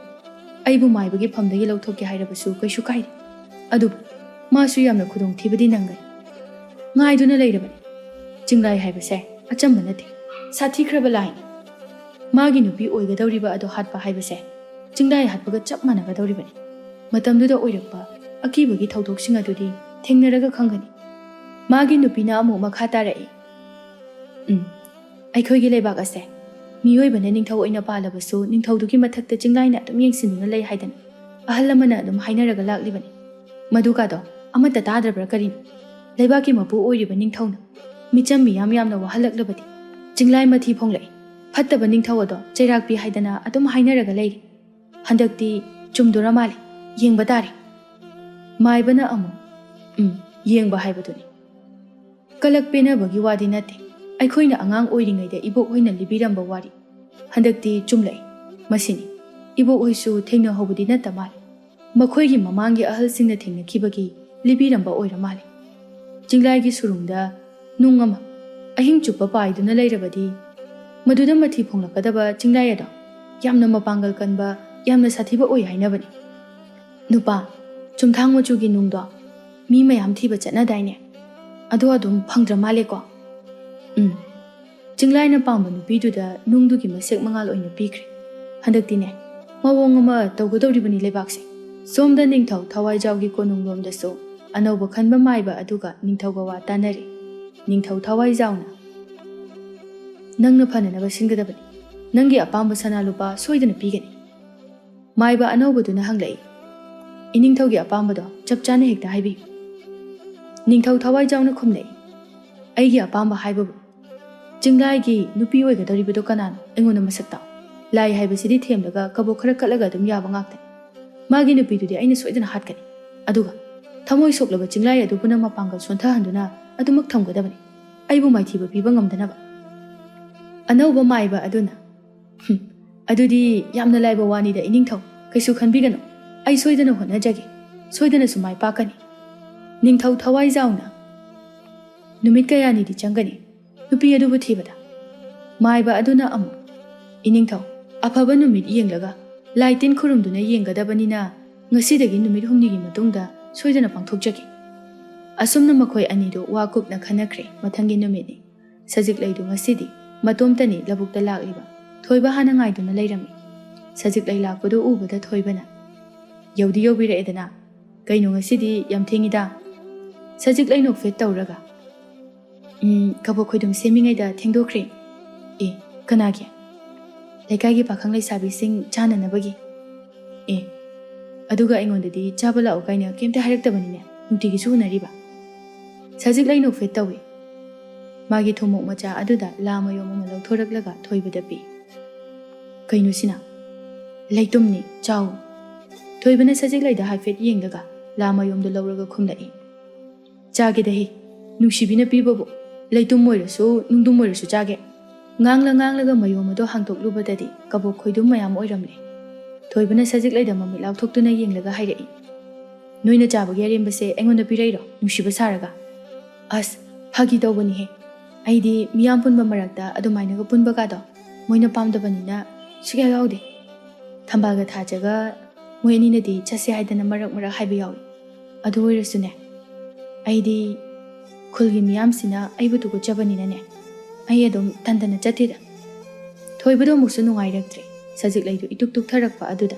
ꯑꯩꯕꯨ ꯃꯥꯏꯕꯒꯤ ꯐꯝꯗꯒꯤ ꯂꯧꯊꯣꯛꯀꯦ ꯍꯥꯏꯔꯕꯁꯨ ꯀꯩꯁꯨ ꯀꯥꯏꯗꯦ꯫ ꯑꯗꯨꯕꯨ ꯃꯥꯁꯨ ꯌꯥꯝꯅ ꯈꯨꯗꯣꯡꯊꯤꯕꯗꯤ ꯅꯪꯒꯅꯤ꯫ ꯉꯥꯏꯗꯨꯅ ꯂꯩꯔꯕꯅꯤ꯫ ꯆꯤꯡꯂꯥꯏ ꯍꯥꯏꯕꯁꯦ ꯑꯆꯝꯕ ꯅꯠꯇꯦ, ꯁꯥꯊꯤꯈ꯭ꯔꯕ ꯂꯥꯏꯅꯤ꯫ ꯃꯥꯒꯤ ꯅꯨꯄꯤ ꯑꯣꯏꯒꯗꯧꯔꯤꯕ ꯑꯗꯣ ꯍꯥꯠꯄ ꯍꯥꯏꯕꯁꯦ ꯆꯤꯡꯂꯥꯏ ꯍꯥꯠꯄꯒ ꯆꯞ ꯃꯥꯟꯅꯒꯗꯧꯔꯤꯕꯅꯤ꯫ ꯃꯇꯝꯗꯨꯗ ꯑꯣꯏꯔꯛꯄ ꯑꯀꯤꯕꯒꯤ ꯊꯧꯗꯣꯛꯁꯤꯡ ꯑꯗꯨꯗꯤ ꯊꯦꯡꯅꯔꯒ ꯈꯪꯒꯅꯤ꯫" ꯃꯥꯒꯤ ꯅꯨꯄꯤꯅ ꯑꯃꯨꯛ ꯃꯈꯥ ꯇꯥꯔꯛꯏ, "ꯎꯝ, ꯑꯩꯈꯣꯏꯒꯤ ꯂꯩꯕꯥꯛ ꯑꯁꯦ ꯃꯤꯑꯣꯏꯕꯅ ꯅꯤꯡꯊꯧ ꯑꯣꯏꯅ ꯄꯥꯜꯂꯕꯁꯨ ꯅꯤꯡꯊꯧꯗꯨꯒꯤ ꯃꯊꯛꯇ ꯆꯤꯡꯂꯥꯏꯅ ꯑꯗꯨꯝ ꯌꯦꯡꯁꯤꯟꯗꯨꯅ ꯂꯩ ꯍꯥꯏꯗꯅ ꯑꯍꯜ ꯂꯃꯟꯅ ꯑꯗꯨꯝ ꯍꯥꯏꯅꯔꯒ ꯂꯥꯛꯂꯤꯕꯅꯤ꯫ ꯃꯗꯨꯒꯗꯣ ꯑꯃꯠꯇ ꯇꯥꯗ꯭ꯔꯕ꯭ꯔꯥ ꯀꯔꯤꯅꯣ? ꯂꯩꯕꯥꯛꯀꯤ ꯃꯄꯨ ꯑꯣꯏꯔꯤꯕ ꯅꯤꯡꯊꯧꯅ ꯃꯤꯆꯝ ꯃꯤꯌꯥꯝ ꯌꯥꯝꯅ ꯋꯥꯍꯜꯂꯛꯂꯕꯗꯤ ꯆꯤꯡꯂꯥꯏ ꯃꯊꯤ ꯐꯣꯡꯂꯛꯏ꯫ ꯐꯠꯇꯕ ꯅꯤꯡꯊꯧ ꯑꯗꯣ ꯆꯩꯔꯥꯛ ꯄꯤ ꯍꯥꯏꯗꯅ ꯑꯗꯨꯝ ꯍꯥꯏꯅꯔꯒ ꯂꯩꯔꯤ꯫ ꯍꯟꯗꯛꯇꯤ ꯆꯨꯝꯗꯣꯔ ꯃꯥꯜꯂꯦ, ꯌꯦꯡꯕ ꯇꯥꯔꯦ꯫" ꯃꯥꯏꯕꯅ ꯑꯃꯨꯛ, "ꯎꯝ, ꯌꯦꯡꯕ ꯍꯥꯏꯕꯗꯨꯅꯤ꯫ ꯀꯂꯛ ꯄꯦꯟꯅꯕꯒꯤ ꯋꯥꯗꯤ ꯅꯠꯇꯦ, ꯑꯩꯈꯣꯏꯅ ꯑꯉꯥꯡ ꯑꯣꯏꯔꯤꯉꯩꯗ ꯏꯕꯣꯛ ꯍꯣꯏꯅ ꯂꯤꯕꯤꯔꯝꯕ ꯋꯥꯔꯤ ꯍꯟꯗꯛꯇꯤ ꯆꯨꯝꯂꯛꯏ꯫ ꯃꯁꯤꯅꯤ, ꯏꯕꯣꯛ ꯍꯣꯏꯁꯨ ꯊꯦꯡꯅꯍꯧꯕꯗꯤ ꯅꯠꯇ ꯃꯥꯜꯂꯦ꯫ ꯃꯈꯣꯏꯒꯤ ꯃꯃꯥꯡꯒꯤ ꯑꯍꯜꯁꯤꯡꯅ ꯊꯦꯡꯅꯈꯤꯕꯒꯤ ꯂꯤꯕꯤꯔꯝꯕ ꯑꯣꯏꯔ ꯃꯥꯜꯂꯦ꯫ ꯆꯤꯡꯂꯥꯏꯒꯤ ꯁꯨꯔꯨꯡꯗ ꯅꯨꯡ ꯑꯃ ꯑꯍꯤꯡ ꯆꯨꯞꯄ ꯄꯥꯏꯗꯨꯅ ꯂꯩꯔꯕꯗꯤ ꯃꯗꯨꯗ ꯃꯊꯤ ꯐꯣꯡꯂꯛꯀꯗꯕ ꯆꯤꯡꯂꯥꯏ ꯑꯗꯣ ꯌꯥꯝꯅ ꯃꯄꯥꯡꯒꯜ ꯀꯟꯕ, ꯌꯥꯝꯅ ꯁꯥꯊꯤꯕ ꯑꯣꯏ ꯍꯥꯏꯅꯕꯅꯤ꯫ ꯅꯨꯄꯥ, ꯆꯨꯝꯊꯥꯡ ꯃꯆꯨꯒꯤ ꯅꯨꯡꯗꯣ ꯃꯤ ꯃꯌꯥꯝ ꯊꯤꯕ ꯆꯠꯅꯗꯥꯏꯅꯦ? ꯑꯗꯣ ꯑꯗꯨꯝ ꯐꯪꯗ꯭ꯔ ꯃꯥꯜꯂꯦꯀꯣ? ꯎꯝ꯫ ꯆꯤꯡꯂꯥꯏꯅ ꯄꯥꯝꯕ ꯅꯨꯄꯤꯗꯨꯗ ꯅꯨꯡꯗꯨꯒꯤ ꯃꯁꯦꯛ ꯃꯉꯥꯜ ꯑꯣꯏꯅ ꯄꯤꯈ꯭ꯔꯦ꯫ ꯍꯟꯗꯛꯇꯤꯅꯦ, ꯃꯑꯣꯡ ꯑꯃ ꯇꯧꯒꯗꯧꯔꯤꯕꯅꯤ ꯂꯩꯕꯥꯛꯁꯦ꯫ ꯁꯣꯝꯗ ꯅꯤꯡꯊꯧ ꯊꯋꯥꯏꯖꯥꯎꯒꯤ ꯀꯣꯅꯨꯡꯂꯣꯝꯗꯁꯨ ꯑꯅꯧꯕ ꯈꯟꯕ ꯃꯥꯏꯕ ꯑꯗꯨꯒ ꯅꯤꯡꯊꯧꯒ ꯋꯥ ꯇꯥꯅꯔꯤ꯫ ꯅꯤꯡꯊꯧ ꯊꯋꯥꯏꯖꯥꯎꯅ, "ꯅꯪꯅ ꯐꯅꯅꯕ ꯁꯤꯟꯒꯗꯕꯅꯤ꯫ ꯅꯪꯒꯤ ꯑꯄꯥꯝꯕ ꯁꯅꯥ ꯂꯨꯄꯥ ꯁꯣꯏꯗꯅ ꯄꯤꯒꯅꯤ꯫" ꯃꯥꯏꯕ ꯑꯅꯧꯕꯗꯨꯅ ꯍꯪꯂꯛꯏ, "ꯏꯅꯤꯡꯊꯧꯒꯤ ꯑꯄꯥꯝꯕꯗꯣ ꯆꯞ ꯆꯥꯅ ꯍꯦꯛꯇ ꯍꯥꯏꯕꯤꯌꯨ꯫" ꯅꯤꯡꯊꯧ ꯊꯋꯥꯏꯖꯥꯎꯅ ꯈꯨꯝꯂꯛꯏ, "ꯑꯩꯒꯤ ꯑꯄꯥꯝꯕ ꯍꯥꯏꯕꯕꯨ ꯆꯤꯡꯂꯥꯏꯒꯤ ꯅꯨꯄꯤ ꯑꯣꯏꯒꯗꯧꯔꯤꯕꯗꯣ ꯀꯅꯥꯅꯣ? ꯑꯩꯉꯣꯟꯗ ꯃꯁꯛ ꯇꯥꯛꯎ꯫ ꯂꯥꯏ ꯍꯥꯏꯕꯁꯤꯗꯤ ꯊꯦꯝꯂꯒ ꯀꯕꯣꯛ ꯈꯔ ꯀꯠꯂꯒ ꯑꯗꯨꯝ ꯌꯥꯕ ꯉꯥꯛꯇꯅꯤ꯫ ꯃꯥꯒꯤ ꯅꯨꯄꯤꯗꯨꯗꯤ ꯑꯩꯅ ꯁꯣꯏꯗꯅ ꯍꯥꯠꯀꯅꯤ꯫ ꯑꯗꯨꯒ ꯊꯃꯣꯏ ꯁꯣꯛꯂꯕ ꯆꯤꯡꯂꯥꯏ ꯑꯗꯨꯕꯨꯅ ꯃꯄꯥꯡꯒꯜ ꯁꯣꯟꯊꯍꯟꯗꯨꯅ ꯑꯗꯨꯃꯛ ꯊꯝꯒꯗꯕꯅꯤ, ꯑꯩꯕꯨ ꯃꯥꯏꯊꯤꯕ ꯄꯤꯕ ꯉꯝꯗꯅꯕ꯫" ꯑꯅꯧꯕ ꯃꯥꯏꯕ ꯑꯗꯨꯅ, "ꯍꯨꯝ, ꯑꯗꯨꯗꯤ ꯌꯥꯝꯅ ꯂꯥꯏꯕ ꯋꯥꯅꯤꯗ ꯏꯅꯤꯡꯊꯧ, ꯀꯩꯁꯨ ꯈꯟꯕꯤꯒꯅꯨ, ꯑꯩ ꯁꯣꯏꯗꯅ ꯍꯣꯠꯅꯖꯒꯦ, ꯁꯣꯏꯗꯅꯁꯨ ꯃꯥꯏ ꯄꯥꯛꯀꯅꯤ꯫" ꯅꯤꯡꯊꯧ ꯊꯋꯥꯏꯖꯥꯎꯅ, "ꯅꯨꯃꯤꯠ ꯀꯌꯥꯅꯤꯗꯤ ꯆꯪꯒꯅꯤ ꯅꯨꯄꯤ ꯑꯗꯨꯕꯨ ꯊꯤꯕꯗ?" ꯃꯥꯏꯕ ꯑꯗꯨꯅ ꯑꯃꯨꯛ, "ꯏꯅꯤꯡꯊꯧ, ꯑꯐꯕ ꯅꯨꯃꯤꯠ ꯌꯦꯡꯂꯒ ꯂꯥꯏ ꯇꯤꯟ ꯈꯨꯔꯨꯝꯗꯨꯅ ꯌꯦꯡꯒꯗꯕꯅꯤꯅ ꯉꯁꯤꯗꯒꯤ ꯅꯨꯃꯤꯠ ꯍꯨꯝꯅꯤꯒꯤ ꯃꯇꯨꯡꯗ ꯁꯣꯏꯗꯅ ꯄꯥꯡꯊꯣꯛꯆꯒꯦ꯫" ꯑꯁꯨꯝꯅ ꯃꯈꯣꯏ ꯑꯅꯤꯗꯨ ꯋꯥ ꯀꯨꯞꯅ ꯈꯟꯅꯈ꯭ꯔꯦ꯫ ꯃꯊꯪꯒꯤ ꯅꯨꯃꯤꯠꯅꯤ꯫ ꯁꯖꯤꯛꯂꯩꯗꯨ ꯉꯁꯤꯗꯤ ꯃꯇꯣꯝꯇꯅꯤ ꯂꯧꯕꯨꯛꯇ ꯂꯥꯛꯂꯤꯕ꯫ ꯊꯣꯏꯕ ꯍꯥꯟꯅ ꯉꯥꯏꯗꯨꯅ ꯂꯩꯔꯝꯃꯤ꯫ ꯁꯖꯤꯛꯂꯩ ꯂꯥꯛꯄꯗꯨ ꯎꯕꯗ ꯊꯣꯏꯕꯅ, "ꯌꯧꯗꯤ ꯌꯧꯕꯤꯔꯛꯑꯦꯗꯅ, ꯀꯩꯅꯣ ꯉꯁꯤꯗꯤ ꯌꯥꯝ ꯊꯦꯡꯉꯤꯗ?" ꯁꯖꯤꯛꯂꯩ ꯅꯣꯛꯐꯦꯠ ꯇꯧꯔꯒ, "ꯎꯝ, ꯀꯕꯣꯛ ꯈꯣꯏꯗꯨꯝ ꯁꯦꯝꯃꯤꯉꯩꯗ ꯊꯦꯡꯗꯣꯛꯈ꯭ꯔꯦ꯫" "ꯑꯦ, ꯀꯅꯥꯒꯤ?" "ꯂꯩꯀꯥꯏꯒꯤ ꯄꯥꯈꯪ ꯂꯩꯁꯥꯕꯤꯁꯤꯡ ꯆꯥꯅꯅꯕꯒꯤ꯫" "ꯑꯦ, ꯑꯗꯨꯒ ꯑꯩꯉꯣꯟꯗꯗꯤ ꯆꯥꯕ ꯂꯥꯛꯎ ꯀꯥꯏꯅ ꯀꯩꯝꯇ ꯍꯥꯏꯔꯛꯇꯕꯅꯤꯅꯦ, ꯅꯨꯡꯇꯤꯒꯤꯁꯨ ꯎꯅꯔꯤꯕ?" ꯁꯖꯤꯛꯂꯩ ꯅꯣꯛꯐꯦꯠ ꯇꯧꯏ꯫ ꯃꯥꯒꯤ ꯊꯨꯝꯃꯣꯛ ꯃꯆꯥ ꯑꯗꯨꯗ ꯂꯥ ꯃꯌꯣꯝ ꯑꯃ ꯂꯧꯊꯣꯔꯛꯂꯒ ꯊꯣꯏꯕꯗ ꯄꯤ꯫ "ꯀꯩꯅꯣ ꯁꯤꯅ?" "ꯂꯩꯇꯨꯝꯅꯤ, ꯆꯥꯎ꯫" ꯊꯣꯏꯕꯅ ꯁꯖꯤꯛꯂꯩꯗ ꯍꯥꯏꯐꯦꯠ ꯌꯦꯡꯂꯒ ꯂꯥ ꯃꯌꯣꯝꯗꯨ ꯂꯧꯔꯒ ꯈꯨꯝꯂꯛꯏ꯫ "ꯆꯥꯒꯦꯗ ꯍꯦ, ꯅꯨꯡꯁꯤꯕꯤꯅ ꯄꯤꯕꯕꯨ꯫ ꯂꯩꯇꯨꯝ ꯑꯣꯏꯔꯁꯨ ꯅꯨꯡꯗꯨꯝ ꯑꯣꯏꯔꯁꯨ ꯆꯥꯒꯦ꯫" ꯉꯥꯡꯂ ꯉꯥꯡꯂꯒ ꯃꯌꯣꯝ ꯑꯗꯨ ꯍꯥꯡꯗꯣꯛꯂꯨꯕꯗꯗꯤ ꯀꯕꯣꯛ ꯈꯣꯏꯗꯨꯝ ꯃꯌꯥꯝ ꯑꯣꯏꯔꯝꯂꯦ꯫ ꯊꯣꯏꯕꯅ ꯁꯖꯤꯛꯂꯩꯗ ꯃꯃꯤꯠ ꯂꯥꯎꯊꯣꯛꯇꯨꯅ ꯌꯦꯡꯂꯒ ꯍꯥꯏꯔꯛꯏ, "ꯅꯣꯏꯅ ꯆꯥꯕꯒꯤ ꯑꯔꯦꯝꯕꯁꯦ ꯑꯩꯉꯣꯟꯗ ꯄꯤꯔꯛꯏꯔꯣ, ꯅꯨꯡꯁꯤꯕ ꯁꯥꯔꯒ?" "ꯑꯁ, ꯐꯥꯒꯤ ꯇꯧꯕꯅꯤꯍꯦ꯫ ꯑꯩꯗꯤ ꯃꯤꯌꯥꯝ ꯄꯨꯟꯕ ꯃꯔꯛꯇ ꯑꯗꯨꯃꯥꯏꯅꯒ ꯄꯨꯟꯕꯒꯗꯣ ꯃꯣꯏꯅ ꯄꯥꯝꯗꯕꯅꯤꯅ ꯁꯨꯛꯌꯥ ꯌꯥꯎꯗꯦ꯫ ꯊꯝꯕꯥꯜꯒ ꯊꯥꯖꯒ ꯃꯣꯏ ꯑꯅꯤꯅꯗꯤ ꯆꯠꯁꯦ ꯍꯥꯏꯗꯅ ꯃꯔꯛ ꯃꯔꯛ ꯍꯥꯏꯕ ꯌꯥꯎꯏ꯫ ꯑꯗꯨ ꯑꯣꯏꯔꯁꯨꯅꯦ, ꯑꯩꯗꯤ ꯈꯨꯜꯒꯤ ꯃꯤꯌꯥꯝꯁꯤꯅ ꯑꯩꯕꯨ ꯇꯨꯀꯠꯆꯕꯅꯤꯅꯅꯦ, ꯑꯩ ꯑꯗꯨꯝ ꯇꯟꯗꯅ ꯆꯠꯇꯦꯗ꯫ ꯊꯣꯏꯕꯗꯣ ꯑꯃꯨꯛꯁꯨ ꯅꯨꯡꯉꯥꯏꯔꯛꯇ꯭ꯔꯦ꯫ ꯁꯖꯤꯛꯂꯩꯗꯨ ꯏꯇꯨꯛ ꯇꯨꯛꯊꯔꯛꯄ ꯑꯗꯨꯗ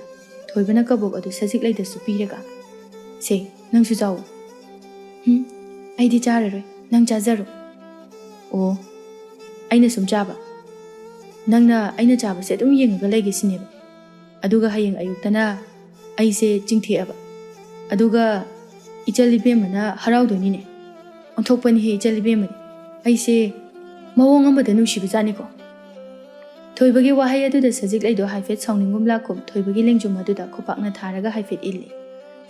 ꯊꯣꯏꯕꯅ ꯀꯕꯣꯛ ꯑꯗꯨ ꯁꯖꯤꯛꯂꯩꯗꯁꯨ ꯄꯤꯔꯒ, "ꯁꯦ, ꯅꯪꯁꯨ ꯆꯥꯎ꯫" "ꯍꯨꯝ, ꯑꯩꯗꯤ ꯆꯥꯔꯔꯣꯏ, ꯅꯪ ꯆꯥꯖꯔꯣ꯫" "ꯑꯣ, ꯑꯩꯅ ꯁꯨꯝ ꯆꯥꯕ? ꯅꯪꯅ ꯑꯩꯅ ꯆꯥꯕꯁꯦ ꯑꯗꯨꯝ ꯌꯦꯡꯉꯒ ꯂꯩꯒꯦ ꯁꯤꯅꯦꯕ? ꯑꯗꯨꯒ ꯍꯌꯦꯡ ꯑꯌꯨꯛꯇꯅ ꯑꯩꯁꯦ ꯆꯤꯡꯊꯦꯛꯑꯕ, ꯑꯗꯨꯒ ꯏꯆꯜ ꯏꯕꯦꯝꯃꯅ ꯍꯔꯥꯎꯗꯣꯏꯅꯤꯅꯦ꯫ ꯑꯣꯟꯊꯣꯛꯄꯅꯤꯍꯦ ꯏꯆꯜ ꯏꯕꯦꯝꯃꯗꯤ꯫ ꯑꯩꯁꯦ ꯃꯑꯣꯡ ꯑꯃꯗ ꯅꯨꯡꯁꯤꯕꯖꯥꯠꯅꯤꯀꯣ꯫" ꯊꯣꯏꯕꯒꯤ ꯋꯥꯍꯩ ꯑꯗꯨꯗ ꯁꯖꯤꯛꯂꯩꯗꯣ ꯍꯥꯏꯐꯦꯠ ꯁꯥꯎꯅꯤꯡꯒꯨꯝ ꯂꯥꯛꯀꯨꯝ ꯊꯣꯏꯕꯒꯤ ꯂꯦꯡꯖꯨꯝ ꯑꯗꯨꯗ ꯈꯨꯄꯥꯛꯅ ꯊꯥꯔꯒ ꯍꯥꯏꯐꯦꯠ ꯏꯜꯂꯤ꯫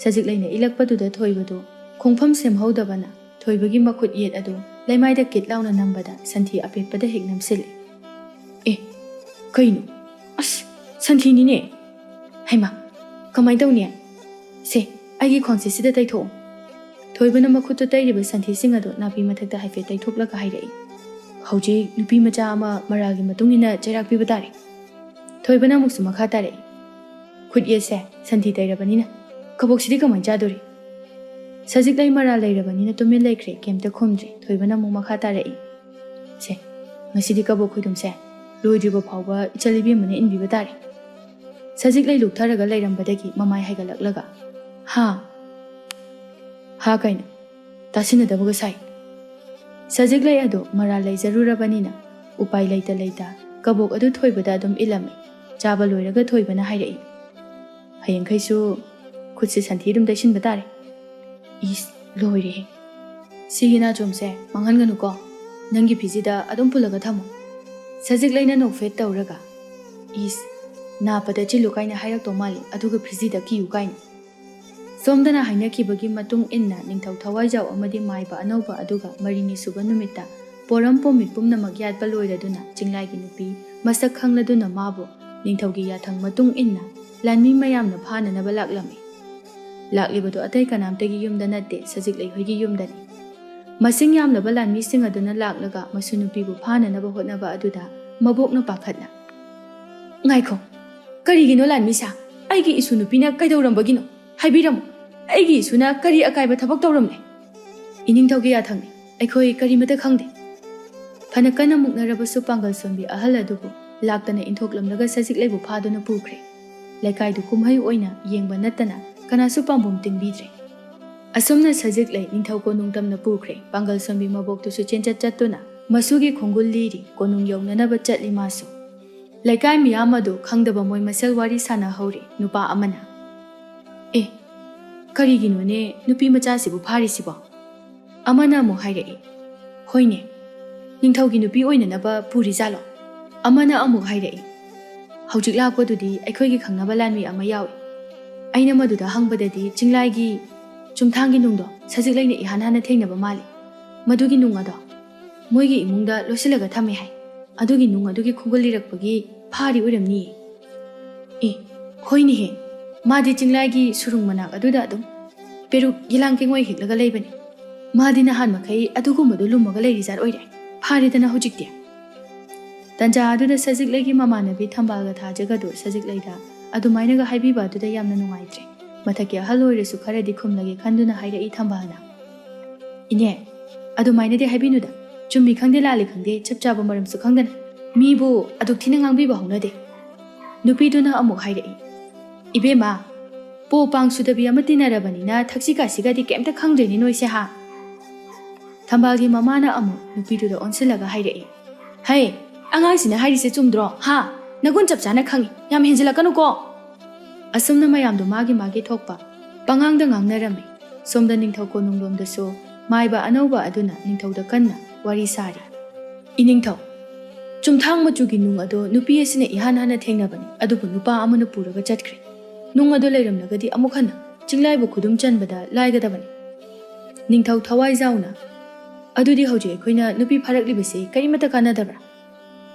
ꯁꯖꯤꯛꯂꯩꯅ ꯏꯜꯂꯛꯄꯗꯨꯗ ꯊꯣꯏꯕꯗꯨ ꯈꯣꯡꯐꯝ ꯁꯦꯝꯍꯧꯗꯕꯅ ꯊꯣꯏꯕꯒꯤ ꯃꯈꯨꯠ ꯌꯦꯠ ꯑꯗꯨ ꯂꯩꯃꯥꯏꯗ ꯀꯤꯠ ꯂꯥꯎꯅ ꯅꯝꯕꯗ ꯁꯟꯊꯤ ꯑꯄꯦꯠꯄꯗ ꯍꯦꯛ ꯅꯝꯁꯤꯜꯂꯤ꯫ "ꯑꯦ, ꯀꯩꯅꯣ? ꯑꯁ, ꯁꯟꯊꯤꯅꯤꯅꯦ! ꯍꯩꯃꯥ, ꯀꯃꯥꯏ ꯇꯧꯅꯤ? ꯁꯦ, ꯑꯩꯒꯤ ꯈꯣꯡꯆꯦꯠꯁꯤꯗ ꯇꯩꯊꯣꯛꯑꯣ꯫" ꯊꯣꯏꯕꯅ ꯃꯈꯨꯠꯇ ꯇꯩꯔꯤꯕ ꯁꯟꯊꯤꯁꯤꯡ ꯑꯗꯨ ꯅꯥꯄꯤ ꯃꯊꯛꯇ ꯍꯥꯏꯐꯦꯠ ꯇꯩꯊꯣꯛꯂꯒ ꯍꯥꯏꯔꯛꯏ꯫ "ꯍꯧꯖꯤꯛ ꯅꯨꯄꯤ ꯃꯆꯥ ꯑꯃ ꯃꯔꯥꯜꯒꯤ ꯃꯇꯨꯡ ꯏꯟꯅ ꯆꯩꯔꯥꯛ ꯄꯤꯕ ꯇꯥꯔꯦ꯫" ꯊꯣꯏꯕꯅ ꯑꯃꯨꯛꯁꯨ ꯃꯈꯥ ꯇꯥꯔꯛꯏ꯫ "ꯈꯨꯠ ꯌꯦꯠꯁꯦ ꯁꯟꯊꯤ ꯇꯩꯔꯕꯅꯤꯅ ꯀꯕꯣꯛꯁꯤꯗꯤ ꯀꯃꯥꯏ ꯆꯥꯗꯣꯔꯤ?" ꯁꯖꯤꯛꯂꯩ ꯃꯔꯥꯜ ꯂꯩꯔꯕꯅꯤꯅ ꯇꯨꯃꯤꯟ ꯂꯩꯈ꯭ꯔꯦ, ꯀꯩꯝꯇ ꯈꯨꯝꯗ꯭ꯔꯦ꯫ ꯊꯣꯏꯕꯅ ꯑꯃꯨꯛ ꯃꯈꯥ ꯇꯥꯔꯛꯏ꯫ "ꯁꯦ, ꯉꯁꯤꯗꯤ ꯀꯕꯣꯛ ꯈꯣꯏꯗꯨꯝꯁꯦ ꯂꯣꯏꯗ꯭ꯔꯤꯕ ꯐꯥꯎꯕ ꯏꯆꯜ ꯏꯕꯦꯝꯃꯅ ꯏꯟꯕꯤꯕ ꯇꯥꯔꯦ꯫" ꯁꯖꯤꯛꯂꯩ ꯂꯨꯞꯊꯔꯒ ꯂꯩꯔꯝꯕꯗꯒꯤ ꯃꯃꯥꯏ ꯍꯥꯏꯒꯠꯂꯛꯂꯒ, "ꯍꯥ? ꯍꯥ ꯀꯩꯅꯣ? ꯇꯥꯁꯤꯟꯅꯗꯕꯒ ꯁꯥꯏ꯫" ꯁꯖꯤꯛꯂꯩ ꯑꯗꯨ ꯃꯔꯥꯜ ꯂꯩꯖꯔꯨꯔꯕꯅꯤꯅ ꯎꯄꯥꯏ ꯂꯩꯇ ꯂꯩꯇ ꯀꯕꯣꯛ ꯑꯗꯨ ꯊꯣꯏꯕꯗ ꯑꯗꯨꯝ ꯏꯜꯂꯝꯃꯤ꯫ ꯆꯥꯕ ꯂꯣꯏꯔꯒ ꯊꯣꯏꯕꯅ ꯍꯥꯏꯔꯛꯏ, "ꯍꯌꯦꯡꯈꯩꯁꯨ ꯈꯨꯠꯁꯦ ꯁꯟꯊꯤ ꯑꯗꯨꯝ ꯇꯩꯁꯤꯟꯕ ꯇꯥꯔꯦ꯫" ꯏꯁ, ꯂꯣꯏꯔꯦꯍꯦ꯫ "ꯁꯤꯒꯤ ꯅꯥꯆꯣꯝꯁꯦ ꯃꯥꯡꯍꯟꯒꯅꯨꯀꯣ꯫ ꯅꯪꯒꯤ ꯐꯤꯖꯤꯗ ꯑꯗꯨꯝ ꯄꯨꯜꯂꯒ ꯊꯝꯃꯨ꯫" ꯁꯖꯤꯛꯂꯩꯅ ꯅꯣꯛꯐꯦꯠ ꯇꯧꯔꯒ, "ꯏꯁ, ꯅꯥꯞꯄꯗ ꯆꯤꯜꯂꯨ ꯀꯥꯏꯅ ꯍꯥꯏꯔꯛꯇꯧ ꯃꯥꯜꯂꯤ, ꯑꯗꯨꯒ ꯐꯤꯖꯤꯗ ꯀꯤꯌꯨ ꯀꯥꯏꯅ꯫" ꯁꯣꯝꯗꯅ ꯍꯥꯏꯅꯈꯤꯕꯒꯤ ꯃꯇꯨꯡ ꯏꯟꯅ ꯅꯤꯡꯊꯧ ꯊꯋꯥꯏꯖꯥꯎ ꯑꯃꯗꯤ ꯃꯥꯏꯕ ꯑꯅꯧꯕ ꯑꯗꯨꯒ ꯃꯔꯤꯅꯤ ꯁꯨꯕ ꯅꯨꯃꯤꯠꯇ ꯄꯣꯔꯝ ꯄꯣꯝꯃꯤꯠ ꯄꯨꯝꯅꯃꯛ ꯌꯥꯠꯄ ꯂꯣꯏꯔꯗꯨꯅ ꯆꯤꯡꯂꯥꯏꯒꯤ ꯅꯨꯄꯤ ꯃꯁꯛ ꯈꯪꯂꯗꯨꯅ ꯃꯥꯕꯨ ꯅꯤꯡꯊꯧꯒꯤ ꯌꯥꯊꯪ ꯃꯇꯨꯡ ꯏꯟꯅ ꯂꯥꯟꯃꯤ ꯃꯌꯥꯝꯅ ꯐꯥꯅꯅꯕ ꯂꯥꯛꯂꯝꯃꯤ꯫ ꯂꯥꯛꯂꯤꯕꯗꯨ ꯑꯇꯩ ꯀꯅꯥꯝꯇꯒꯤ ꯌꯨꯝꯗ ꯅꯠꯇꯦ, ꯁꯖꯤꯛꯂꯩ ꯍꯣꯏꯒꯤ ꯌꯨꯝꯗꯅꯤ꯫ ꯃꯁꯤꯡ ꯌꯥꯝꯂꯕ ꯂꯥꯟꯃꯤꯁꯤꯡ ꯑꯗꯨꯅ ꯂꯥꯛꯂꯒ ꯃꯁꯨ ꯅꯨꯄꯤꯕꯨ ꯐꯥꯅꯅꯕ ꯍꯣꯠꯅꯕ ꯑꯗꯨꯗ ꯃꯕꯣꯛꯅ ꯄꯥꯈꯠꯅ, "ꯉꯥꯏꯈꯣ, ꯀꯔꯤꯒꯤꯅꯣ ꯂꯥꯟꯃꯤꯁꯥ? ꯑꯩꯒꯤ ꯏꯁꯨ ꯅꯨꯄꯤꯅ ꯀꯩꯗꯧꯔꯝꯕꯒꯤꯅꯣ? ꯍꯥꯏꯕꯤꯔꯝꯃꯨ꯫ ꯑꯩꯒꯤ ꯏꯁꯨꯅ ꯀꯔꯤ ꯑꯀꯥꯏꯕ ꯊꯕꯛ ꯇꯧꯔꯝꯂꯦ? ꯏꯅꯤꯡꯊꯧꯒꯤ ꯌꯥꯊꯪꯅꯤ, ꯑꯩꯈꯣꯏ ꯀꯔꯤꯃꯇ ꯈꯪꯗꯦ꯫ ꯐꯅ ꯀꯟꯅ ꯃꯨꯛꯅꯔꯕꯁꯨ ꯄꯥꯡꯒꯜ ꯁꯣꯟꯕꯤ ꯑꯍꯜ ꯑꯗꯨꯕꯨ ꯂꯥꯛꯇꯅ ꯏꯟꯊꯣꯛꯂꯝꯂꯒ ꯁꯖꯤꯛꯂꯩꯕꯨ ꯐꯥꯗꯨꯅ ꯄꯨꯈ꯭ꯔꯦ꯫ ꯂꯩꯀꯥꯏꯗꯨ ꯀꯨꯝꯍꯩ ꯑꯣꯏꯅ ꯌꯦꯡꯕ ꯅꯠꯇꯅ ꯀꯅꯥꯁꯨ ꯄꯥꯝꯕꯣꯝ ꯇꯤꯡꯕꯤꯗ꯭ꯔꯦ꯫ ꯑꯁꯨꯝꯅ ꯁꯖꯤꯛꯂꯩ ꯅꯤꯡꯊꯧ ꯀꯣꯅꯨꯡ ꯇꯝꯅ ꯄꯨꯈ꯭ꯔꯦ꯫ ꯄꯥꯡꯒꯜ ꯁꯣꯟꯕꯤ ꯃꯕꯣꯛꯇꯨꯁꯨ ꯆꯦꯟꯆꯠ ꯆꯠꯇꯨꯅ ꯃꯁꯨꯒꯤ ꯈꯣꯡꯒꯨꯜ ꯂꯤꯔꯤ꯫ ꯀꯣꯅꯨꯡ ꯌꯧꯅꯅꯕ ꯆꯠꯂꯤ ꯃꯥꯁꯨ꯫ ꯂꯩꯀꯥꯏ ꯃꯤꯌꯥꯝ ꯑꯗꯨ ꯈꯪꯗꯕ ꯃꯣꯏ ꯃꯁꯦꯜ ꯋꯥꯔꯤ ꯁꯥꯟꯅꯍꯧꯔꯤ꯫ ꯅꯨꯄꯥ ꯑꯃꯅ, "ꯑꯦ, ꯀꯔꯤꯒꯤꯅꯣꯅꯦ ꯅꯨꯄꯤ ꯃꯆꯥꯁꯤꯕꯨ ꯐꯥꯔꯤꯁꯤꯕꯣ?" ꯑꯃꯅ ꯑꯃꯨꯛ ꯍꯥꯏꯔꯛꯏ, "ꯍꯣꯏꯅꯦ, ꯅꯤꯡꯊꯧꯒꯤ ꯅꯨꯄꯤ ꯑꯣꯏꯅꯅꯕ ꯄꯨꯔꯤꯖꯥꯠꯂꯣ?" ꯑꯃꯅ ꯑꯃꯨꯛ ꯍꯥꯏꯔꯛꯏ, "ꯍꯧꯖꯤꯛ ꯂꯥꯛꯄꯗꯨꯗꯤ ꯑꯩꯈꯣꯏꯒꯤ ꯈꯪꯅꯕ ꯂꯥꯟꯃꯤ ꯑꯃ ꯌꯥꯎꯏ꯫ ꯑꯩꯅ ꯃꯗꯨꯗ ꯍꯪꯕꯗꯗꯤ ꯆꯤꯡꯂꯥꯏꯒꯤ ꯆꯨꯝꯊꯥꯡꯒꯤ ꯅꯨꯡꯗꯣ ꯁꯖꯤꯛꯂꯩꯅ ꯏꯍꯥꯟ ꯍꯥꯟꯅ ꯊꯦꯡꯅꯕ ꯃꯥꯜꯂꯤ꯫ ꯃꯗꯨꯒꯤ ꯅꯨꯡ ꯑꯗꯣ ꯃꯣꯏꯒꯤ ꯏꯃꯨꯡꯗ ꯂꯣꯠꯁꯤꯜꯂꯒ ꯊꯝꯃꯦ ꯍꯥꯏ꯫ ꯑꯗꯨꯒꯤ ꯅꯨꯡ ꯑꯗꯨꯒꯤ ꯈꯣꯡꯒꯨꯜ ꯂꯤꯔꯛꯄꯒꯤ ꯐꯥꯔꯤ ꯑꯣꯏꯔꯝꯅꯤꯌꯦ꯫" "ꯑꯦ, ꯍꯣꯏꯅꯦꯍꯦ, ꯃꯥꯗꯤ ꯆꯤꯡꯂꯥꯏꯒꯤ ꯁꯨꯔꯨꯡ ꯃꯅꯥꯛ ꯑꯗꯨꯗ ꯑꯗꯨꯝ ꯄꯦꯔꯨꯛ ꯌꯦꯂꯥꯡ ꯀꯦꯡꯉꯣꯏ ꯍꯦꯛꯂꯒ ꯂꯩꯕꯅꯤ꯫ ꯃꯥꯗꯤ ꯅꯍꯥꯟ ꯃꯈꯩ ꯑꯗꯨꯒꯨꯝꯕꯗꯨ ꯂꯨꯝꯃꯒ ꯂꯩꯔꯤꯖꯥꯠ ꯑꯣꯏꯔꯦ꯫ ꯐꯥꯔꯦꯗꯅ ꯍꯧꯖꯤꯛꯇꯤ꯫" ꯇꯟꯖꯥ ꯑꯗꯨꯗ ꯁꯖꯤꯛꯂꯩꯒꯤ ꯃꯃꯥꯟꯅꯕꯤ ꯊꯝꯕꯥꯜꯒ ꯊꯥꯖꯒꯗꯨ ꯁꯖꯤꯛꯂꯩꯗ ꯑꯗꯨꯃꯥꯏꯅꯒ ꯍꯥꯏꯕꯤꯕ ꯑꯗꯨꯗ ꯌꯥꯝꯅ ꯅꯨꯡꯉꯥꯏꯇ꯭ꯔꯦ꯫ ꯃꯊꯛꯀꯤ ꯑꯍꯜ ꯑꯣꯏꯔꯁꯨ ꯈꯔꯗꯤ ꯈꯨꯝꯂꯒꯦ ꯈꯟꯗꯨꯅ ꯍꯥꯏꯔꯛꯏ ꯊꯝꯕꯥꯜꯅ, "ꯏꯅꯦ, ꯑꯗꯨꯃꯥꯏꯅꯗꯤ ꯍꯥꯏꯕꯤꯅꯨꯗ꯫ ꯆꯨꯝꯃꯤ ꯈꯪꯗꯦ ꯂꯥꯜꯂꯤ ꯈꯪꯗꯦ ꯆꯞ ꯆꯥꯕ ꯃꯔꯝꯁꯨ ꯈꯪꯗꯅ ꯃꯤꯕꯨ ꯑꯗꯨꯛ ꯊꯤꯅ ꯉꯥꯡꯕꯤꯕ ꯍꯧꯅꯗꯦ꯫" ꯅꯨꯄꯤꯗꯨꯅ ꯑꯃꯨꯛ ꯍꯥꯏꯔꯛꯏ, "ꯏꯕꯦꯝꯃ, ꯄꯣ ꯄꯥꯡ ꯁꯨꯗꯕꯤ ꯑꯃ ꯇꯤꯟꯅꯔꯕꯅꯤꯅ ꯊꯛꯁꯤ ꯈꯥꯁꯤꯒꯗꯤ ꯀꯩꯝꯇ ꯈꯪꯗ꯭ꯔꯦꯅꯦ ꯅꯣꯏꯁꯦ ꯍꯥ?" ꯊꯝꯕꯥꯜꯒꯤ ꯃꯃꯥꯅ ꯑꯃꯨꯛ ꯅꯨꯄꯤꯗꯨꯗ ꯑꯣꯟꯁꯤꯜꯂꯒ ꯍꯥꯏꯔꯛꯏ, "ꯍꯩ, ꯑꯉꯥꯡꯁꯤꯅ ꯍꯥꯏꯔꯤꯁꯦ ꯆꯨꯝꯗ꯭ꯔꯣ ꯍꯥ? ꯅꯒꯨꯟ ꯆꯞ ꯆꯥꯅ ꯈꯪꯉꯤ, ꯌꯥꯝ ꯍꯦꯟꯖꯤꯜꯂꯛꯀꯅꯨꯀꯣ꯫" ꯑꯁꯨꯝꯅ ꯃꯌꯥꯝꯗꯣ ꯃꯥꯒꯤ ꯃꯥꯒꯤ ꯊꯣꯛꯄ ꯄꯉꯥꯡꯗ ꯉꯥꯡꯅꯔꯝꯃꯤ꯫ ꯁꯣꯝꯗ ꯅꯤꯡꯊꯧ ꯀꯣꯅꯨꯡꯂꯣꯝꯗꯁꯨ ꯃꯥꯏꯕ ꯑꯅꯧꯕ ꯑꯗꯨꯅ ꯅꯤꯡꯊꯧꯗ ꯀꯟꯅ ꯋꯥꯔꯤ ꯁꯥꯔꯤ꯫ "ꯏꯅꯤꯡꯊꯧ, ꯆꯨꯝꯊꯥꯡ ꯃꯆꯨꯒꯤ ꯅꯨꯡ ꯑꯗꯣ ꯅꯨꯄꯤ ꯑꯁꯤꯅ ꯏꯍꯥꯟ ꯍꯥꯟꯅ ꯊꯦꯡꯅꯕꯅꯤ, ꯑꯗꯨꯕꯨ ꯅꯨꯄꯥ ꯑꯃꯅ ꯄꯨꯔꯒ ꯆꯠꯈ꯭ꯔꯦ꯫ ꯅꯨꯡ ꯑꯗꯣ ꯂꯩꯔꯝꯂꯒꯗꯤ ꯑꯃꯨꯛ ꯍꯟꯅ ꯆꯤꯡꯂꯥꯏꯕꯨ ꯈꯨꯗꯨꯝ ꯆꯟꯕꯗ ꯂꯥꯏꯒꯗꯕꯅꯤ꯫" ꯅꯤꯡꯊꯧ ꯊꯋꯥꯏ ꯌꯥꯎꯅ, "ꯑꯗꯨꯗꯤ ꯍꯧꯖꯤꯛ ꯑꯩꯈꯣꯏꯅ ꯅꯨꯄꯤ ꯐꯥꯔꯛꯂꯤꯕꯁꯤ ꯀꯔꯤꯃꯠꯇ ꯀꯥꯟꯅꯗꯕ꯭ꯔꯥ?"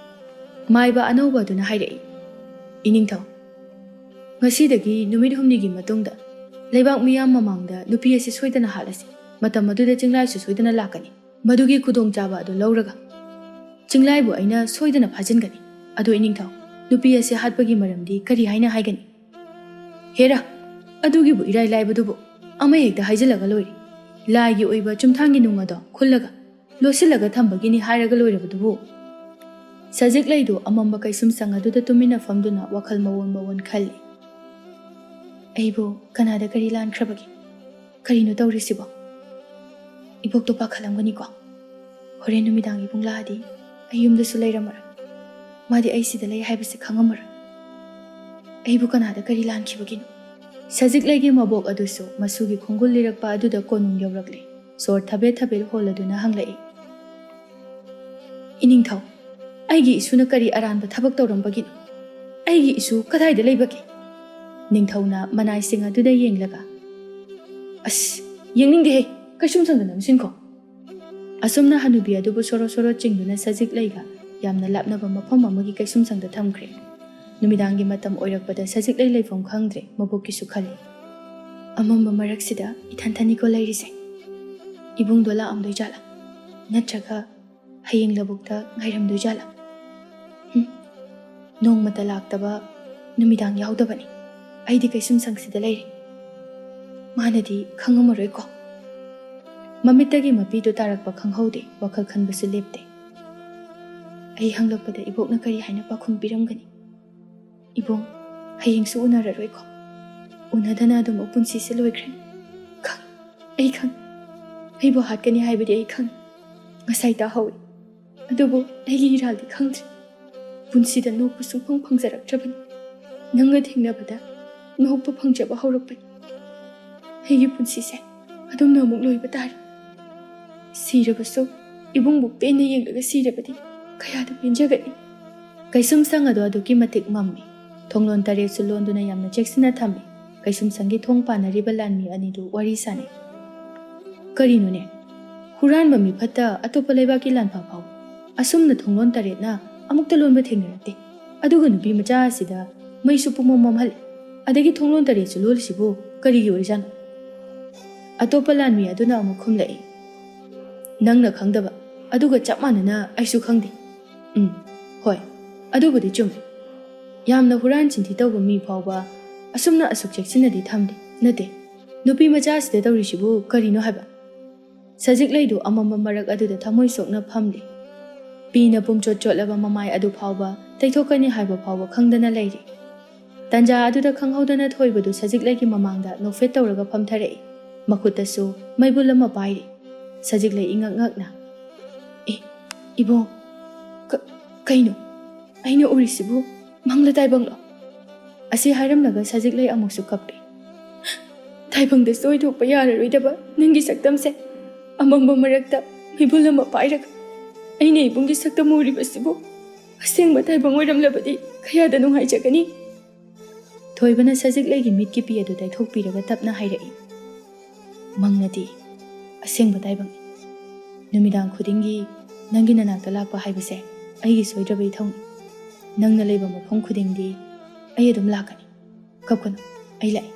ꯃꯥꯏꯕ ꯑꯅꯧꯕ ꯑꯗꯨꯅ ꯍꯥꯏꯔꯛꯏ, "ꯏꯅꯤꯡꯊꯧ, ꯉꯁꯤꯗꯒꯤ ꯅꯨꯃꯤꯠ ꯍꯨꯝꯅꯤꯒꯤ ꯃꯇꯨꯡꯗ ꯂꯩꯕꯥꯛ ꯃꯤꯌꯥꯝ ꯃꯃꯥꯡꯗ ꯅꯨꯄꯤ ꯑꯁꯤ ꯁꯣꯏꯗꯅ ꯍꯥꯠꯂꯁꯤ꯫ ꯃꯇꯝ ꯑꯗꯨꯗ ꯆꯤꯡꯂꯥꯏꯁꯨ ꯁꯣꯏꯗꯅ ꯂꯥꯛꯀꯅꯤ꯫ ꯃꯗꯨꯒꯤ ꯈꯨꯗꯣꯡꯆꯥꯕ ꯑꯗꯨ ꯂꯧꯔꯒ ꯆꯤꯡꯂꯥꯏꯕꯨ ꯑꯩꯅ ꯁꯣꯏꯗꯅ ꯐꯥꯖꯤꯟꯒꯅꯤ꯫ ꯑꯗꯨ ꯏꯅꯤꯡꯊꯧ, ꯅꯨꯄꯤ ꯑꯁꯤ ꯍꯥꯠꯄꯒꯤ ꯃꯔꯝꯗꯤ ꯀꯔꯤ ꯍꯥꯏꯅ ꯍꯥꯏꯒꯅꯤ?" ꯍꯦꯔꯥ, ꯑꯗꯨꯒꯤꯕꯨ ꯏꯔꯥꯏ ꯂꯥꯏꯕꯗꯨꯕꯨ? ꯑꯃ ꯍꯦꯛꯇ ꯍꯥꯏꯖꯤꯜꯂꯒ ꯂꯣꯏꯔꯦ꯫ ꯂꯥꯏꯒꯤ ꯑꯣꯏꯕ ꯆꯨꯝꯊꯥꯡꯒꯤ ꯅꯨꯡ ꯑꯗꯣ ꯈꯨꯜꯂꯒ, ꯂꯣꯠꯁꯤꯜꯂꯒ ꯊꯝꯕꯒꯤꯅꯤ ꯍꯥꯏꯔꯒ ꯂꯣꯏꯔꯕꯗꯨꯕꯨ꯫ ꯁꯖꯤꯛ ꯂꯩꯗꯨ ꯑꯃꯝꯕ ꯀꯩꯁꯨꯝꯁꯪ ꯑꯗꯨꯗ ꯇꯨꯃꯤꯟꯅ ꯐꯝꯗꯨꯅ ꯋꯥꯈꯜ ꯃꯑꯣꯟ ꯃꯑꯣꯟ ꯈꯜꯂꯤ꯫ "ꯑꯩꯕꯨ ꯀꯅꯥꯗ ꯀꯔꯤ ꯂꯥꯟꯈ꯭ꯔꯕꯒꯦ? ꯀꯔꯤꯅꯣ ꯇꯧꯔꯤꯁꯤꯕꯣ? ꯏꯕꯣꯛꯇꯣ ꯄꯥꯈꯠꯂꯝꯒꯅꯤꯀꯣ꯫ ꯍꯣꯔꯦꯟ ꯅꯨꯃꯤꯗꯥꯡ ꯏꯕꯨꯡ ꯂꯥꯛꯑꯗꯤ ꯑꯩ ꯌꯨꯝꯗꯁꯨ ꯂꯩꯔꯝꯃꯔꯣꯏ꯫ ꯃꯥꯗꯤ ꯑꯩ ꯁꯤꯗ ꯂꯩ ꯍꯥꯏꯕꯁꯦ ꯈꯪꯉꯝꯃꯔꯣꯏ꯫ ꯑꯩꯕꯨ ꯀꯅꯥꯗ ꯀꯔꯤ ꯂꯥꯟꯈꯤꯕꯒꯤꯅꯣ?" ꯁꯖꯤꯛ ꯂꯩꯒꯤ ꯃꯕꯣꯛ ꯑꯗꯨꯁꯨ ꯃꯁꯨꯒꯤ ꯈꯣꯡꯒꯨꯜ ꯂꯤꯔꯛꯄ ꯑꯗꯨꯗ ꯀꯣꯅꯨꯡ ꯌꯧꯔꯛꯂꯦ꯫ ꯁꯣꯔ ꯊꯕꯦꯠ ꯊꯕꯦꯠ ꯍꯣꯜꯂꯗꯨꯅ ꯍꯪꯂꯛꯏ, "ꯏꯅꯤꯡꯊꯧ, ꯑꯩꯒꯤ ꯏꯁꯨꯅ ꯀꯔꯤ ꯑꯔꯥꯟꯕ ꯊꯕꯛ ꯇꯧꯔꯝꯕꯒꯤꯅꯣ? ꯑꯩꯒꯤ ꯏꯁꯨ ꯀꯗꯥꯏꯗ ꯂꯩꯕꯒꯦ?" ꯅꯤꯡꯊꯧꯅ ꯃꯅꯥꯏꯁꯤꯡ ꯑꯗꯨꯗ ꯌꯦꯡꯂꯒ, "ꯑꯁ, ꯌꯦꯡꯅꯤꯡꯗꯦꯍꯦ, ꯀꯩꯁꯨꯝꯁꯪꯗ ꯅꯝꯁꯤꯟꯈꯣ꯫" ꯑꯁꯨꯝꯅ ꯍꯅꯨꯕꯤ ꯑꯗꯨꯕꯨ ꯁꯣꯔꯣ ꯁꯣꯔꯣ ꯆꯤꯡꯗꯨꯅ ꯁꯖꯤꯛ ꯂꯩꯒ ꯌꯥꯝꯅ ꯂꯥꯞꯅꯕ ꯃꯐꯝ ꯑꯃꯒꯤ ꯀꯩꯁꯨꯝꯁꯪꯗ ꯊꯝꯈ꯭ꯔꯦ꯫ ꯅꯨꯃꯤꯗꯥꯡꯒꯤ ꯃꯇꯝ ꯑꯣꯏꯔꯛꯄꯗ ꯁꯖꯤꯛ ꯂꯩ ꯂꯩꯐꯝ ꯈꯪꯗ꯭ꯔꯦ, ꯃꯕꯣꯛꯀꯤꯁꯨ ꯈꯜꯂꯤ꯫ "ꯑꯃꯝꯕ ꯃꯔꯛꯁꯤꯗ ꯏꯊꯟꯊꯅꯤꯀꯣ ꯂꯩꯔꯤꯁꯦ꯫ ꯏꯕꯨꯡꯗꯣ ꯂꯥꯛꯑꯝꯗꯣꯏ ꯖꯥꯠꯂꯥ? ꯅꯠꯇ꯭ꯔꯒ ꯍꯌꯦꯡ ꯂꯧꯕꯨꯛꯇ ꯉꯥꯏꯔꯝꯗꯣꯏ ꯖꯥꯠꯂꯥ? ꯍꯨꯝ, ꯅꯣꯡꯃꯇ ꯂꯥꯛꯇꯕ ꯅꯨꯃꯤꯗꯥꯡ ꯌꯥꯎꯗꯕꯅꯤ꯫ ꯑꯩꯗꯤ ꯀꯩꯁꯨꯝꯁꯪꯁꯤꯗ ꯂꯩꯔꯦ꯫ ꯃꯥꯅꯗꯤ ꯈꯪꯉꯝꯃꯔꯣꯏꯀꯣ?" ꯃꯃꯤꯠꯇꯒꯤ ꯃꯄꯤꯗꯨ ꯇꯥꯔꯛꯄ ꯈꯪꯍꯧꯗꯦ, ꯋꯥꯈꯜ ꯈꯟꯕꯁꯨ ꯂꯦꯞꯇꯦ꯫ ꯑꯩ ꯍꯪꯂꯛꯄꯗ ꯏꯕꯣꯛꯅ ꯀꯔꯤ ꯍꯥꯏꯅ ꯄꯥꯎꯈꯨꯝ ꯄꯤꯔꯝꯒꯅꯤ? "ꯏꯕꯨꯡ, ꯍꯌꯦꯡꯁꯨ ꯎꯅꯔꯔꯣꯏꯀꯣ?" "ꯎꯅꯗꯅ ꯑꯗꯨꯝ ꯄꯨꯟꯁꯤꯁꯦ ꯂꯣꯏꯈ꯭ꯔꯦ꯫ ꯈꯪ-, ꯑꯩ ꯈꯪ-, ꯑꯩꯕꯨ ꯍꯥꯠꯀꯅꯤ ꯍꯥꯏꯕꯗꯤ ꯑꯩ ꯈꯪ-, ꯉꯁꯥꯏ ꯇꯥꯍꯧꯏ꯫ ꯑꯗꯨꯕꯨ ꯑꯩꯒꯤ ꯏꯔꯥꯜꯗꯤ ꯈꯪꯗ꯭ꯔꯦ꯫ ꯄꯨꯟꯁꯤꯗ ꯅꯣꯛꯄ ꯁꯨꯡꯐꯪ ꯐꯪꯖꯔꯛꯇ꯭ꯔꯕꯅꯤ꯫ ꯅꯪꯒ ꯊꯦꯡꯅꯕꯗ ꯅꯣꯛꯄ ꯐꯪꯖꯕ ꯍꯧꯔꯛꯄꯅꯤ꯫ ꯑꯩꯒꯤ ꯄꯨꯟꯁꯤꯁꯦ ꯑꯗꯨꯝꯅ ꯑꯃꯨꯛ ꯂꯣꯏꯕ ꯇꯥꯔꯦ꯫ ꯁꯤꯔꯕꯁꯨ ꯏꯕꯨꯡꯕꯨ ꯄꯦꯟꯅ ꯌꯦꯡꯂꯒ ꯁꯤꯔꯕꯗꯤ ꯀꯌꯥꯗ ꯄꯦꯟꯖꯒꯅꯤ꯫" ꯀꯩꯁꯨꯝꯁꯪ ꯑꯗꯨ ꯑꯗꯨꯛꯀꯤ ꯃꯇꯤꯛ ꯃꯝꯃꯤ꯫ ꯊꯣꯡꯂꯣꯟ ꯇꯔꯦꯠꯁꯨ ꯂꯣꯟꯗꯨꯅ ꯌꯥꯝꯅ ꯆꯦꯛꯁꯤꯟꯅ ꯊꯝꯃꯤ꯫ ꯀꯩꯁꯨꯝꯁꯪꯒꯤ ꯊꯣꯡ ꯄꯥꯟꯅꯔꯤꯕ ꯂꯥꯟꯃꯤ ꯑꯅꯤꯗꯨ ꯋꯥꯔꯤ ꯁꯥꯅꯩ꯫ "ꯀꯔꯤꯅꯣꯅꯦ? ꯍꯨꯔꯥꯟꯕ ꯃꯤꯐꯠꯇ ꯑꯇꯣꯞꯄ ꯂꯩꯕꯥꯛꯀꯤ ꯂꯥꯟꯐꯥ ꯐꯥꯎ ꯑꯁꯨꯝꯅ ꯊꯣꯡꯂꯣꯟ ꯇꯔꯦꯠꯅ ꯑꯃꯨꯛꯇ ꯂꯣꯟꯕ ꯊꯦꯡꯅꯔꯛꯇꯦ꯫ ꯑꯗꯨꯒ ꯅꯨꯄꯤ ꯃꯆꯥ ꯑꯁꯤꯗ ꯃꯩꯁꯨ ꯄꯨꯝꯃꯝ ꯃꯝꯍꯜꯂꯤ꯫ ꯑꯗꯒꯤ ꯊꯣꯡꯂꯣꯟ ꯇꯔꯦꯠꯁꯨ ꯂꯣꯜꯂꯤꯁꯤꯕꯨ ꯀꯔꯤꯒꯤ ꯑꯣꯏꯖꯥꯠꯅꯣ?" ꯑꯇꯣꯞꯄ ꯂꯥꯟꯃꯤ ꯑꯗꯨꯅ ꯑꯃꯨꯛ ꯈꯨꯝꯂꯛꯏ, "ꯅꯪꯅ ꯈꯪꯗꯕ ꯑꯗꯨꯒ ꯆꯞ ꯃꯥꯟꯅꯅ ꯑꯩꯁꯨ ꯈꯪꯗꯦ꯫ ꯎꯝ, ꯍꯣꯏ, ꯑꯗꯨꯕꯨꯗꯤ ꯆꯨꯝꯃꯤ꯫ ꯌꯥꯝꯅ ꯍꯨꯔꯥꯟ ꯆꯤꯟꯊꯤ ꯇꯧꯕ ꯃꯤ ꯐꯥꯎꯕ ꯑꯁꯨꯝꯅ ꯑꯁꯨꯛ ꯆꯦꯛꯁꯤꯟꯅꯗꯤ ꯊꯝꯗꯦ꯫ ꯅꯠꯇꯦ, ꯅꯨꯄꯤ ꯃꯆꯥꯁꯤꯗ ꯇꯧꯔꯤꯁꯤꯕꯨ ꯀꯔꯤꯅꯣ ꯍꯥꯏꯕ? ꯁꯖꯤꯛꯂꯩꯗꯨ ꯑꯃꯝꯕ ꯃꯔꯛ ꯑꯗꯨꯗ ꯊꯃꯣꯏ ꯁꯣꯛꯅ ꯐꯝꯂꯤ꯫ ꯄꯤꯅ ꯄꯨꯝꯆꯣꯠ ꯆꯣꯠꯂꯕ ꯃꯃꯥꯏ ꯑꯗꯨ ꯐꯥꯎꯕ ꯇꯩꯊꯣꯛꯀꯅꯤ ꯍꯥꯏꯕ ꯐꯥꯎꯕ ꯈꯪꯗꯅ ꯂꯩꯔꯤ꯫ ꯇꯟꯖꯥ ꯑꯗꯨꯗ ꯈꯪꯍꯧꯗꯅ ꯊꯣꯏꯕꯗꯨ ꯁꯖꯤꯛꯂꯩꯒꯤ ꯃꯃꯥꯡꯗ ꯅꯣꯛꯐꯦꯠ ꯇꯧꯔꯒ ꯐꯝꯊꯔꯛꯏ꯫ ꯃꯈꯨꯠꯇꯁꯨ ꯃꯩꯕꯨꯜ ꯑꯃ ꯄꯥꯏꯔꯤ꯫ ꯁꯖꯤꯛꯂꯩ ꯏꯉꯛ ꯉꯛꯅ, "ꯑꯦ, ꯏꯕꯣꯡ, ꯀ-, ꯀꯩꯅꯣ? ꯑꯩꯅ ꯎꯔꯤꯁꯤꯕꯨ ꯃꯪꯂ ꯇꯥꯏꯕꯪꯂꯣ?" ꯑꯁꯤ ꯍꯥꯏꯔꯝꯂꯒ ꯁꯖꯤꯛꯂꯩ ꯑꯃꯨꯛꯁꯨ ꯀꯞꯄꯤ꯫ "ꯇꯥꯏꯕꯪꯗꯁꯨ ꯑꯣꯏꯊꯣꯛꯄ ꯌꯥꯔꯔꯣꯏꯗꯕ ꯅꯪꯒꯤ ꯁꯛꯇꯝꯁꯦ, ꯑꯃꯝꯕ ꯃꯔꯛꯇ ꯃꯩꯕꯨꯜ ꯑꯃ ꯄꯥꯏꯔꯒ ꯑꯩꯅ ꯏꯕꯨꯡꯒꯤ ꯁꯛꯇꯝ ꯎꯔꯤꯕꯁꯤꯕꯨ ꯑꯁꯦꯡꯕ ꯇꯥꯏꯕꯪ ꯑꯣꯏꯔꯝꯂꯕꯗꯤ ꯀꯌꯥꯗ ꯅꯨꯡꯉꯥꯏꯖꯒꯅꯤ?" ꯊꯣꯏꯕꯅ ꯁꯖꯤꯛꯂꯩꯒꯤ ꯃꯤꯠꯀꯤ ꯄꯤ ꯑꯗꯨ ꯇꯩꯊꯣꯛꯄꯤꯔꯒ ꯇꯞꯅ ꯍꯥꯏꯔꯛꯏ, "ꯃꯪ ꯅꯠꯇꯦ, ꯑꯁꯦꯡꯕ ꯇꯥꯏꯕꯪꯅꯤ꯫ ꯅꯨꯃꯤꯗꯥꯡ ꯈꯨꯗꯤꯡꯒꯤ ꯅꯪꯒꯤ ꯅꯅꯥꯛꯇ ꯂꯥꯛꯄ ꯍꯥꯏꯕꯁꯦ ꯑꯩꯒꯤ ꯁꯣꯏꯗ꯭ꯔꯕ ꯏꯊꯧꯅꯤ꯫ ꯅꯪꯅ ꯂꯩꯕ ꯃꯐꯝ ꯈꯨꯗꯤꯡꯗꯤ ꯑꯩ ꯑꯗꯨꯝ ꯂꯥꯛꯀꯅꯤ꯫ ꯀꯞꯀꯅꯨ, ꯑꯩ ꯂꯥꯛꯑꯦ꯫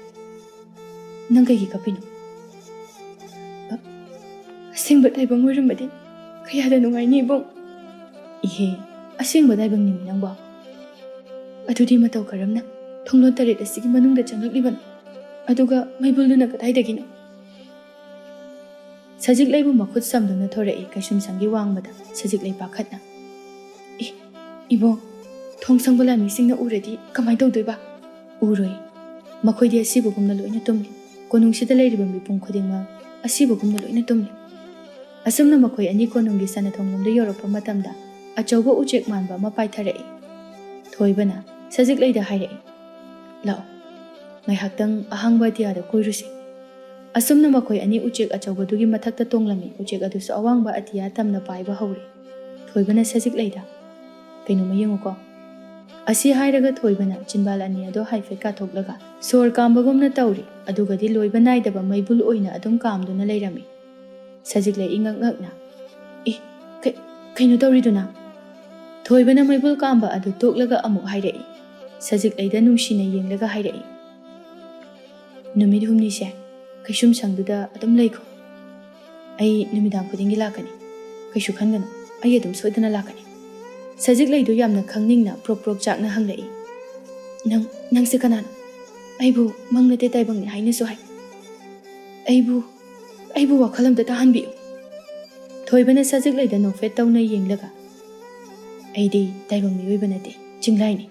ꯅꯪ ꯀꯩꯒꯤ ꯀꯞꯄꯤꯅꯣ?" "ꯑ-, ꯑꯁꯦꯡꯕ ꯇꯥꯏꯕꯪ ꯑꯣꯏꯔꯝꯃꯗꯤ ꯀꯌꯥꯗ ꯅꯨꯡꯉꯥꯏꯅꯤ, ꯏꯕꯨꯡ?" "ꯏꯍꯦ, ꯑꯁꯦꯡꯕ ꯇꯥꯏꯕꯪꯅꯤꯃꯤ ꯅꯪꯕꯣ꯫ ꯑꯗꯨꯗꯤ ꯃꯇꯧ ꯀꯔꯝꯅ ꯊꯣꯡꯂꯣꯟ ꯇꯔꯦꯠ ꯑꯁꯤꯒꯤ ꯃꯅꯨꯡꯗ ꯆꯪꯂꯛꯂꯤꯕꯅꯣ? ꯑꯗꯨꯒ ꯃꯩꯕꯨꯜꯗꯨꯅ ꯀꯗꯥꯏꯗꯒꯤꯅꯣ?" ꯁꯖꯤꯛꯂꯩꯕꯨ ꯃꯈꯨꯠ ꯁꯝꯗꯨꯅ ꯊꯣꯔꯛꯏ ꯀꯩꯁꯨꯝꯁꯪꯒꯤ ꯋꯥꯡꯃꯗ ꯁꯖꯤꯛꯂꯩ ꯄꯥꯈꯠꯅ꯫ "ꯑꯦ, ꯏꯕꯣ, ꯊꯣꯡ ꯁꯪꯕ ꯂꯥꯟꯃꯤꯁꯤꯡꯅ ꯎꯔꯗꯤ ꯀꯃꯥꯏ ꯇꯧꯗꯣꯏꯕ?" "ꯎꯔꯣꯏ꯫ ꯃꯈꯣꯏꯗꯤ ꯑꯁꯤꯕꯒꯨꯝꯅ ꯂꯣꯏꯅ ꯇꯨꯝꯂꯤ꯫ ꯀꯣꯅꯨꯡꯁꯤꯗ ꯂꯩꯔꯤꯕ ꯃꯤꯄꯨꯝ ꯈꯨꯗꯤꯡꯃꯛ ꯑꯁꯤꯕꯒꯨꯝꯅ ꯂꯣꯏꯅ ꯇꯨꯝꯂꯤ꯫" ꯑꯁꯨꯝꯅ ꯃꯈꯣꯏ ꯑꯅꯤ ꯀꯣꯅꯨꯡꯒꯤ ꯁꯅꯥꯊꯣꯡꯂꯣꯝꯗ ꯌꯧꯔꯛꯄ ꯃꯇꯝꯗ ꯑꯆꯧꯕ ꯎꯆꯦꯛ ꯃꯥꯟꯕ ꯑꯃ ꯄꯥꯏꯊꯔꯛꯏ꯫ ꯊꯣꯏꯕꯅ ꯁꯖꯤꯛꯂꯩꯗ ꯍꯥꯏꯔꯛꯏ, "ꯂꯥꯛꯑꯣ, ꯉꯥꯏꯍꯥꯛꯇꯪ ꯑꯍꯥꯡꯕ ꯑꯇꯤꯌꯥꯗ ꯀꯣꯏꯔꯨꯁꯤ꯫" ꯑꯁꯨꯝꯅ ꯃꯈꯣꯏ ꯑꯅꯤ ꯎꯆꯦꯛ ꯑꯆꯧꯕꯗꯨꯒꯤ ꯃꯊꯛꯇ ꯇꯣꯡꯂꯝꯃꯤ꯫ ꯎꯆꯦꯛ ꯑꯗꯨꯁꯨ ꯑꯋꯥꯡꯕ ꯑꯇꯤꯌꯥ ꯇꯝꯅ ꯄꯥꯏꯕ ꯍꯧꯔꯦ꯫ ꯊꯣꯏꯕꯅ ꯁꯖꯤꯛꯂꯩꯗ, "ꯀꯩꯅꯣꯝꯃ ꯌꯦꯡꯉꯨꯀꯣ꯫" ꯑꯁꯤ ꯍꯥꯏꯔꯒ ꯊꯣꯏꯕꯅ ꯆꯤꯟꯕꯥꯜ ꯑꯅꯤ ꯑꯗꯨ ꯍꯥꯏꯐꯦꯠ ꯀꯥꯊꯣꯛꯂꯒ ꯁꯣꯔ ꯀꯥꯝꯕꯒꯨꯝꯅ ꯇꯧꯔꯤ, ꯑꯗꯨꯒꯗꯤ ꯂꯣꯏꯕ ꯅꯥꯏꯗꯕ ꯃꯩꯕꯨꯜ ꯑꯣꯏꯅ ꯑꯗꯨꯝ ꯀꯥꯝꯗꯨꯅ ꯂꯩꯔꯝꯃꯤ꯫ ꯁꯖꯤꯛꯂꯩ ꯏꯉꯛ ꯉꯛꯅ, "ꯑꯦ, ꯀꯩ-, ꯀꯩꯅꯣ ꯇꯧꯔꯤꯗꯨꯅ?" ꯊꯣꯏꯕꯅ ꯃꯩꯕꯨꯜ ꯀꯥꯝꯕ ꯑꯗꯨ ꯇꯣꯛꯂꯒ ꯑꯃꯨꯛ ꯍꯥꯏꯔꯛꯏ꯫ ꯁꯖꯤꯛꯂꯩꯗ ꯅꯨꯡꯁꯤꯅ ꯌꯦꯡꯂꯒ ꯍꯥꯏꯔꯛꯏ, "ꯅꯨꯃꯤꯠ ꯍꯨꯝꯅꯤꯁꯦ ꯀꯩꯁꯨꯝꯁꯪꯗꯨꯗ ꯑꯗꯨꯝ ꯂꯩꯈꯣ꯫ ꯑꯩ ꯅꯨꯃꯤꯗꯥꯡ ꯈꯨꯗꯤꯡꯒꯤ ꯂꯥꯛꯀꯅꯤ꯫ ꯀꯩꯁꯨ ꯈꯟꯒꯅꯨ, ꯑꯩ ꯑꯗꯨꯝ ꯁꯣꯏꯗꯅ ꯂꯥꯛꯀꯅꯤ꯫" ꯁꯖꯤꯛꯂꯩꯗꯨ ꯌꯥꯝꯅ ꯈꯪꯅꯤꯡꯅ ꯄ꯭ꯔꯣꯛ ꯄ꯭ꯔꯣꯛ ꯆꯥꯛꯅ ꯍꯪꯂꯛꯏ, "ꯅꯪ, ꯅꯪꯁꯦ ꯀꯅꯥꯅꯣ?" ꯑꯩꯕꯨ ꯃꯪ ꯅꯠꯇꯦ ꯇꯥꯏꯕꯪꯅꯤ ꯍꯥꯏꯅꯁꯨ ꯍꯥꯏ꯫ ꯑꯩꯕꯨ ꯑꯩꯕꯨ ꯋꯥꯈꯜ ꯑꯝꯇ ꯇꯥꯍꯟꯕꯤꯌꯨ꯫ ꯊꯣꯏꯕꯅ ꯁꯖꯤꯛꯂꯩꯗ ꯅꯣꯛꯐꯦꯠ ꯇꯧꯅ ꯌꯦꯡꯂꯒ, "ꯑꯩꯗꯤ ꯇꯥꯏꯕꯪ ꯃꯤꯑꯣꯏꯕ ꯅꯠꯇꯦ, ꯆꯤꯡꯂꯥꯏꯅꯤ꯫"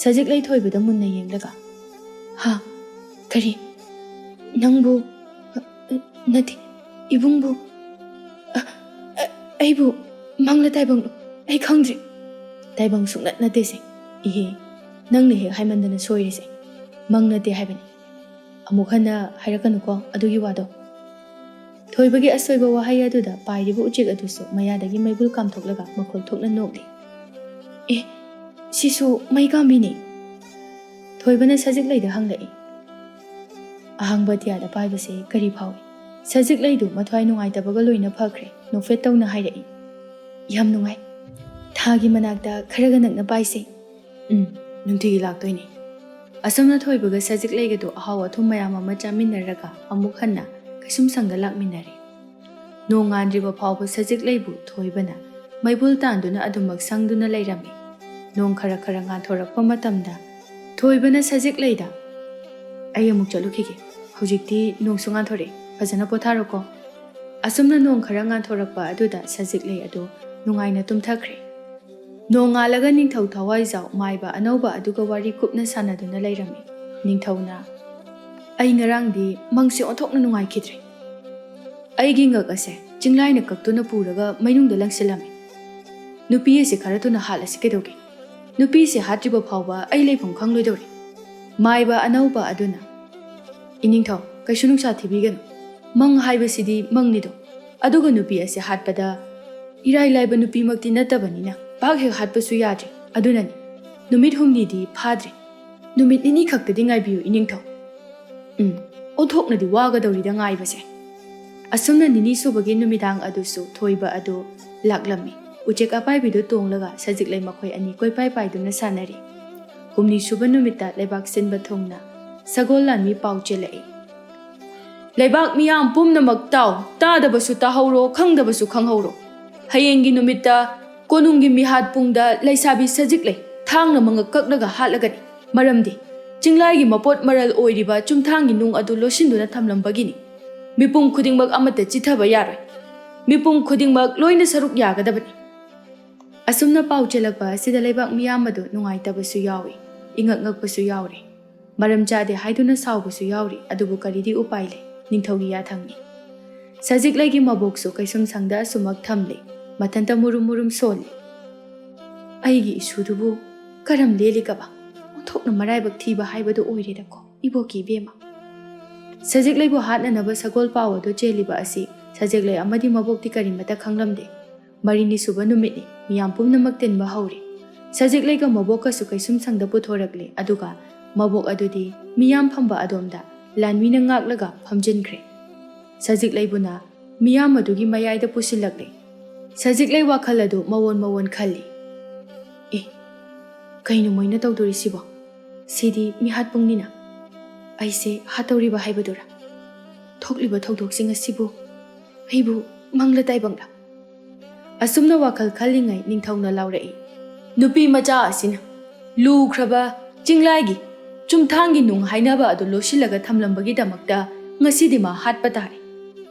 ꯁꯖꯤꯛꯂꯩ ꯊꯣꯏꯕꯗ ꯃꯨꯟꯅ ꯌꯦꯡꯂꯒ, "ꯍꯥ? ꯀꯔꯤ? ꯅꯪꯕꯨ, ꯑ, ꯑ, ꯅꯠꯇꯦ, ꯏꯕꯨꯡꯕꯨ, ꯑ, ꯑ, ꯑꯩꯕꯨ ꯃꯪꯂ ꯇꯥꯏꯕꯪꯂꯣ? ꯑꯩ ꯈꯪꯗ꯭ꯔꯤ꯫" "ꯇꯥꯏꯕꯪ ꯁꯨꯡꯅꯠ ꯅꯠꯇꯦꯁꯦ꯫ ꯏꯍꯦ, ꯅꯪꯅ ꯍꯦꯛ ꯍꯥꯏꯃꯟꯗꯅ ꯁꯣꯏꯔꯦꯁꯦ꯫ ꯃꯪ ꯅꯠꯇꯦ ꯍꯥꯏꯕꯅꯤ꯫ ꯑꯃꯨꯛ ꯍꯟꯅ ꯍꯥꯏꯔꯛꯀꯅꯨꯀꯣ ꯑꯗꯨꯒꯤ ꯋꯥꯗꯣ꯫" ꯊꯣꯏꯕꯒꯤ ꯑꯁꯣꯏꯕ ꯋꯥꯍꯩ ꯑꯗꯨꯗ ꯄꯥꯏꯔꯤꯕ ꯎꯆꯦꯛ ꯑꯗꯨꯁꯨ ꯃꯌꯥꯗꯒꯤ ꯃꯩꯕꯨꯜ ꯀꯥꯝꯊꯣꯛꯂꯒ ꯃꯈꯣꯜ ꯊꯣꯛꯅ ꯅꯣꯛꯂꯤ꯫ "ꯑꯦ, ꯁꯤꯁꯨ ꯃꯩ ꯀꯥꯝꯕꯤꯅꯤ?" ꯊꯣꯏꯕꯅ ꯁꯖꯤꯛꯂꯩꯗ ꯍꯪꯂꯛꯏ꯫ "ꯑꯍꯥꯡꯕ ꯑꯇꯤꯌꯥꯗ ꯄꯥꯏꯕꯁꯦ ꯀꯔꯤ ꯐꯥꯎꯏ?" ꯁꯖꯤꯛꯂꯩꯗꯨ ꯃꯊ꯭ꯋꯥꯏ ꯅꯨꯡꯉꯥꯏꯇꯕꯒ ꯂꯣꯏꯅ ꯐꯈ꯭ꯔꯦ, ꯅꯣꯛꯐꯦꯠ ꯇꯧꯅ ꯍꯥꯏꯔꯛꯏ꯫ "ꯌꯥꯝ ꯅꯨꯡꯉꯥꯏ꯫ ꯊꯥꯒꯤ ꯃꯅꯥꯛꯇ ꯈꯔꯒ ꯅꯛꯅ ꯄꯥꯏꯁꯦ꯫" "ꯎꯝ, ꯅꯨꯡꯇꯤꯒꯤ ꯂꯥꯛꯇꯣꯏꯅꯤ꯫" ꯑꯁꯨꯝꯅ ꯊꯣꯏꯕꯒ ꯁꯖꯤꯛꯂꯩꯒꯗꯨ ꯑꯍꯥꯎ ꯑꯊꯨꯝ ꯃꯌꯥꯝ ꯑꯃ ꯆꯥꯃꯤꯟꯅꯔꯒ ꯑꯃꯨꯛ ꯍꯟꯅ ꯀꯩꯁꯨꯝꯁꯪꯗ ꯂꯥꯛꯃꯤꯟꯅꯔꯦ꯫ ꯅꯣꯡ ꯉꯥꯟꯗ꯭ꯔꯤꯕ ꯐꯥꯎꯕ ꯁꯖꯤꯛꯂꯩꯕꯨ ꯊꯣꯏꯕꯅ ꯃꯩꯕꯨꯜ ꯇꯥꯟꯗꯨꯅ ꯑꯗꯨꯃꯛ ꯁꯪꯗꯨꯅ ꯂꯩꯔꯝꯃꯤ꯫ ꯅꯣꯡ ꯈꯔ ꯈꯔ ꯉꯥꯟꯊꯣꯔꯛꯄ ꯃꯇꯝꯗ ꯊꯣꯏꯕꯅ ꯁꯖꯤꯛꯂꯩꯗ, "ꯑꯩ ꯑꯃꯨꯛ ꯆꯠꯂꯨꯈꯤꯒꯦ꯫ ꯍꯧꯖꯤꯛꯇꯤ ꯅꯣꯡꯁꯨ ꯉꯥꯟꯊꯣꯔꯛꯑꯦ꯫ ꯐꯖꯅ ꯄꯣꯊꯥꯔꯣꯀꯣ꯫" ꯑꯁꯨꯝꯅ ꯅꯣꯡ ꯈꯔ ꯉꯥꯟꯊꯣꯔꯛꯄ ꯑꯗꯨꯗ ꯁꯖꯤꯛꯂꯩ ꯑꯗꯨ ꯅꯨꯡꯉꯥꯏꯅ ꯇꯨꯝꯊꯈ꯭ꯔꯦ꯫ ꯅꯣꯡꯉꯥꯜꯂꯒ ꯅꯤꯡꯊꯧ ꯊꯋꯥꯏꯖꯥꯎ ꯃꯥꯏꯕ ꯑꯅꯧꯕ ꯑꯗꯨꯒ ꯋꯥꯔꯤ ꯀꯨꯞꯅ ꯁꯥꯟꯅꯗꯨꯅ ꯂꯩꯔꯝꯃꯤ꯫ ꯅꯤꯡꯊꯧꯅ, "ꯑꯩ ꯉꯔꯥꯡꯗꯤ ꯃꯪꯁꯦ ꯑꯣꯟꯊꯣꯛꯅ ꯅꯨꯡꯉꯥꯏꯈꯤꯗ꯭ꯔꯦ꯫ ꯑꯩꯒꯤ ꯉꯛ ꯑꯁꯦ ꯆꯤꯡꯂꯥꯏꯅ ꯀꯛꯇꯨꯅ ꯄꯨꯔꯒ ꯃꯩꯅꯨꯡꯗ ꯂꯪꯁꯤꯜꯂꯝꯃꯤ꯫ ꯅꯨꯄꯤ ꯑꯁꯦ ꯈꯔ ꯊꯨꯅ ꯍꯥꯠꯂꯁꯤ ꯀꯩꯗꯧꯒꯦ? ꯅꯨꯄꯤꯁꯦ ꯍꯥꯠꯇ꯭ꯔꯤꯕ ꯐꯥꯎꯕ ꯑꯩ ꯂꯩꯐꯝ ꯈꯪꯂꯣꯏꯗꯧꯔꯤ꯫" ꯃꯥꯏꯕ ꯑꯅꯧꯕ ꯑꯗꯨꯅ, "ꯏꯅꯤꯡꯊꯧ, ꯀꯩꯁꯨ ꯅꯨꯡꯁꯥ ꯊꯤꯕꯤꯒꯅꯨ꯫ ꯃꯪ ꯍꯥꯏꯕꯁꯤꯗꯤ ꯃꯪꯅꯤꯗꯣ꯫ ꯑꯗꯨꯒ ꯅꯨꯄꯤ ꯑꯁꯤ ꯍꯥꯠꯄꯗ ꯏꯔꯥꯏ ꯂꯥꯏꯕ ꯅꯨꯄꯤꯃꯛꯇꯤ ꯅꯠꯇꯕꯅꯤꯅ ꯄꯥꯛ ꯍꯦꯛ ꯍꯥꯠꯄꯁꯨ ꯌꯥꯗ꯭ꯔꯤ꯫ ꯑꯗꯨꯅꯅꯤ, ꯅꯨꯃꯤꯠ ꯍꯨꯝꯅꯤꯗꯤ ꯐꯥꯗ꯭ꯔꯤ꯫ ꯅꯨꯃꯤꯠ ꯅꯤꯅꯤ ꯈꯛꯇꯗꯤ ꯉꯥꯏꯕꯤꯌꯨ, ꯏꯅꯤꯡꯊꯧ꯫" ꯎꯝ, ꯑꯣꯟꯊꯣꯛꯅꯗꯤ ꯋꯥꯒꯗꯧꯔꯤꯗ ꯉꯥꯏꯕꯁꯦ꯫ ꯑꯁꯨꯝꯅ ꯅꯤꯅꯤ ꯁꯨꯕꯒꯤ ꯅꯨꯃꯤꯗꯥꯡ ꯑꯗꯨꯁꯨ ꯊꯣꯏꯕ ꯑꯗꯨ ꯂꯥꯛꯂꯝꯃꯤ꯫ ꯎꯆꯦꯛ ꯑꯄꯥꯏꯕꯤꯗꯨ ꯇꯣꯡꯂꯒ ꯁꯖꯤꯛꯂꯩ ꯃꯈꯣꯏ ꯑꯅꯤ ꯀꯣꯏꯄꯥꯏ ꯄꯥꯏꯗꯨꯅ ꯁꯥꯟꯅꯔꯤ꯫ ꯍꯨꯝꯅꯤ ꯁꯨꯕ ꯅꯨꯃꯤꯠꯇ ꯂꯩꯕꯥꯛ ꯁꯤꯟꯕ ꯊꯨꯡꯅ ꯁꯒꯣꯜ ꯂꯥꯟꯃꯤ ꯄꯥꯎ ꯆꯦꯜꯂꯛꯏ꯫ "ꯂꯩꯕꯥꯛ ꯃꯤꯌꯥꯝ ꯄꯨꯝꯅꯃꯛ ꯇꯥꯎ, ꯇꯥꯗꯕꯁꯨ ꯇꯥꯍꯧꯔꯣ, ꯈꯪꯗꯕꯁꯨ ꯈꯪꯍꯧꯔꯣ꯫ ꯍꯌꯦꯡꯒꯤ ꯅꯨꯃꯤꯠꯇ ꯀꯣꯅꯨꯡꯒꯤ ꯃꯤꯍꯥꯠ ꯄꯨꯡꯗ ꯂꯩꯁꯥꯕꯤ ꯁꯖꯤꯛꯂꯩ ꯊꯥꯡꯅ ꯃꯉꯛ ꯀꯛꯂꯒ ꯍꯥꯠꯂꯒꯅꯤ꯫ ꯃꯔꯝꯗꯤ ꯆꯤꯡꯂꯥꯏꯒꯤ ꯃꯄꯣꯠ ꯃꯔꯜ ꯑꯣꯏꯔꯤꯕ ꯆꯨꯝꯊꯥꯡꯒꯤ ꯅꯨꯡ ꯑꯗꯨ ꯂꯣꯠꯁꯤꯟꯗꯨꯅ ꯊꯝꯂꯝꯕꯒꯤꯅꯤ꯫ ꯃꯤꯄꯨꯝ ꯈꯨꯗꯤꯡꯃꯛ ꯑꯃꯠꯇ ꯆꯤꯠꯊꯕ ꯌꯥꯔꯣꯏ꯫ ꯃꯤꯄꯨꯝ ꯈꯨꯗꯤꯡꯃꯛ ꯂꯣꯏꯅ ꯁꯔꯨꯛ ꯌꯥꯒꯗꯕꯅꯤ꯫ ꯑꯁꯨꯝꯅ ꯄꯥꯎ ꯆꯦꯜꯂꯛꯄ ꯑꯁꯤꯗ ꯂꯩꯕꯥꯛ ꯃꯤꯌꯥꯝ ꯑꯗꯨ ꯅꯨꯡꯉꯥꯏꯇꯕꯁꯨ ꯌꯥꯎꯏ, ꯏꯉꯛ ꯉꯛꯄꯁꯨ ꯌꯥꯎꯔꯤ꯫ ꯃꯔꯝ ꯆꯥꯗꯦ ꯍꯥꯏꯗꯨꯅ ꯁꯥꯎꯕꯁꯨ ꯌꯥꯎꯔꯤ, ꯑꯗꯨꯕꯨ ꯀꯔꯤꯗꯤ ꯎꯄꯥꯏ ꯂꯩ? ꯅꯤꯡꯊꯧꯒꯤ ꯌꯥꯊꯪꯅꯤ꯫ ꯁꯖꯤꯛꯂꯩꯒꯤ ꯃꯕꯣꯛꯁꯨ ꯀꯩꯁꯨꯝ ꯁꯪꯗ ꯑꯁꯨꯃꯛ ꯊꯝꯂꯤ, ꯃꯊꯟꯇ ꯃꯨꯔꯨꯝ ꯃꯨꯔꯨꯝ ꯁꯣꯜꯂꯤ꯫ ꯑꯩꯒꯤ ꯏꯁꯨꯗꯨꯕꯨ ꯀꯔꯝ ꯂꯦꯜꯂꯤꯒꯕ? ꯑꯣꯟꯊꯣꯛꯅ ꯃꯔꯥꯏꯕꯛ ꯊꯤꯕ ꯍꯥꯏꯕꯗꯨ ꯑꯣꯏꯔꯦꯗꯀꯣ, ꯏꯕꯣꯛꯀꯤ ꯏꯕꯦꯝꯃ꯫ ꯁꯖꯤꯛꯂꯩꯕꯨ ꯍꯥꯠꯅꯅꯕ ꯁꯒꯣꯜ ꯄꯥꯎ ꯑꯗꯨ ꯆꯦꯜꯂꯤꯕ ꯑꯁꯤ ꯁꯖꯤꯛꯂꯩ ꯑꯃꯗꯤ ꯃꯕꯣꯛꯇꯤ ꯀꯔꯤꯃꯠꯇ ꯈꯪꯂꯝꯗꯦ꯫ ꯃꯔꯤꯅꯤ ꯁꯨꯕ ꯅꯨꯃꯤꯠꯅꯤ, ꯃꯤꯌꯥꯝ ꯄꯨꯝꯅꯃꯛ ꯇꯤꯟꯕ ꯍꯧꯔꯦ꯫ ꯁꯖꯤꯛꯂꯩꯒ ꯃꯕꯣꯛꯀꯁꯨ ꯀꯩꯁꯨꯝ ꯁꯪꯗ ꯄꯨꯊꯣꯔꯛꯂꯦ, ꯑꯗꯨꯒ ꯃꯕꯣꯛ ꯑꯗꯨꯗꯤ ꯃꯤꯌꯥꯝ ꯐꯝꯕ ꯑꯗꯣꯝꯗ ꯂꯥꯟꯃꯤꯅ ꯉꯥꯛꯂꯒ ꯐꯝꯖꯤꯟꯈ꯭ꯔꯦ꯫ ꯁꯖꯤꯛꯂꯩꯕꯨꯅ ꯃꯤꯌꯥꯝ ꯑꯗꯨꯒꯤ ꯃꯌꯥꯏꯗ ꯄꯨꯁꯤꯜꯂꯛꯂꯦ꯫ ꯁꯖꯤꯛꯂꯩ ꯋꯥꯈꯜ ꯑꯗꯨ ꯃꯋꯣꯟ ꯃꯋꯣꯟ ꯈꯜꯂꯤ꯫ "ꯑꯦ, ꯀꯩꯅꯣ ꯃꯣꯏꯅ ꯇꯧꯗꯣꯔꯤꯁꯤꯕꯣ? ꯁꯤꯗꯤ ꯃꯤꯍꯥꯠ ꯄꯨꯡꯅꯤꯅ꯫ ꯑꯩꯁꯦ ꯍꯥꯠꯇꯧꯔꯤꯕ ꯍꯥꯏꯕꯗꯨꯔꯥ? ꯊꯣꯛꯂꯤꯕ ꯊꯧꯗꯣꯛꯁꯤꯡ ꯑꯁꯤꯕꯨ ꯑꯩꯕꯨ ꯃꯪꯂ ꯇꯥꯏꯕꯪꯂ?" ꯑꯁꯨꯝꯅ ꯋꯥꯈꯜ ꯈꯜꯂꯤꯉꯩ ꯅꯤꯡꯊꯧꯅ ꯂꯥꯎꯔꯛꯏ, "ꯅꯨꯄꯤ ꯃꯆꯥ ꯑꯁꯤꯅ ꯂꯨꯈ꯭ꯔꯕ ꯆꯤꯡꯂꯥꯏꯒꯤ ꯆꯨꯝꯊꯥꯡꯒꯤ ꯅꯨꯡ ꯍꯥꯏꯅꯕ ꯑꯗꯨ ꯂꯣꯠꯁꯤꯜꯂꯒ ꯊꯝꯂꯝꯕꯒꯤꯗꯃꯛꯇ ꯉꯁꯤꯗꯤ ꯃꯥ ꯍꯥꯠꯄ ꯇꯥꯔꯦ꯫"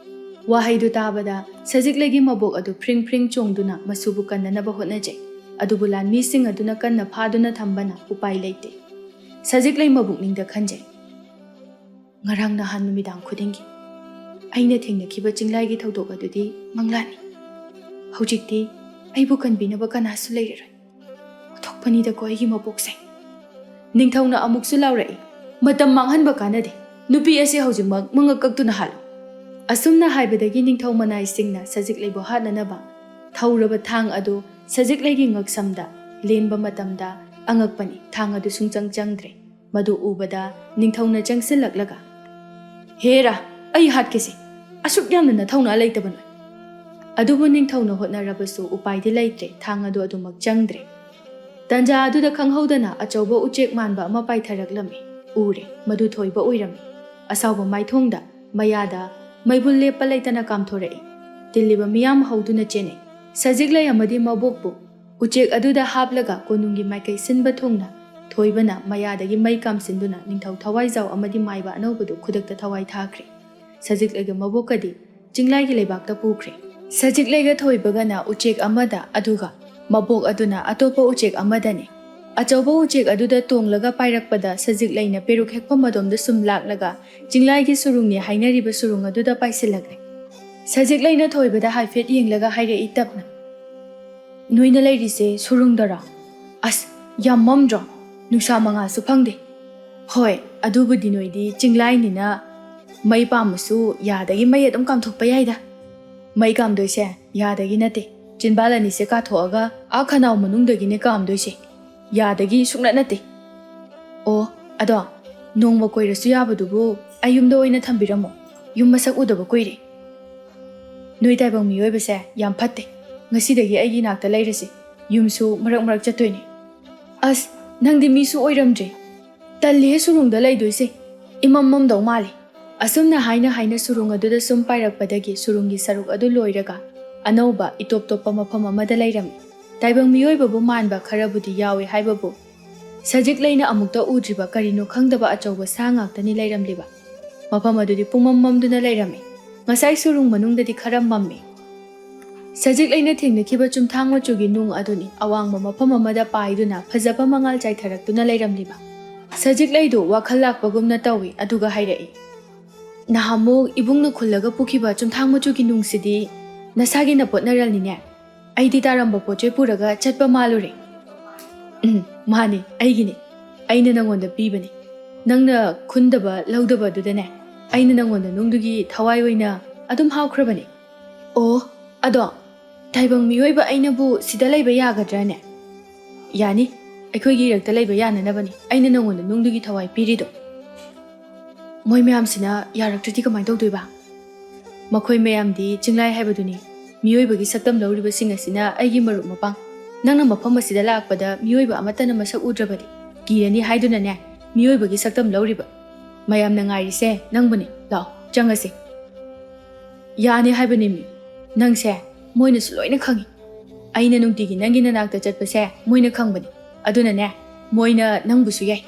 ꯋꯥꯍꯩꯗꯨ ꯇꯥꯕꯗ ꯁꯖꯤꯛꯂꯩꯒꯤ ꯃꯕꯣꯛ ꯑꯗꯨ ꯐ꯭ꯔꯤꯡ ꯐ꯭ꯔꯤꯡ ꯆꯣꯡꯗꯨꯅ ꯃꯁꯨꯕꯨ ꯀꯟꯅꯅꯕ ꯍꯣꯠꯅꯖꯩ꯫ ꯑꯗꯨꯕꯨ ꯂꯥꯟꯃꯤꯁꯤꯡ ꯑꯗꯨꯅ ꯀꯟꯅ ꯐꯥꯗꯨꯅ ꯊꯝꯕꯅ ꯎꯄꯥꯏ ꯂꯩꯇꯦ꯫ ꯁꯖꯤꯛꯂꯩ ꯃꯕꯨꯛꯅꯤꯡꯗ ꯈꯟꯖꯩ, "ꯉꯔꯥꯡ ꯅꯍꯥꯟ ꯅꯨꯃꯤꯗꯥꯡ ꯈꯨꯗꯤꯡꯒꯤ ꯑꯩꯅ ꯊꯦꯡꯅꯈꯤꯕ ꯆꯤꯡꯂꯥꯏꯒꯤ ꯊꯧꯗꯣꯛ ꯑꯗꯨꯗꯤ ꯃꯪꯂꯥꯟꯅꯤ꯫ ꯍꯧꯖꯤꯛꯇꯤ ꯑꯩꯕꯨ ꯀꯟꯕꯤꯅꯕ ꯀꯅꯥꯁꯨ ꯂꯩꯔꯔꯣꯏ꯫ ꯑꯣꯟꯊꯣꯛꯄꯅꯤꯗꯀꯣ ꯑꯩꯒꯤ ꯃꯄꯣꯛꯁꯦ꯫" ꯅꯤꯡꯊꯧꯅ ꯑꯃꯨꯛꯁꯨ ꯂꯥꯎꯔꯛꯏ, "ꯃꯇꯝ ꯃꯥꯡꯍꯟꯕ ꯀꯥꯟꯅꯗꯦ꯫ ꯅꯨꯄꯤ ꯑꯁꯤ ꯍꯧꯖꯤꯛꯃꯛ ꯃꯉꯛ ꯀꯛꯇꯨꯅ ꯍꯥꯠꯂꯨ꯫" ꯑꯁꯨꯝꯅ ꯍꯥꯏꯕꯗꯒꯤ ꯅꯤꯡꯊꯧ ꯃꯅꯥꯏꯁꯤꯡꯅ ꯁꯖꯤꯛꯂꯩꯕꯨ ꯍꯥꯠꯅꯅꯕ ꯊꯧꯔꯕ ꯊꯥꯡ ꯑꯗꯨ ꯁꯖꯤꯛꯂꯩꯒꯤ ꯉꯛꯁꯝꯗ ꯂꯦꯟꯕ ꯃꯇꯝꯗ, ꯑꯉꯛꯄꯅꯤ, ꯊꯥꯡ ꯑꯗꯨ ꯁꯨꯡꯆꯪ ꯆꯪꯗ꯭ꯔꯦ꯫ ꯃꯗꯨ ꯎꯕꯗ ꯅꯤꯡꯊꯧꯅ ꯆꯪꯁꯤꯜꯂꯛꯂꯒ, "ꯍꯦꯔꯥ, ꯑꯩ ꯍꯥꯠꯀꯦꯁꯦ꯫ ꯑꯁꯨꯛ ꯌꯥꯝꯅ ꯅꯊꯧꯅꯥ ꯂꯩꯇꯕ ꯅꯣꯏ!" ꯑꯗꯨꯕꯨ ꯅꯤꯡꯊꯧꯅ ꯍꯣꯠꯅꯔꯕꯁꯨ ꯎꯄꯥꯏꯗꯤ ꯂꯩꯇ꯭ꯔꯦ, ꯊꯥꯡ ꯑꯗꯨ ꯑꯗꯨꯃꯛ ꯆꯪꯗ꯭ꯔꯦ꯫ ꯇꯟꯖꯥ ꯑꯗꯨꯗ ꯈꯪꯍꯧꯗꯅ ꯑꯆꯧꯕ ꯎꯆꯦꯛ ꯃꯥꯟꯕ ꯑꯃ ꯄꯥꯏꯊꯔꯛꯂꯝꯃꯤ꯫ ꯎꯔꯦ, ꯃꯗꯨ ꯊꯣꯏꯕ ꯑꯣꯏꯔꯝꯃꯤ꯫ ꯑꯁꯥꯎꯕ ꯃꯥꯏꯊꯣꯡꯗ, ꯃꯌꯥꯗ ꯃꯩꯕꯨꯜ ꯂꯦꯞꯄ ꯂꯩꯇꯅ ꯀꯥꯝꯊꯣꯔꯛꯏ꯫ ꯇꯤꯜꯂꯤꯕ ꯃꯤꯌꯥꯝ ꯍꯧꯗꯨꯅ ꯆꯦꯟꯅꯩ꯫ ꯁꯖꯤꯛꯂꯩ ꯑꯃꯗꯤ ꯃꯕꯣꯛꯄꯨ ꯎꯆꯦꯛ ꯑꯗꯨꯗ ꯍꯥꯞꯂꯒ ꯀꯣꯅꯨꯡꯒꯤ ꯃꯥꯏꯀꯩ ꯁꯤꯟꯕ ꯊꯨꯡꯅ ꯊꯣꯏꯕꯅ ꯃꯌꯥꯗꯒꯤ ꯃꯩ ꯀꯥꯝꯁꯤꯟꯗꯨꯅ ꯅꯤꯡꯊꯧ ꯊꯋꯥꯏꯖꯥꯎ ꯑꯃꯗꯤ ꯃꯥꯏꯕ ꯑꯅꯧꯕꯗꯨ ꯈꯨꯗꯛꯇ ꯊꯋꯥꯏ ꯊꯥꯈ꯭ꯔꯦ꯫ ꯁꯖꯤꯛꯂꯩꯒ ꯃꯕꯣꯛꯀꯗꯤ ꯆꯤꯡꯂꯥꯏꯒꯤ ꯂꯩꯕꯥꯛꯇ ꯄꯨꯈ꯭ꯔꯦ꯫ ꯁꯖꯤꯛꯂꯩꯒ ꯊꯣꯏꯕꯒꯅ ꯎꯆꯦꯛ ꯑꯃꯗ, ꯑꯗꯨꯒ ꯃꯕꯣꯛ ꯑꯗꯨꯅ ꯑꯇꯣꯞꯄ ꯎꯆꯦꯛ ꯑꯃꯗꯅꯤ꯫ ꯑꯆꯧꯕ ꯎꯆꯦꯛ ꯑꯗꯨꯗ ꯇꯣꯡꯂꯒ ꯄꯥꯏꯔꯛꯄꯗ ꯁꯖꯤꯛꯂꯩꯅ ꯄꯦꯔꯨꯛ ꯍꯦꯛꯐꯝ ꯑꯗꯣꯝꯗ ꯁꯨꯝ ꯂꯥꯛꯂꯒ ꯆꯤꯡꯂꯥꯏꯒꯤ ꯁꯨꯔꯨꯡꯅꯤ ꯍꯥꯏꯅꯔꯤꯕ ꯁꯨꯔꯨꯡ ꯑꯗꯨꯗ ꯄꯥꯏꯁꯤꯜꯂꯛꯂꯦ꯫ ꯁꯖꯤꯛꯂꯩꯅ ꯊꯣꯏꯕꯗ ꯍꯥꯏꯐꯦꯠ ꯌꯦꯡꯂꯒ ꯍꯥꯏꯔꯛꯏ ꯇꯞꯅ, "ꯅꯣꯏꯅ ꯂꯩꯔꯤꯁꯦ ꯁꯨꯔꯨꯡꯗꯔꯣ? ꯑꯁ, ꯌꯥꯝ ꯃꯝꯗ꯭ꯔꯣ? ꯅꯨꯡꯁꯥ ꯃꯉꯥꯜꯁꯨ ꯐꯪꯗꯦ꯫" "ꯍꯣꯏ, ꯑꯗꯨꯕꯨꯗꯤ ꯅꯣꯏꯗꯤ ꯆꯤꯡꯂꯥꯏꯅꯤꯅ ꯃꯩ ꯄꯥꯝꯃꯁꯨ ꯌꯥꯗꯒꯤ ꯃꯩ ꯑꯗꯨꯝ ꯀꯥꯝꯊꯣꯛꯄ ꯌꯥꯏꯗ꯫ ꯃꯩ ꯀꯥꯝꯗꯣꯏꯁꯦ ꯌꯥꯗꯒꯤ ꯅꯠꯇꯦ, ꯆꯤꯟꯕꯥꯜ ꯑꯅꯤꯁꯦ ꯀꯥꯊꯣꯛꯑꯒ ꯑꯥ ꯈꯅꯥꯎ ꯃꯅꯨꯡꯗꯒꯤꯅꯦ ꯀꯥꯝꯗꯣꯏꯁꯦ, ꯌꯥꯗꯒꯤ ꯁꯨꯡꯅꯠ ꯅꯠꯇꯦ꯫ ꯑꯣ, ꯑꯗꯣ ꯅꯣꯡꯃ ꯀꯣꯏꯔꯁꯨ ꯌꯥꯕꯗꯨꯕꯨ ꯑꯩ ꯌꯨꯝꯗ ꯑꯣꯏꯅ ꯊꯝꯕꯤꯔꯝꯃꯣ, ꯌꯨꯝ ꯃꯁꯛ ꯎꯗꯕ ꯀꯨꯏꯔꯦ꯫ ꯅꯣꯏ ꯇꯥꯏꯕꯪ ꯃꯤꯑꯣꯏꯕꯁꯦ ꯌꯥꯝ ꯐꯠꯇꯦ, ꯉꯁꯤꯗꯒꯤ ꯑꯩꯒꯤ ꯏꯅꯥꯛꯇ ꯂꯩꯔꯁꯤ, ꯌꯨꯝꯁꯨ ꯃꯔꯛ ꯃꯔꯛ ꯆꯠꯇꯣꯏꯅꯦ꯫" "ꯑꯁ, ꯅꯪꯗꯤ ꯃꯤꯁꯨ ꯑꯣꯏꯔꯝꯗ꯭ꯔꯦ, ꯇꯜꯂꯤꯍꯦ ꯁꯨꯔꯨꯡꯗ ꯂꯩꯗꯣꯏꯁꯦ, ꯏꯃꯝ ꯃꯝꯗꯧ ꯃꯥꯜꯂꯦ꯫" ꯑꯁꯨꯝꯅ ꯍꯥꯏꯅ ꯍꯥꯏꯅ ꯁꯨꯔꯨꯡ ꯑꯗꯨꯗ ꯁꯨꯝ ꯄꯥꯏꯔꯛꯄꯗꯒꯤ ꯁꯨꯔꯨꯡꯒꯤ ꯁꯔꯨꯛ ꯑꯗꯨ ꯂꯣꯏꯔꯒ ꯑꯅꯧꯕ ꯏꯇꯣꯞ ꯇꯣꯞꯄ ꯃꯐꯝ ꯑꯃꯗ ꯂꯩꯔꯝꯃꯤ꯫ ꯇꯥꯏꯕꯪ ꯃꯤꯑꯣꯏꯕꯕꯨ ꯃꯥꯟꯕ ꯈꯔꯕꯨꯗꯤ ꯌꯥꯎꯏ ꯍꯥꯏꯕꯕꯨ ꯁꯖꯤꯛꯂꯩꯅ ꯑꯃꯨꯛꯇ ꯎꯗ꯭ꯔꯤꯕ ꯀꯔꯤꯅꯣ ꯈꯪꯗꯕ ꯑꯆꯧꯕ ꯁꯥ ꯉꯥꯛꯇꯅꯤ ꯂꯩꯔꯝꯂꯤꯕ꯫ ꯃꯐꯝ ꯑꯗꯨꯗꯤ ꯄꯨꯡꯃꯝ ꯃꯝꯗꯨꯅ ꯂꯩꯔꯝꯃꯤ꯫ ꯉꯁꯥꯏ ꯁꯨꯔꯨꯡ ꯃꯅꯨꯡꯗꯗꯤ ꯈꯔ ꯃꯝꯃꯤ꯫ ꯁꯖꯤꯛꯂꯩꯅ ꯊꯦꯡꯅꯈꯤꯕ ꯆꯨꯝꯊꯥꯡ ꯃꯆꯨꯒꯤ ꯅꯨꯡ ꯑꯗꯨꯅꯤ ꯑꯋꯥꯡꯕ ꯃꯐꯝ ꯑꯃꯗ ꯄꯥꯏꯗꯨꯅ ꯐꯖꯕ ꯃꯉꯥꯜ ꯆꯥꯏꯊꯔꯛꯇꯨꯅ ꯂꯩꯔꯝꯂꯤꯕ꯫ ꯁꯖꯤꯛꯂꯩꯗꯨ ꯋꯥꯈꯜ ꯂꯥꯛꯄꯒꯨꯝꯅ ꯇꯧꯏ, ꯑꯗꯨꯒ ꯍꯥꯏꯔꯛꯏ, "ꯅꯍꯥꯟꯃꯨꯛ ꯏꯕꯨꯡꯅ ꯈꯨꯜꯂꯒ ꯄꯨꯈꯤꯕ ꯆꯨꯝꯊꯥꯡ ꯃꯆꯨꯒꯤ ꯅꯨꯡꯁꯤꯗꯤ ꯅꯁꯥꯒꯤ ꯅꯄꯣꯠ ꯅꯔꯜꯅꯤꯅꯦ? ꯑꯩꯗꯤ ꯇꯥꯔꯝꯕ ꯄꯣꯠ ꯆꯩ ꯄꯨꯔꯒ ꯆꯠꯄ ꯃꯥꯜꯂꯨꯔꯦ꯫" "ꯎꯝ, ꯃꯥꯅꯤ, ꯑꯩꯒꯤꯅꯤ꯫ ꯑꯩꯅ ꯅꯪꯉꯣꯟꯗ ꯄꯤꯕꯅꯤ꯫ ꯅꯪꯅ ꯈꯨꯟꯗꯕ ꯂꯧꯗꯕ ꯑꯗꯨꯗꯅꯦ, ꯑꯩꯅ ꯅꯪꯉꯣꯟꯗ ꯅꯨꯡꯗꯨꯒꯤ ꯊꯋꯥꯏ ꯑꯣꯏꯅ ꯑꯗꯨꯝ ꯍꯥꯞꯈ꯭ꯔꯕꯅꯤ꯫" "ꯑꯣ, ꯑꯗꯣ ꯇꯥꯏꯕꯪ ꯃꯤꯑꯣꯏꯕ ꯑꯩꯅꯕꯨ ꯁꯤꯗ ꯂꯩꯕ ꯌꯥꯒꯗ꯭ꯔꯥꯅꯦ?" "ꯌꯥꯅꯤ, ꯑꯩꯈꯣꯏꯒꯤ ꯏꯔꯛꯇ ꯂꯩꯕ ꯌꯥꯅꯅꯕꯅꯤ ꯑꯩꯅ ꯅꯪꯉꯣꯟꯗ ꯅꯨꯡꯗꯨꯒꯤ ꯊꯋꯥꯏ ꯄꯤꯔꯤꯗꯣ꯫" "ꯃꯣꯏ ꯃꯌꯥꯝꯁꯤꯅ ꯌꯥꯔꯛꯇ꯭ꯔꯗꯤ ꯀꯃꯥꯏꯅ ꯇꯧꯗꯣꯏꯕ?" "ꯃꯈꯣꯏ ꯃꯌꯥꯝꯗꯤ ꯆꯤꯡꯂꯥꯏ ꯍꯥꯏꯕꯗꯨꯅꯤ, ꯃꯤꯑꯣꯏꯕꯒꯤ ꯁꯛꯇꯝ ꯂꯧꯔꯤꯕꯁꯤꯡ ꯑꯁꯤꯅ ꯑꯩꯒꯤ ꯃꯔꯨꯞ ꯃꯄꯥꯡ꯫ ꯅꯪꯅ ꯃꯐꯝ ꯑꯁꯤꯗ ꯂꯥꯛꯄꯗ ꯃꯤꯑꯣꯏꯕ ꯑꯃꯠꯇꯅ ꯃꯁꯛ ꯎꯗ꯭ꯔꯕꯗꯤ ꯀꯤꯔꯅꯤ ꯍꯥꯏꯗꯨꯅꯅꯦ, ꯃꯤꯑꯣꯏꯕꯒꯤ ꯁꯛꯇꯝ ꯂꯧꯔꯤꯕ꯫ ꯃꯌꯥꯝꯅ ꯉꯥꯏꯔꯤꯁꯦ ꯅꯪꯕꯨꯅꯤ꯫ ꯂꯥꯛꯑꯣ, ꯆꯪꯉꯁꯤ꯫" "ꯌꯥꯅꯤ ꯍꯥꯏꯕꯅꯤꯃꯤ꯫ ꯅꯪꯁꯦ ꯃꯣꯏꯅꯁꯨ ꯂꯣꯏꯅ ꯈꯪꯉꯤ꯫ ꯑꯩꯅ ꯅꯨꯡꯇꯤꯒꯤ ꯅꯪꯒꯤ ꯅꯅꯥꯛꯇ ꯆꯠꯄꯁꯦ ꯃꯣꯏꯅ ꯈꯪꯕꯅꯤ꯫ ꯑꯗꯨꯅꯅꯦ, ꯃꯣꯏꯅ ꯅꯪꯕꯨꯁꯨ ꯌꯥꯏ꯫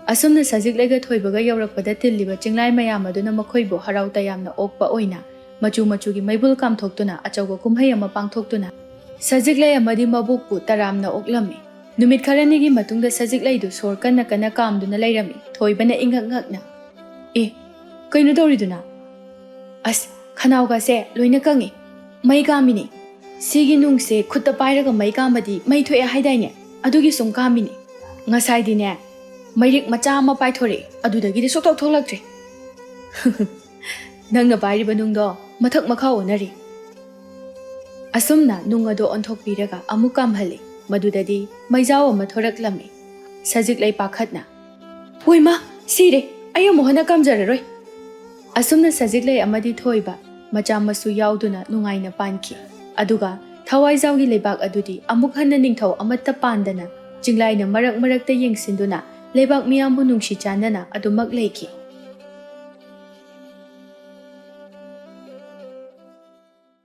ꯑꯁꯨꯝꯅ ꯁꯖꯤꯛꯂꯩꯒ ꯊꯣꯏꯕꯒ ꯌꯧꯔꯛꯄꯗ ꯇꯤꯜꯂꯤꯕ ꯆꯤꯡꯂꯥꯏ ꯃꯌꯥꯝ ꯑꯗꯨꯅ ꯃꯈꯣꯏꯕꯨ ꯍꯔꯥꯎ ꯇꯌꯥꯝꯅ ꯑꯣꯛꯄ ꯑꯣꯏꯅ ꯃꯆꯨ ꯃꯆꯨꯒꯤ ꯃꯩꯕꯨꯜ ꯀꯥꯝꯊꯣꯛꯇꯨꯅ ꯑꯆꯧꯕ ꯀꯨꯝꯍꯩ ꯑꯃ ꯄꯥꯡꯊꯣꯛꯇꯨꯅ ꯁꯖꯤꯛꯂꯩ ꯑꯃꯗꯤ ꯃꯕꯣꯛꯄꯨ ꯇꯔꯥꯝꯅ ꯑꯣꯛꯂꯝꯃꯤ꯫ ꯅꯨꯃꯤꯠ ꯈꯔꯅꯤꯒꯤ ꯃꯇꯨꯡꯗ ꯁꯖꯤꯛꯂꯩꯗꯨ ꯁꯣꯔ ꯀꯟꯅ ꯀꯟꯅ ꯀꯥꯝꯗꯨꯅ ꯂꯩꯔꯝꯃꯤ꯫ ꯊꯣꯏꯕꯅ ꯏꯉꯛ ꯉꯛꯅ, "ꯑꯦ, ꯀꯩꯅꯣ ꯇꯧꯔꯤꯗꯨꯅ?" "ꯑꯁ, ꯈꯅꯥꯎꯒꯁꯦ ꯂꯣꯏꯅ ꯀꯪꯉꯤ꯫ ꯃꯩ ꯀꯥꯝꯃꯤꯅꯤ꯫ ꯁꯤꯒꯤ ꯅꯨꯡꯁꯦ ꯈꯨꯠꯇ ꯄꯥꯏꯔꯒ ꯃꯩ ꯀꯥꯝꯕꯗꯤ ꯃꯩ ꯊꯣꯛꯑꯦ ꯍꯥꯏꯗꯥꯏꯅꯦ? ꯑꯗꯨꯒꯤ ꯁꯨꯝ ꯀꯥꯝꯃꯤꯅꯤ꯫ ꯉꯁꯥꯏꯗꯤꯅꯦ, ꯃꯩꯔꯤꯛ ꯃꯆꯥ ꯑꯃ ꯄꯥꯏꯊꯣꯔꯛꯑꯦ, ꯑꯗꯨꯗꯒꯤꯗꯤ ꯁꯨꯛꯊꯣꯛ ꯊꯣꯛꯂꯛꯇ꯭ꯔꯦ꯫" "ꯅꯪꯅ ꯄꯥꯏꯔꯤꯕ ꯅꯨꯡꯗꯣ ꯃꯊꯛ ꯃꯈꯥ ꯑꯣꯟꯅꯔꯤ꯫" ꯑꯁꯨꯝꯅ ꯅꯨꯡ ꯑꯗꯨ ꯑꯣꯟꯊꯣꯛꯄꯤꯔꯒ ꯑꯃꯨꯛ ꯀꯥꯝꯍꯜꯂꯤ꯫ ꯃꯗꯨꯗꯗꯤ ꯃꯩꯖꯥꯎ ꯑꯃ ꯊꯣꯔꯛꯂꯝꯃꯤ꯫ ꯁꯖꯤꯛꯂꯩ ꯄꯥꯈꯠꯅ, "ꯍꯣꯏꯃꯥ, ꯁꯤꯔꯦ! ꯑꯩ ꯑꯃꯨꯛ ꯍꯟꯅ ꯀꯥꯝꯖꯔꯔꯣꯏ꯫" ꯑꯁꯨꯝꯅ ꯁꯖꯤꯛꯂꯩ ꯑꯃꯗꯤ ꯊꯣꯏꯕ ꯃꯆꯥ ꯃꯁꯨ ꯌꯥꯎꯗꯨꯅ ꯅꯨꯡꯉꯥꯏꯅ ꯄꯥꯟꯈꯤ꯫ ꯑꯗꯨꯒ ꯊꯋꯥꯏꯖꯥꯎꯒꯤ ꯂꯩꯕꯥꯛ ꯑꯗꯨꯗꯤ ꯑꯃꯨꯛ ꯍꯟꯅ ꯅꯤꯡꯊꯧ ꯑꯃꯠꯇ ꯄꯥꯟꯗꯅ ꯆꯤꯡꯂꯥꯏꯅ ꯃꯔꯛ ꯃꯔꯛꯇ ꯌꯦꯡꯁꯤꯟꯗꯨꯅ ꯂꯩꯕꯥꯛ ꯃꯤꯌꯥꯝꯕꯨ ꯅꯨꯡꯁꯤ ꯆꯥꯟꯅꯅ ꯑꯗꯨꯃꯛ ꯂꯩꯈꯤ꯫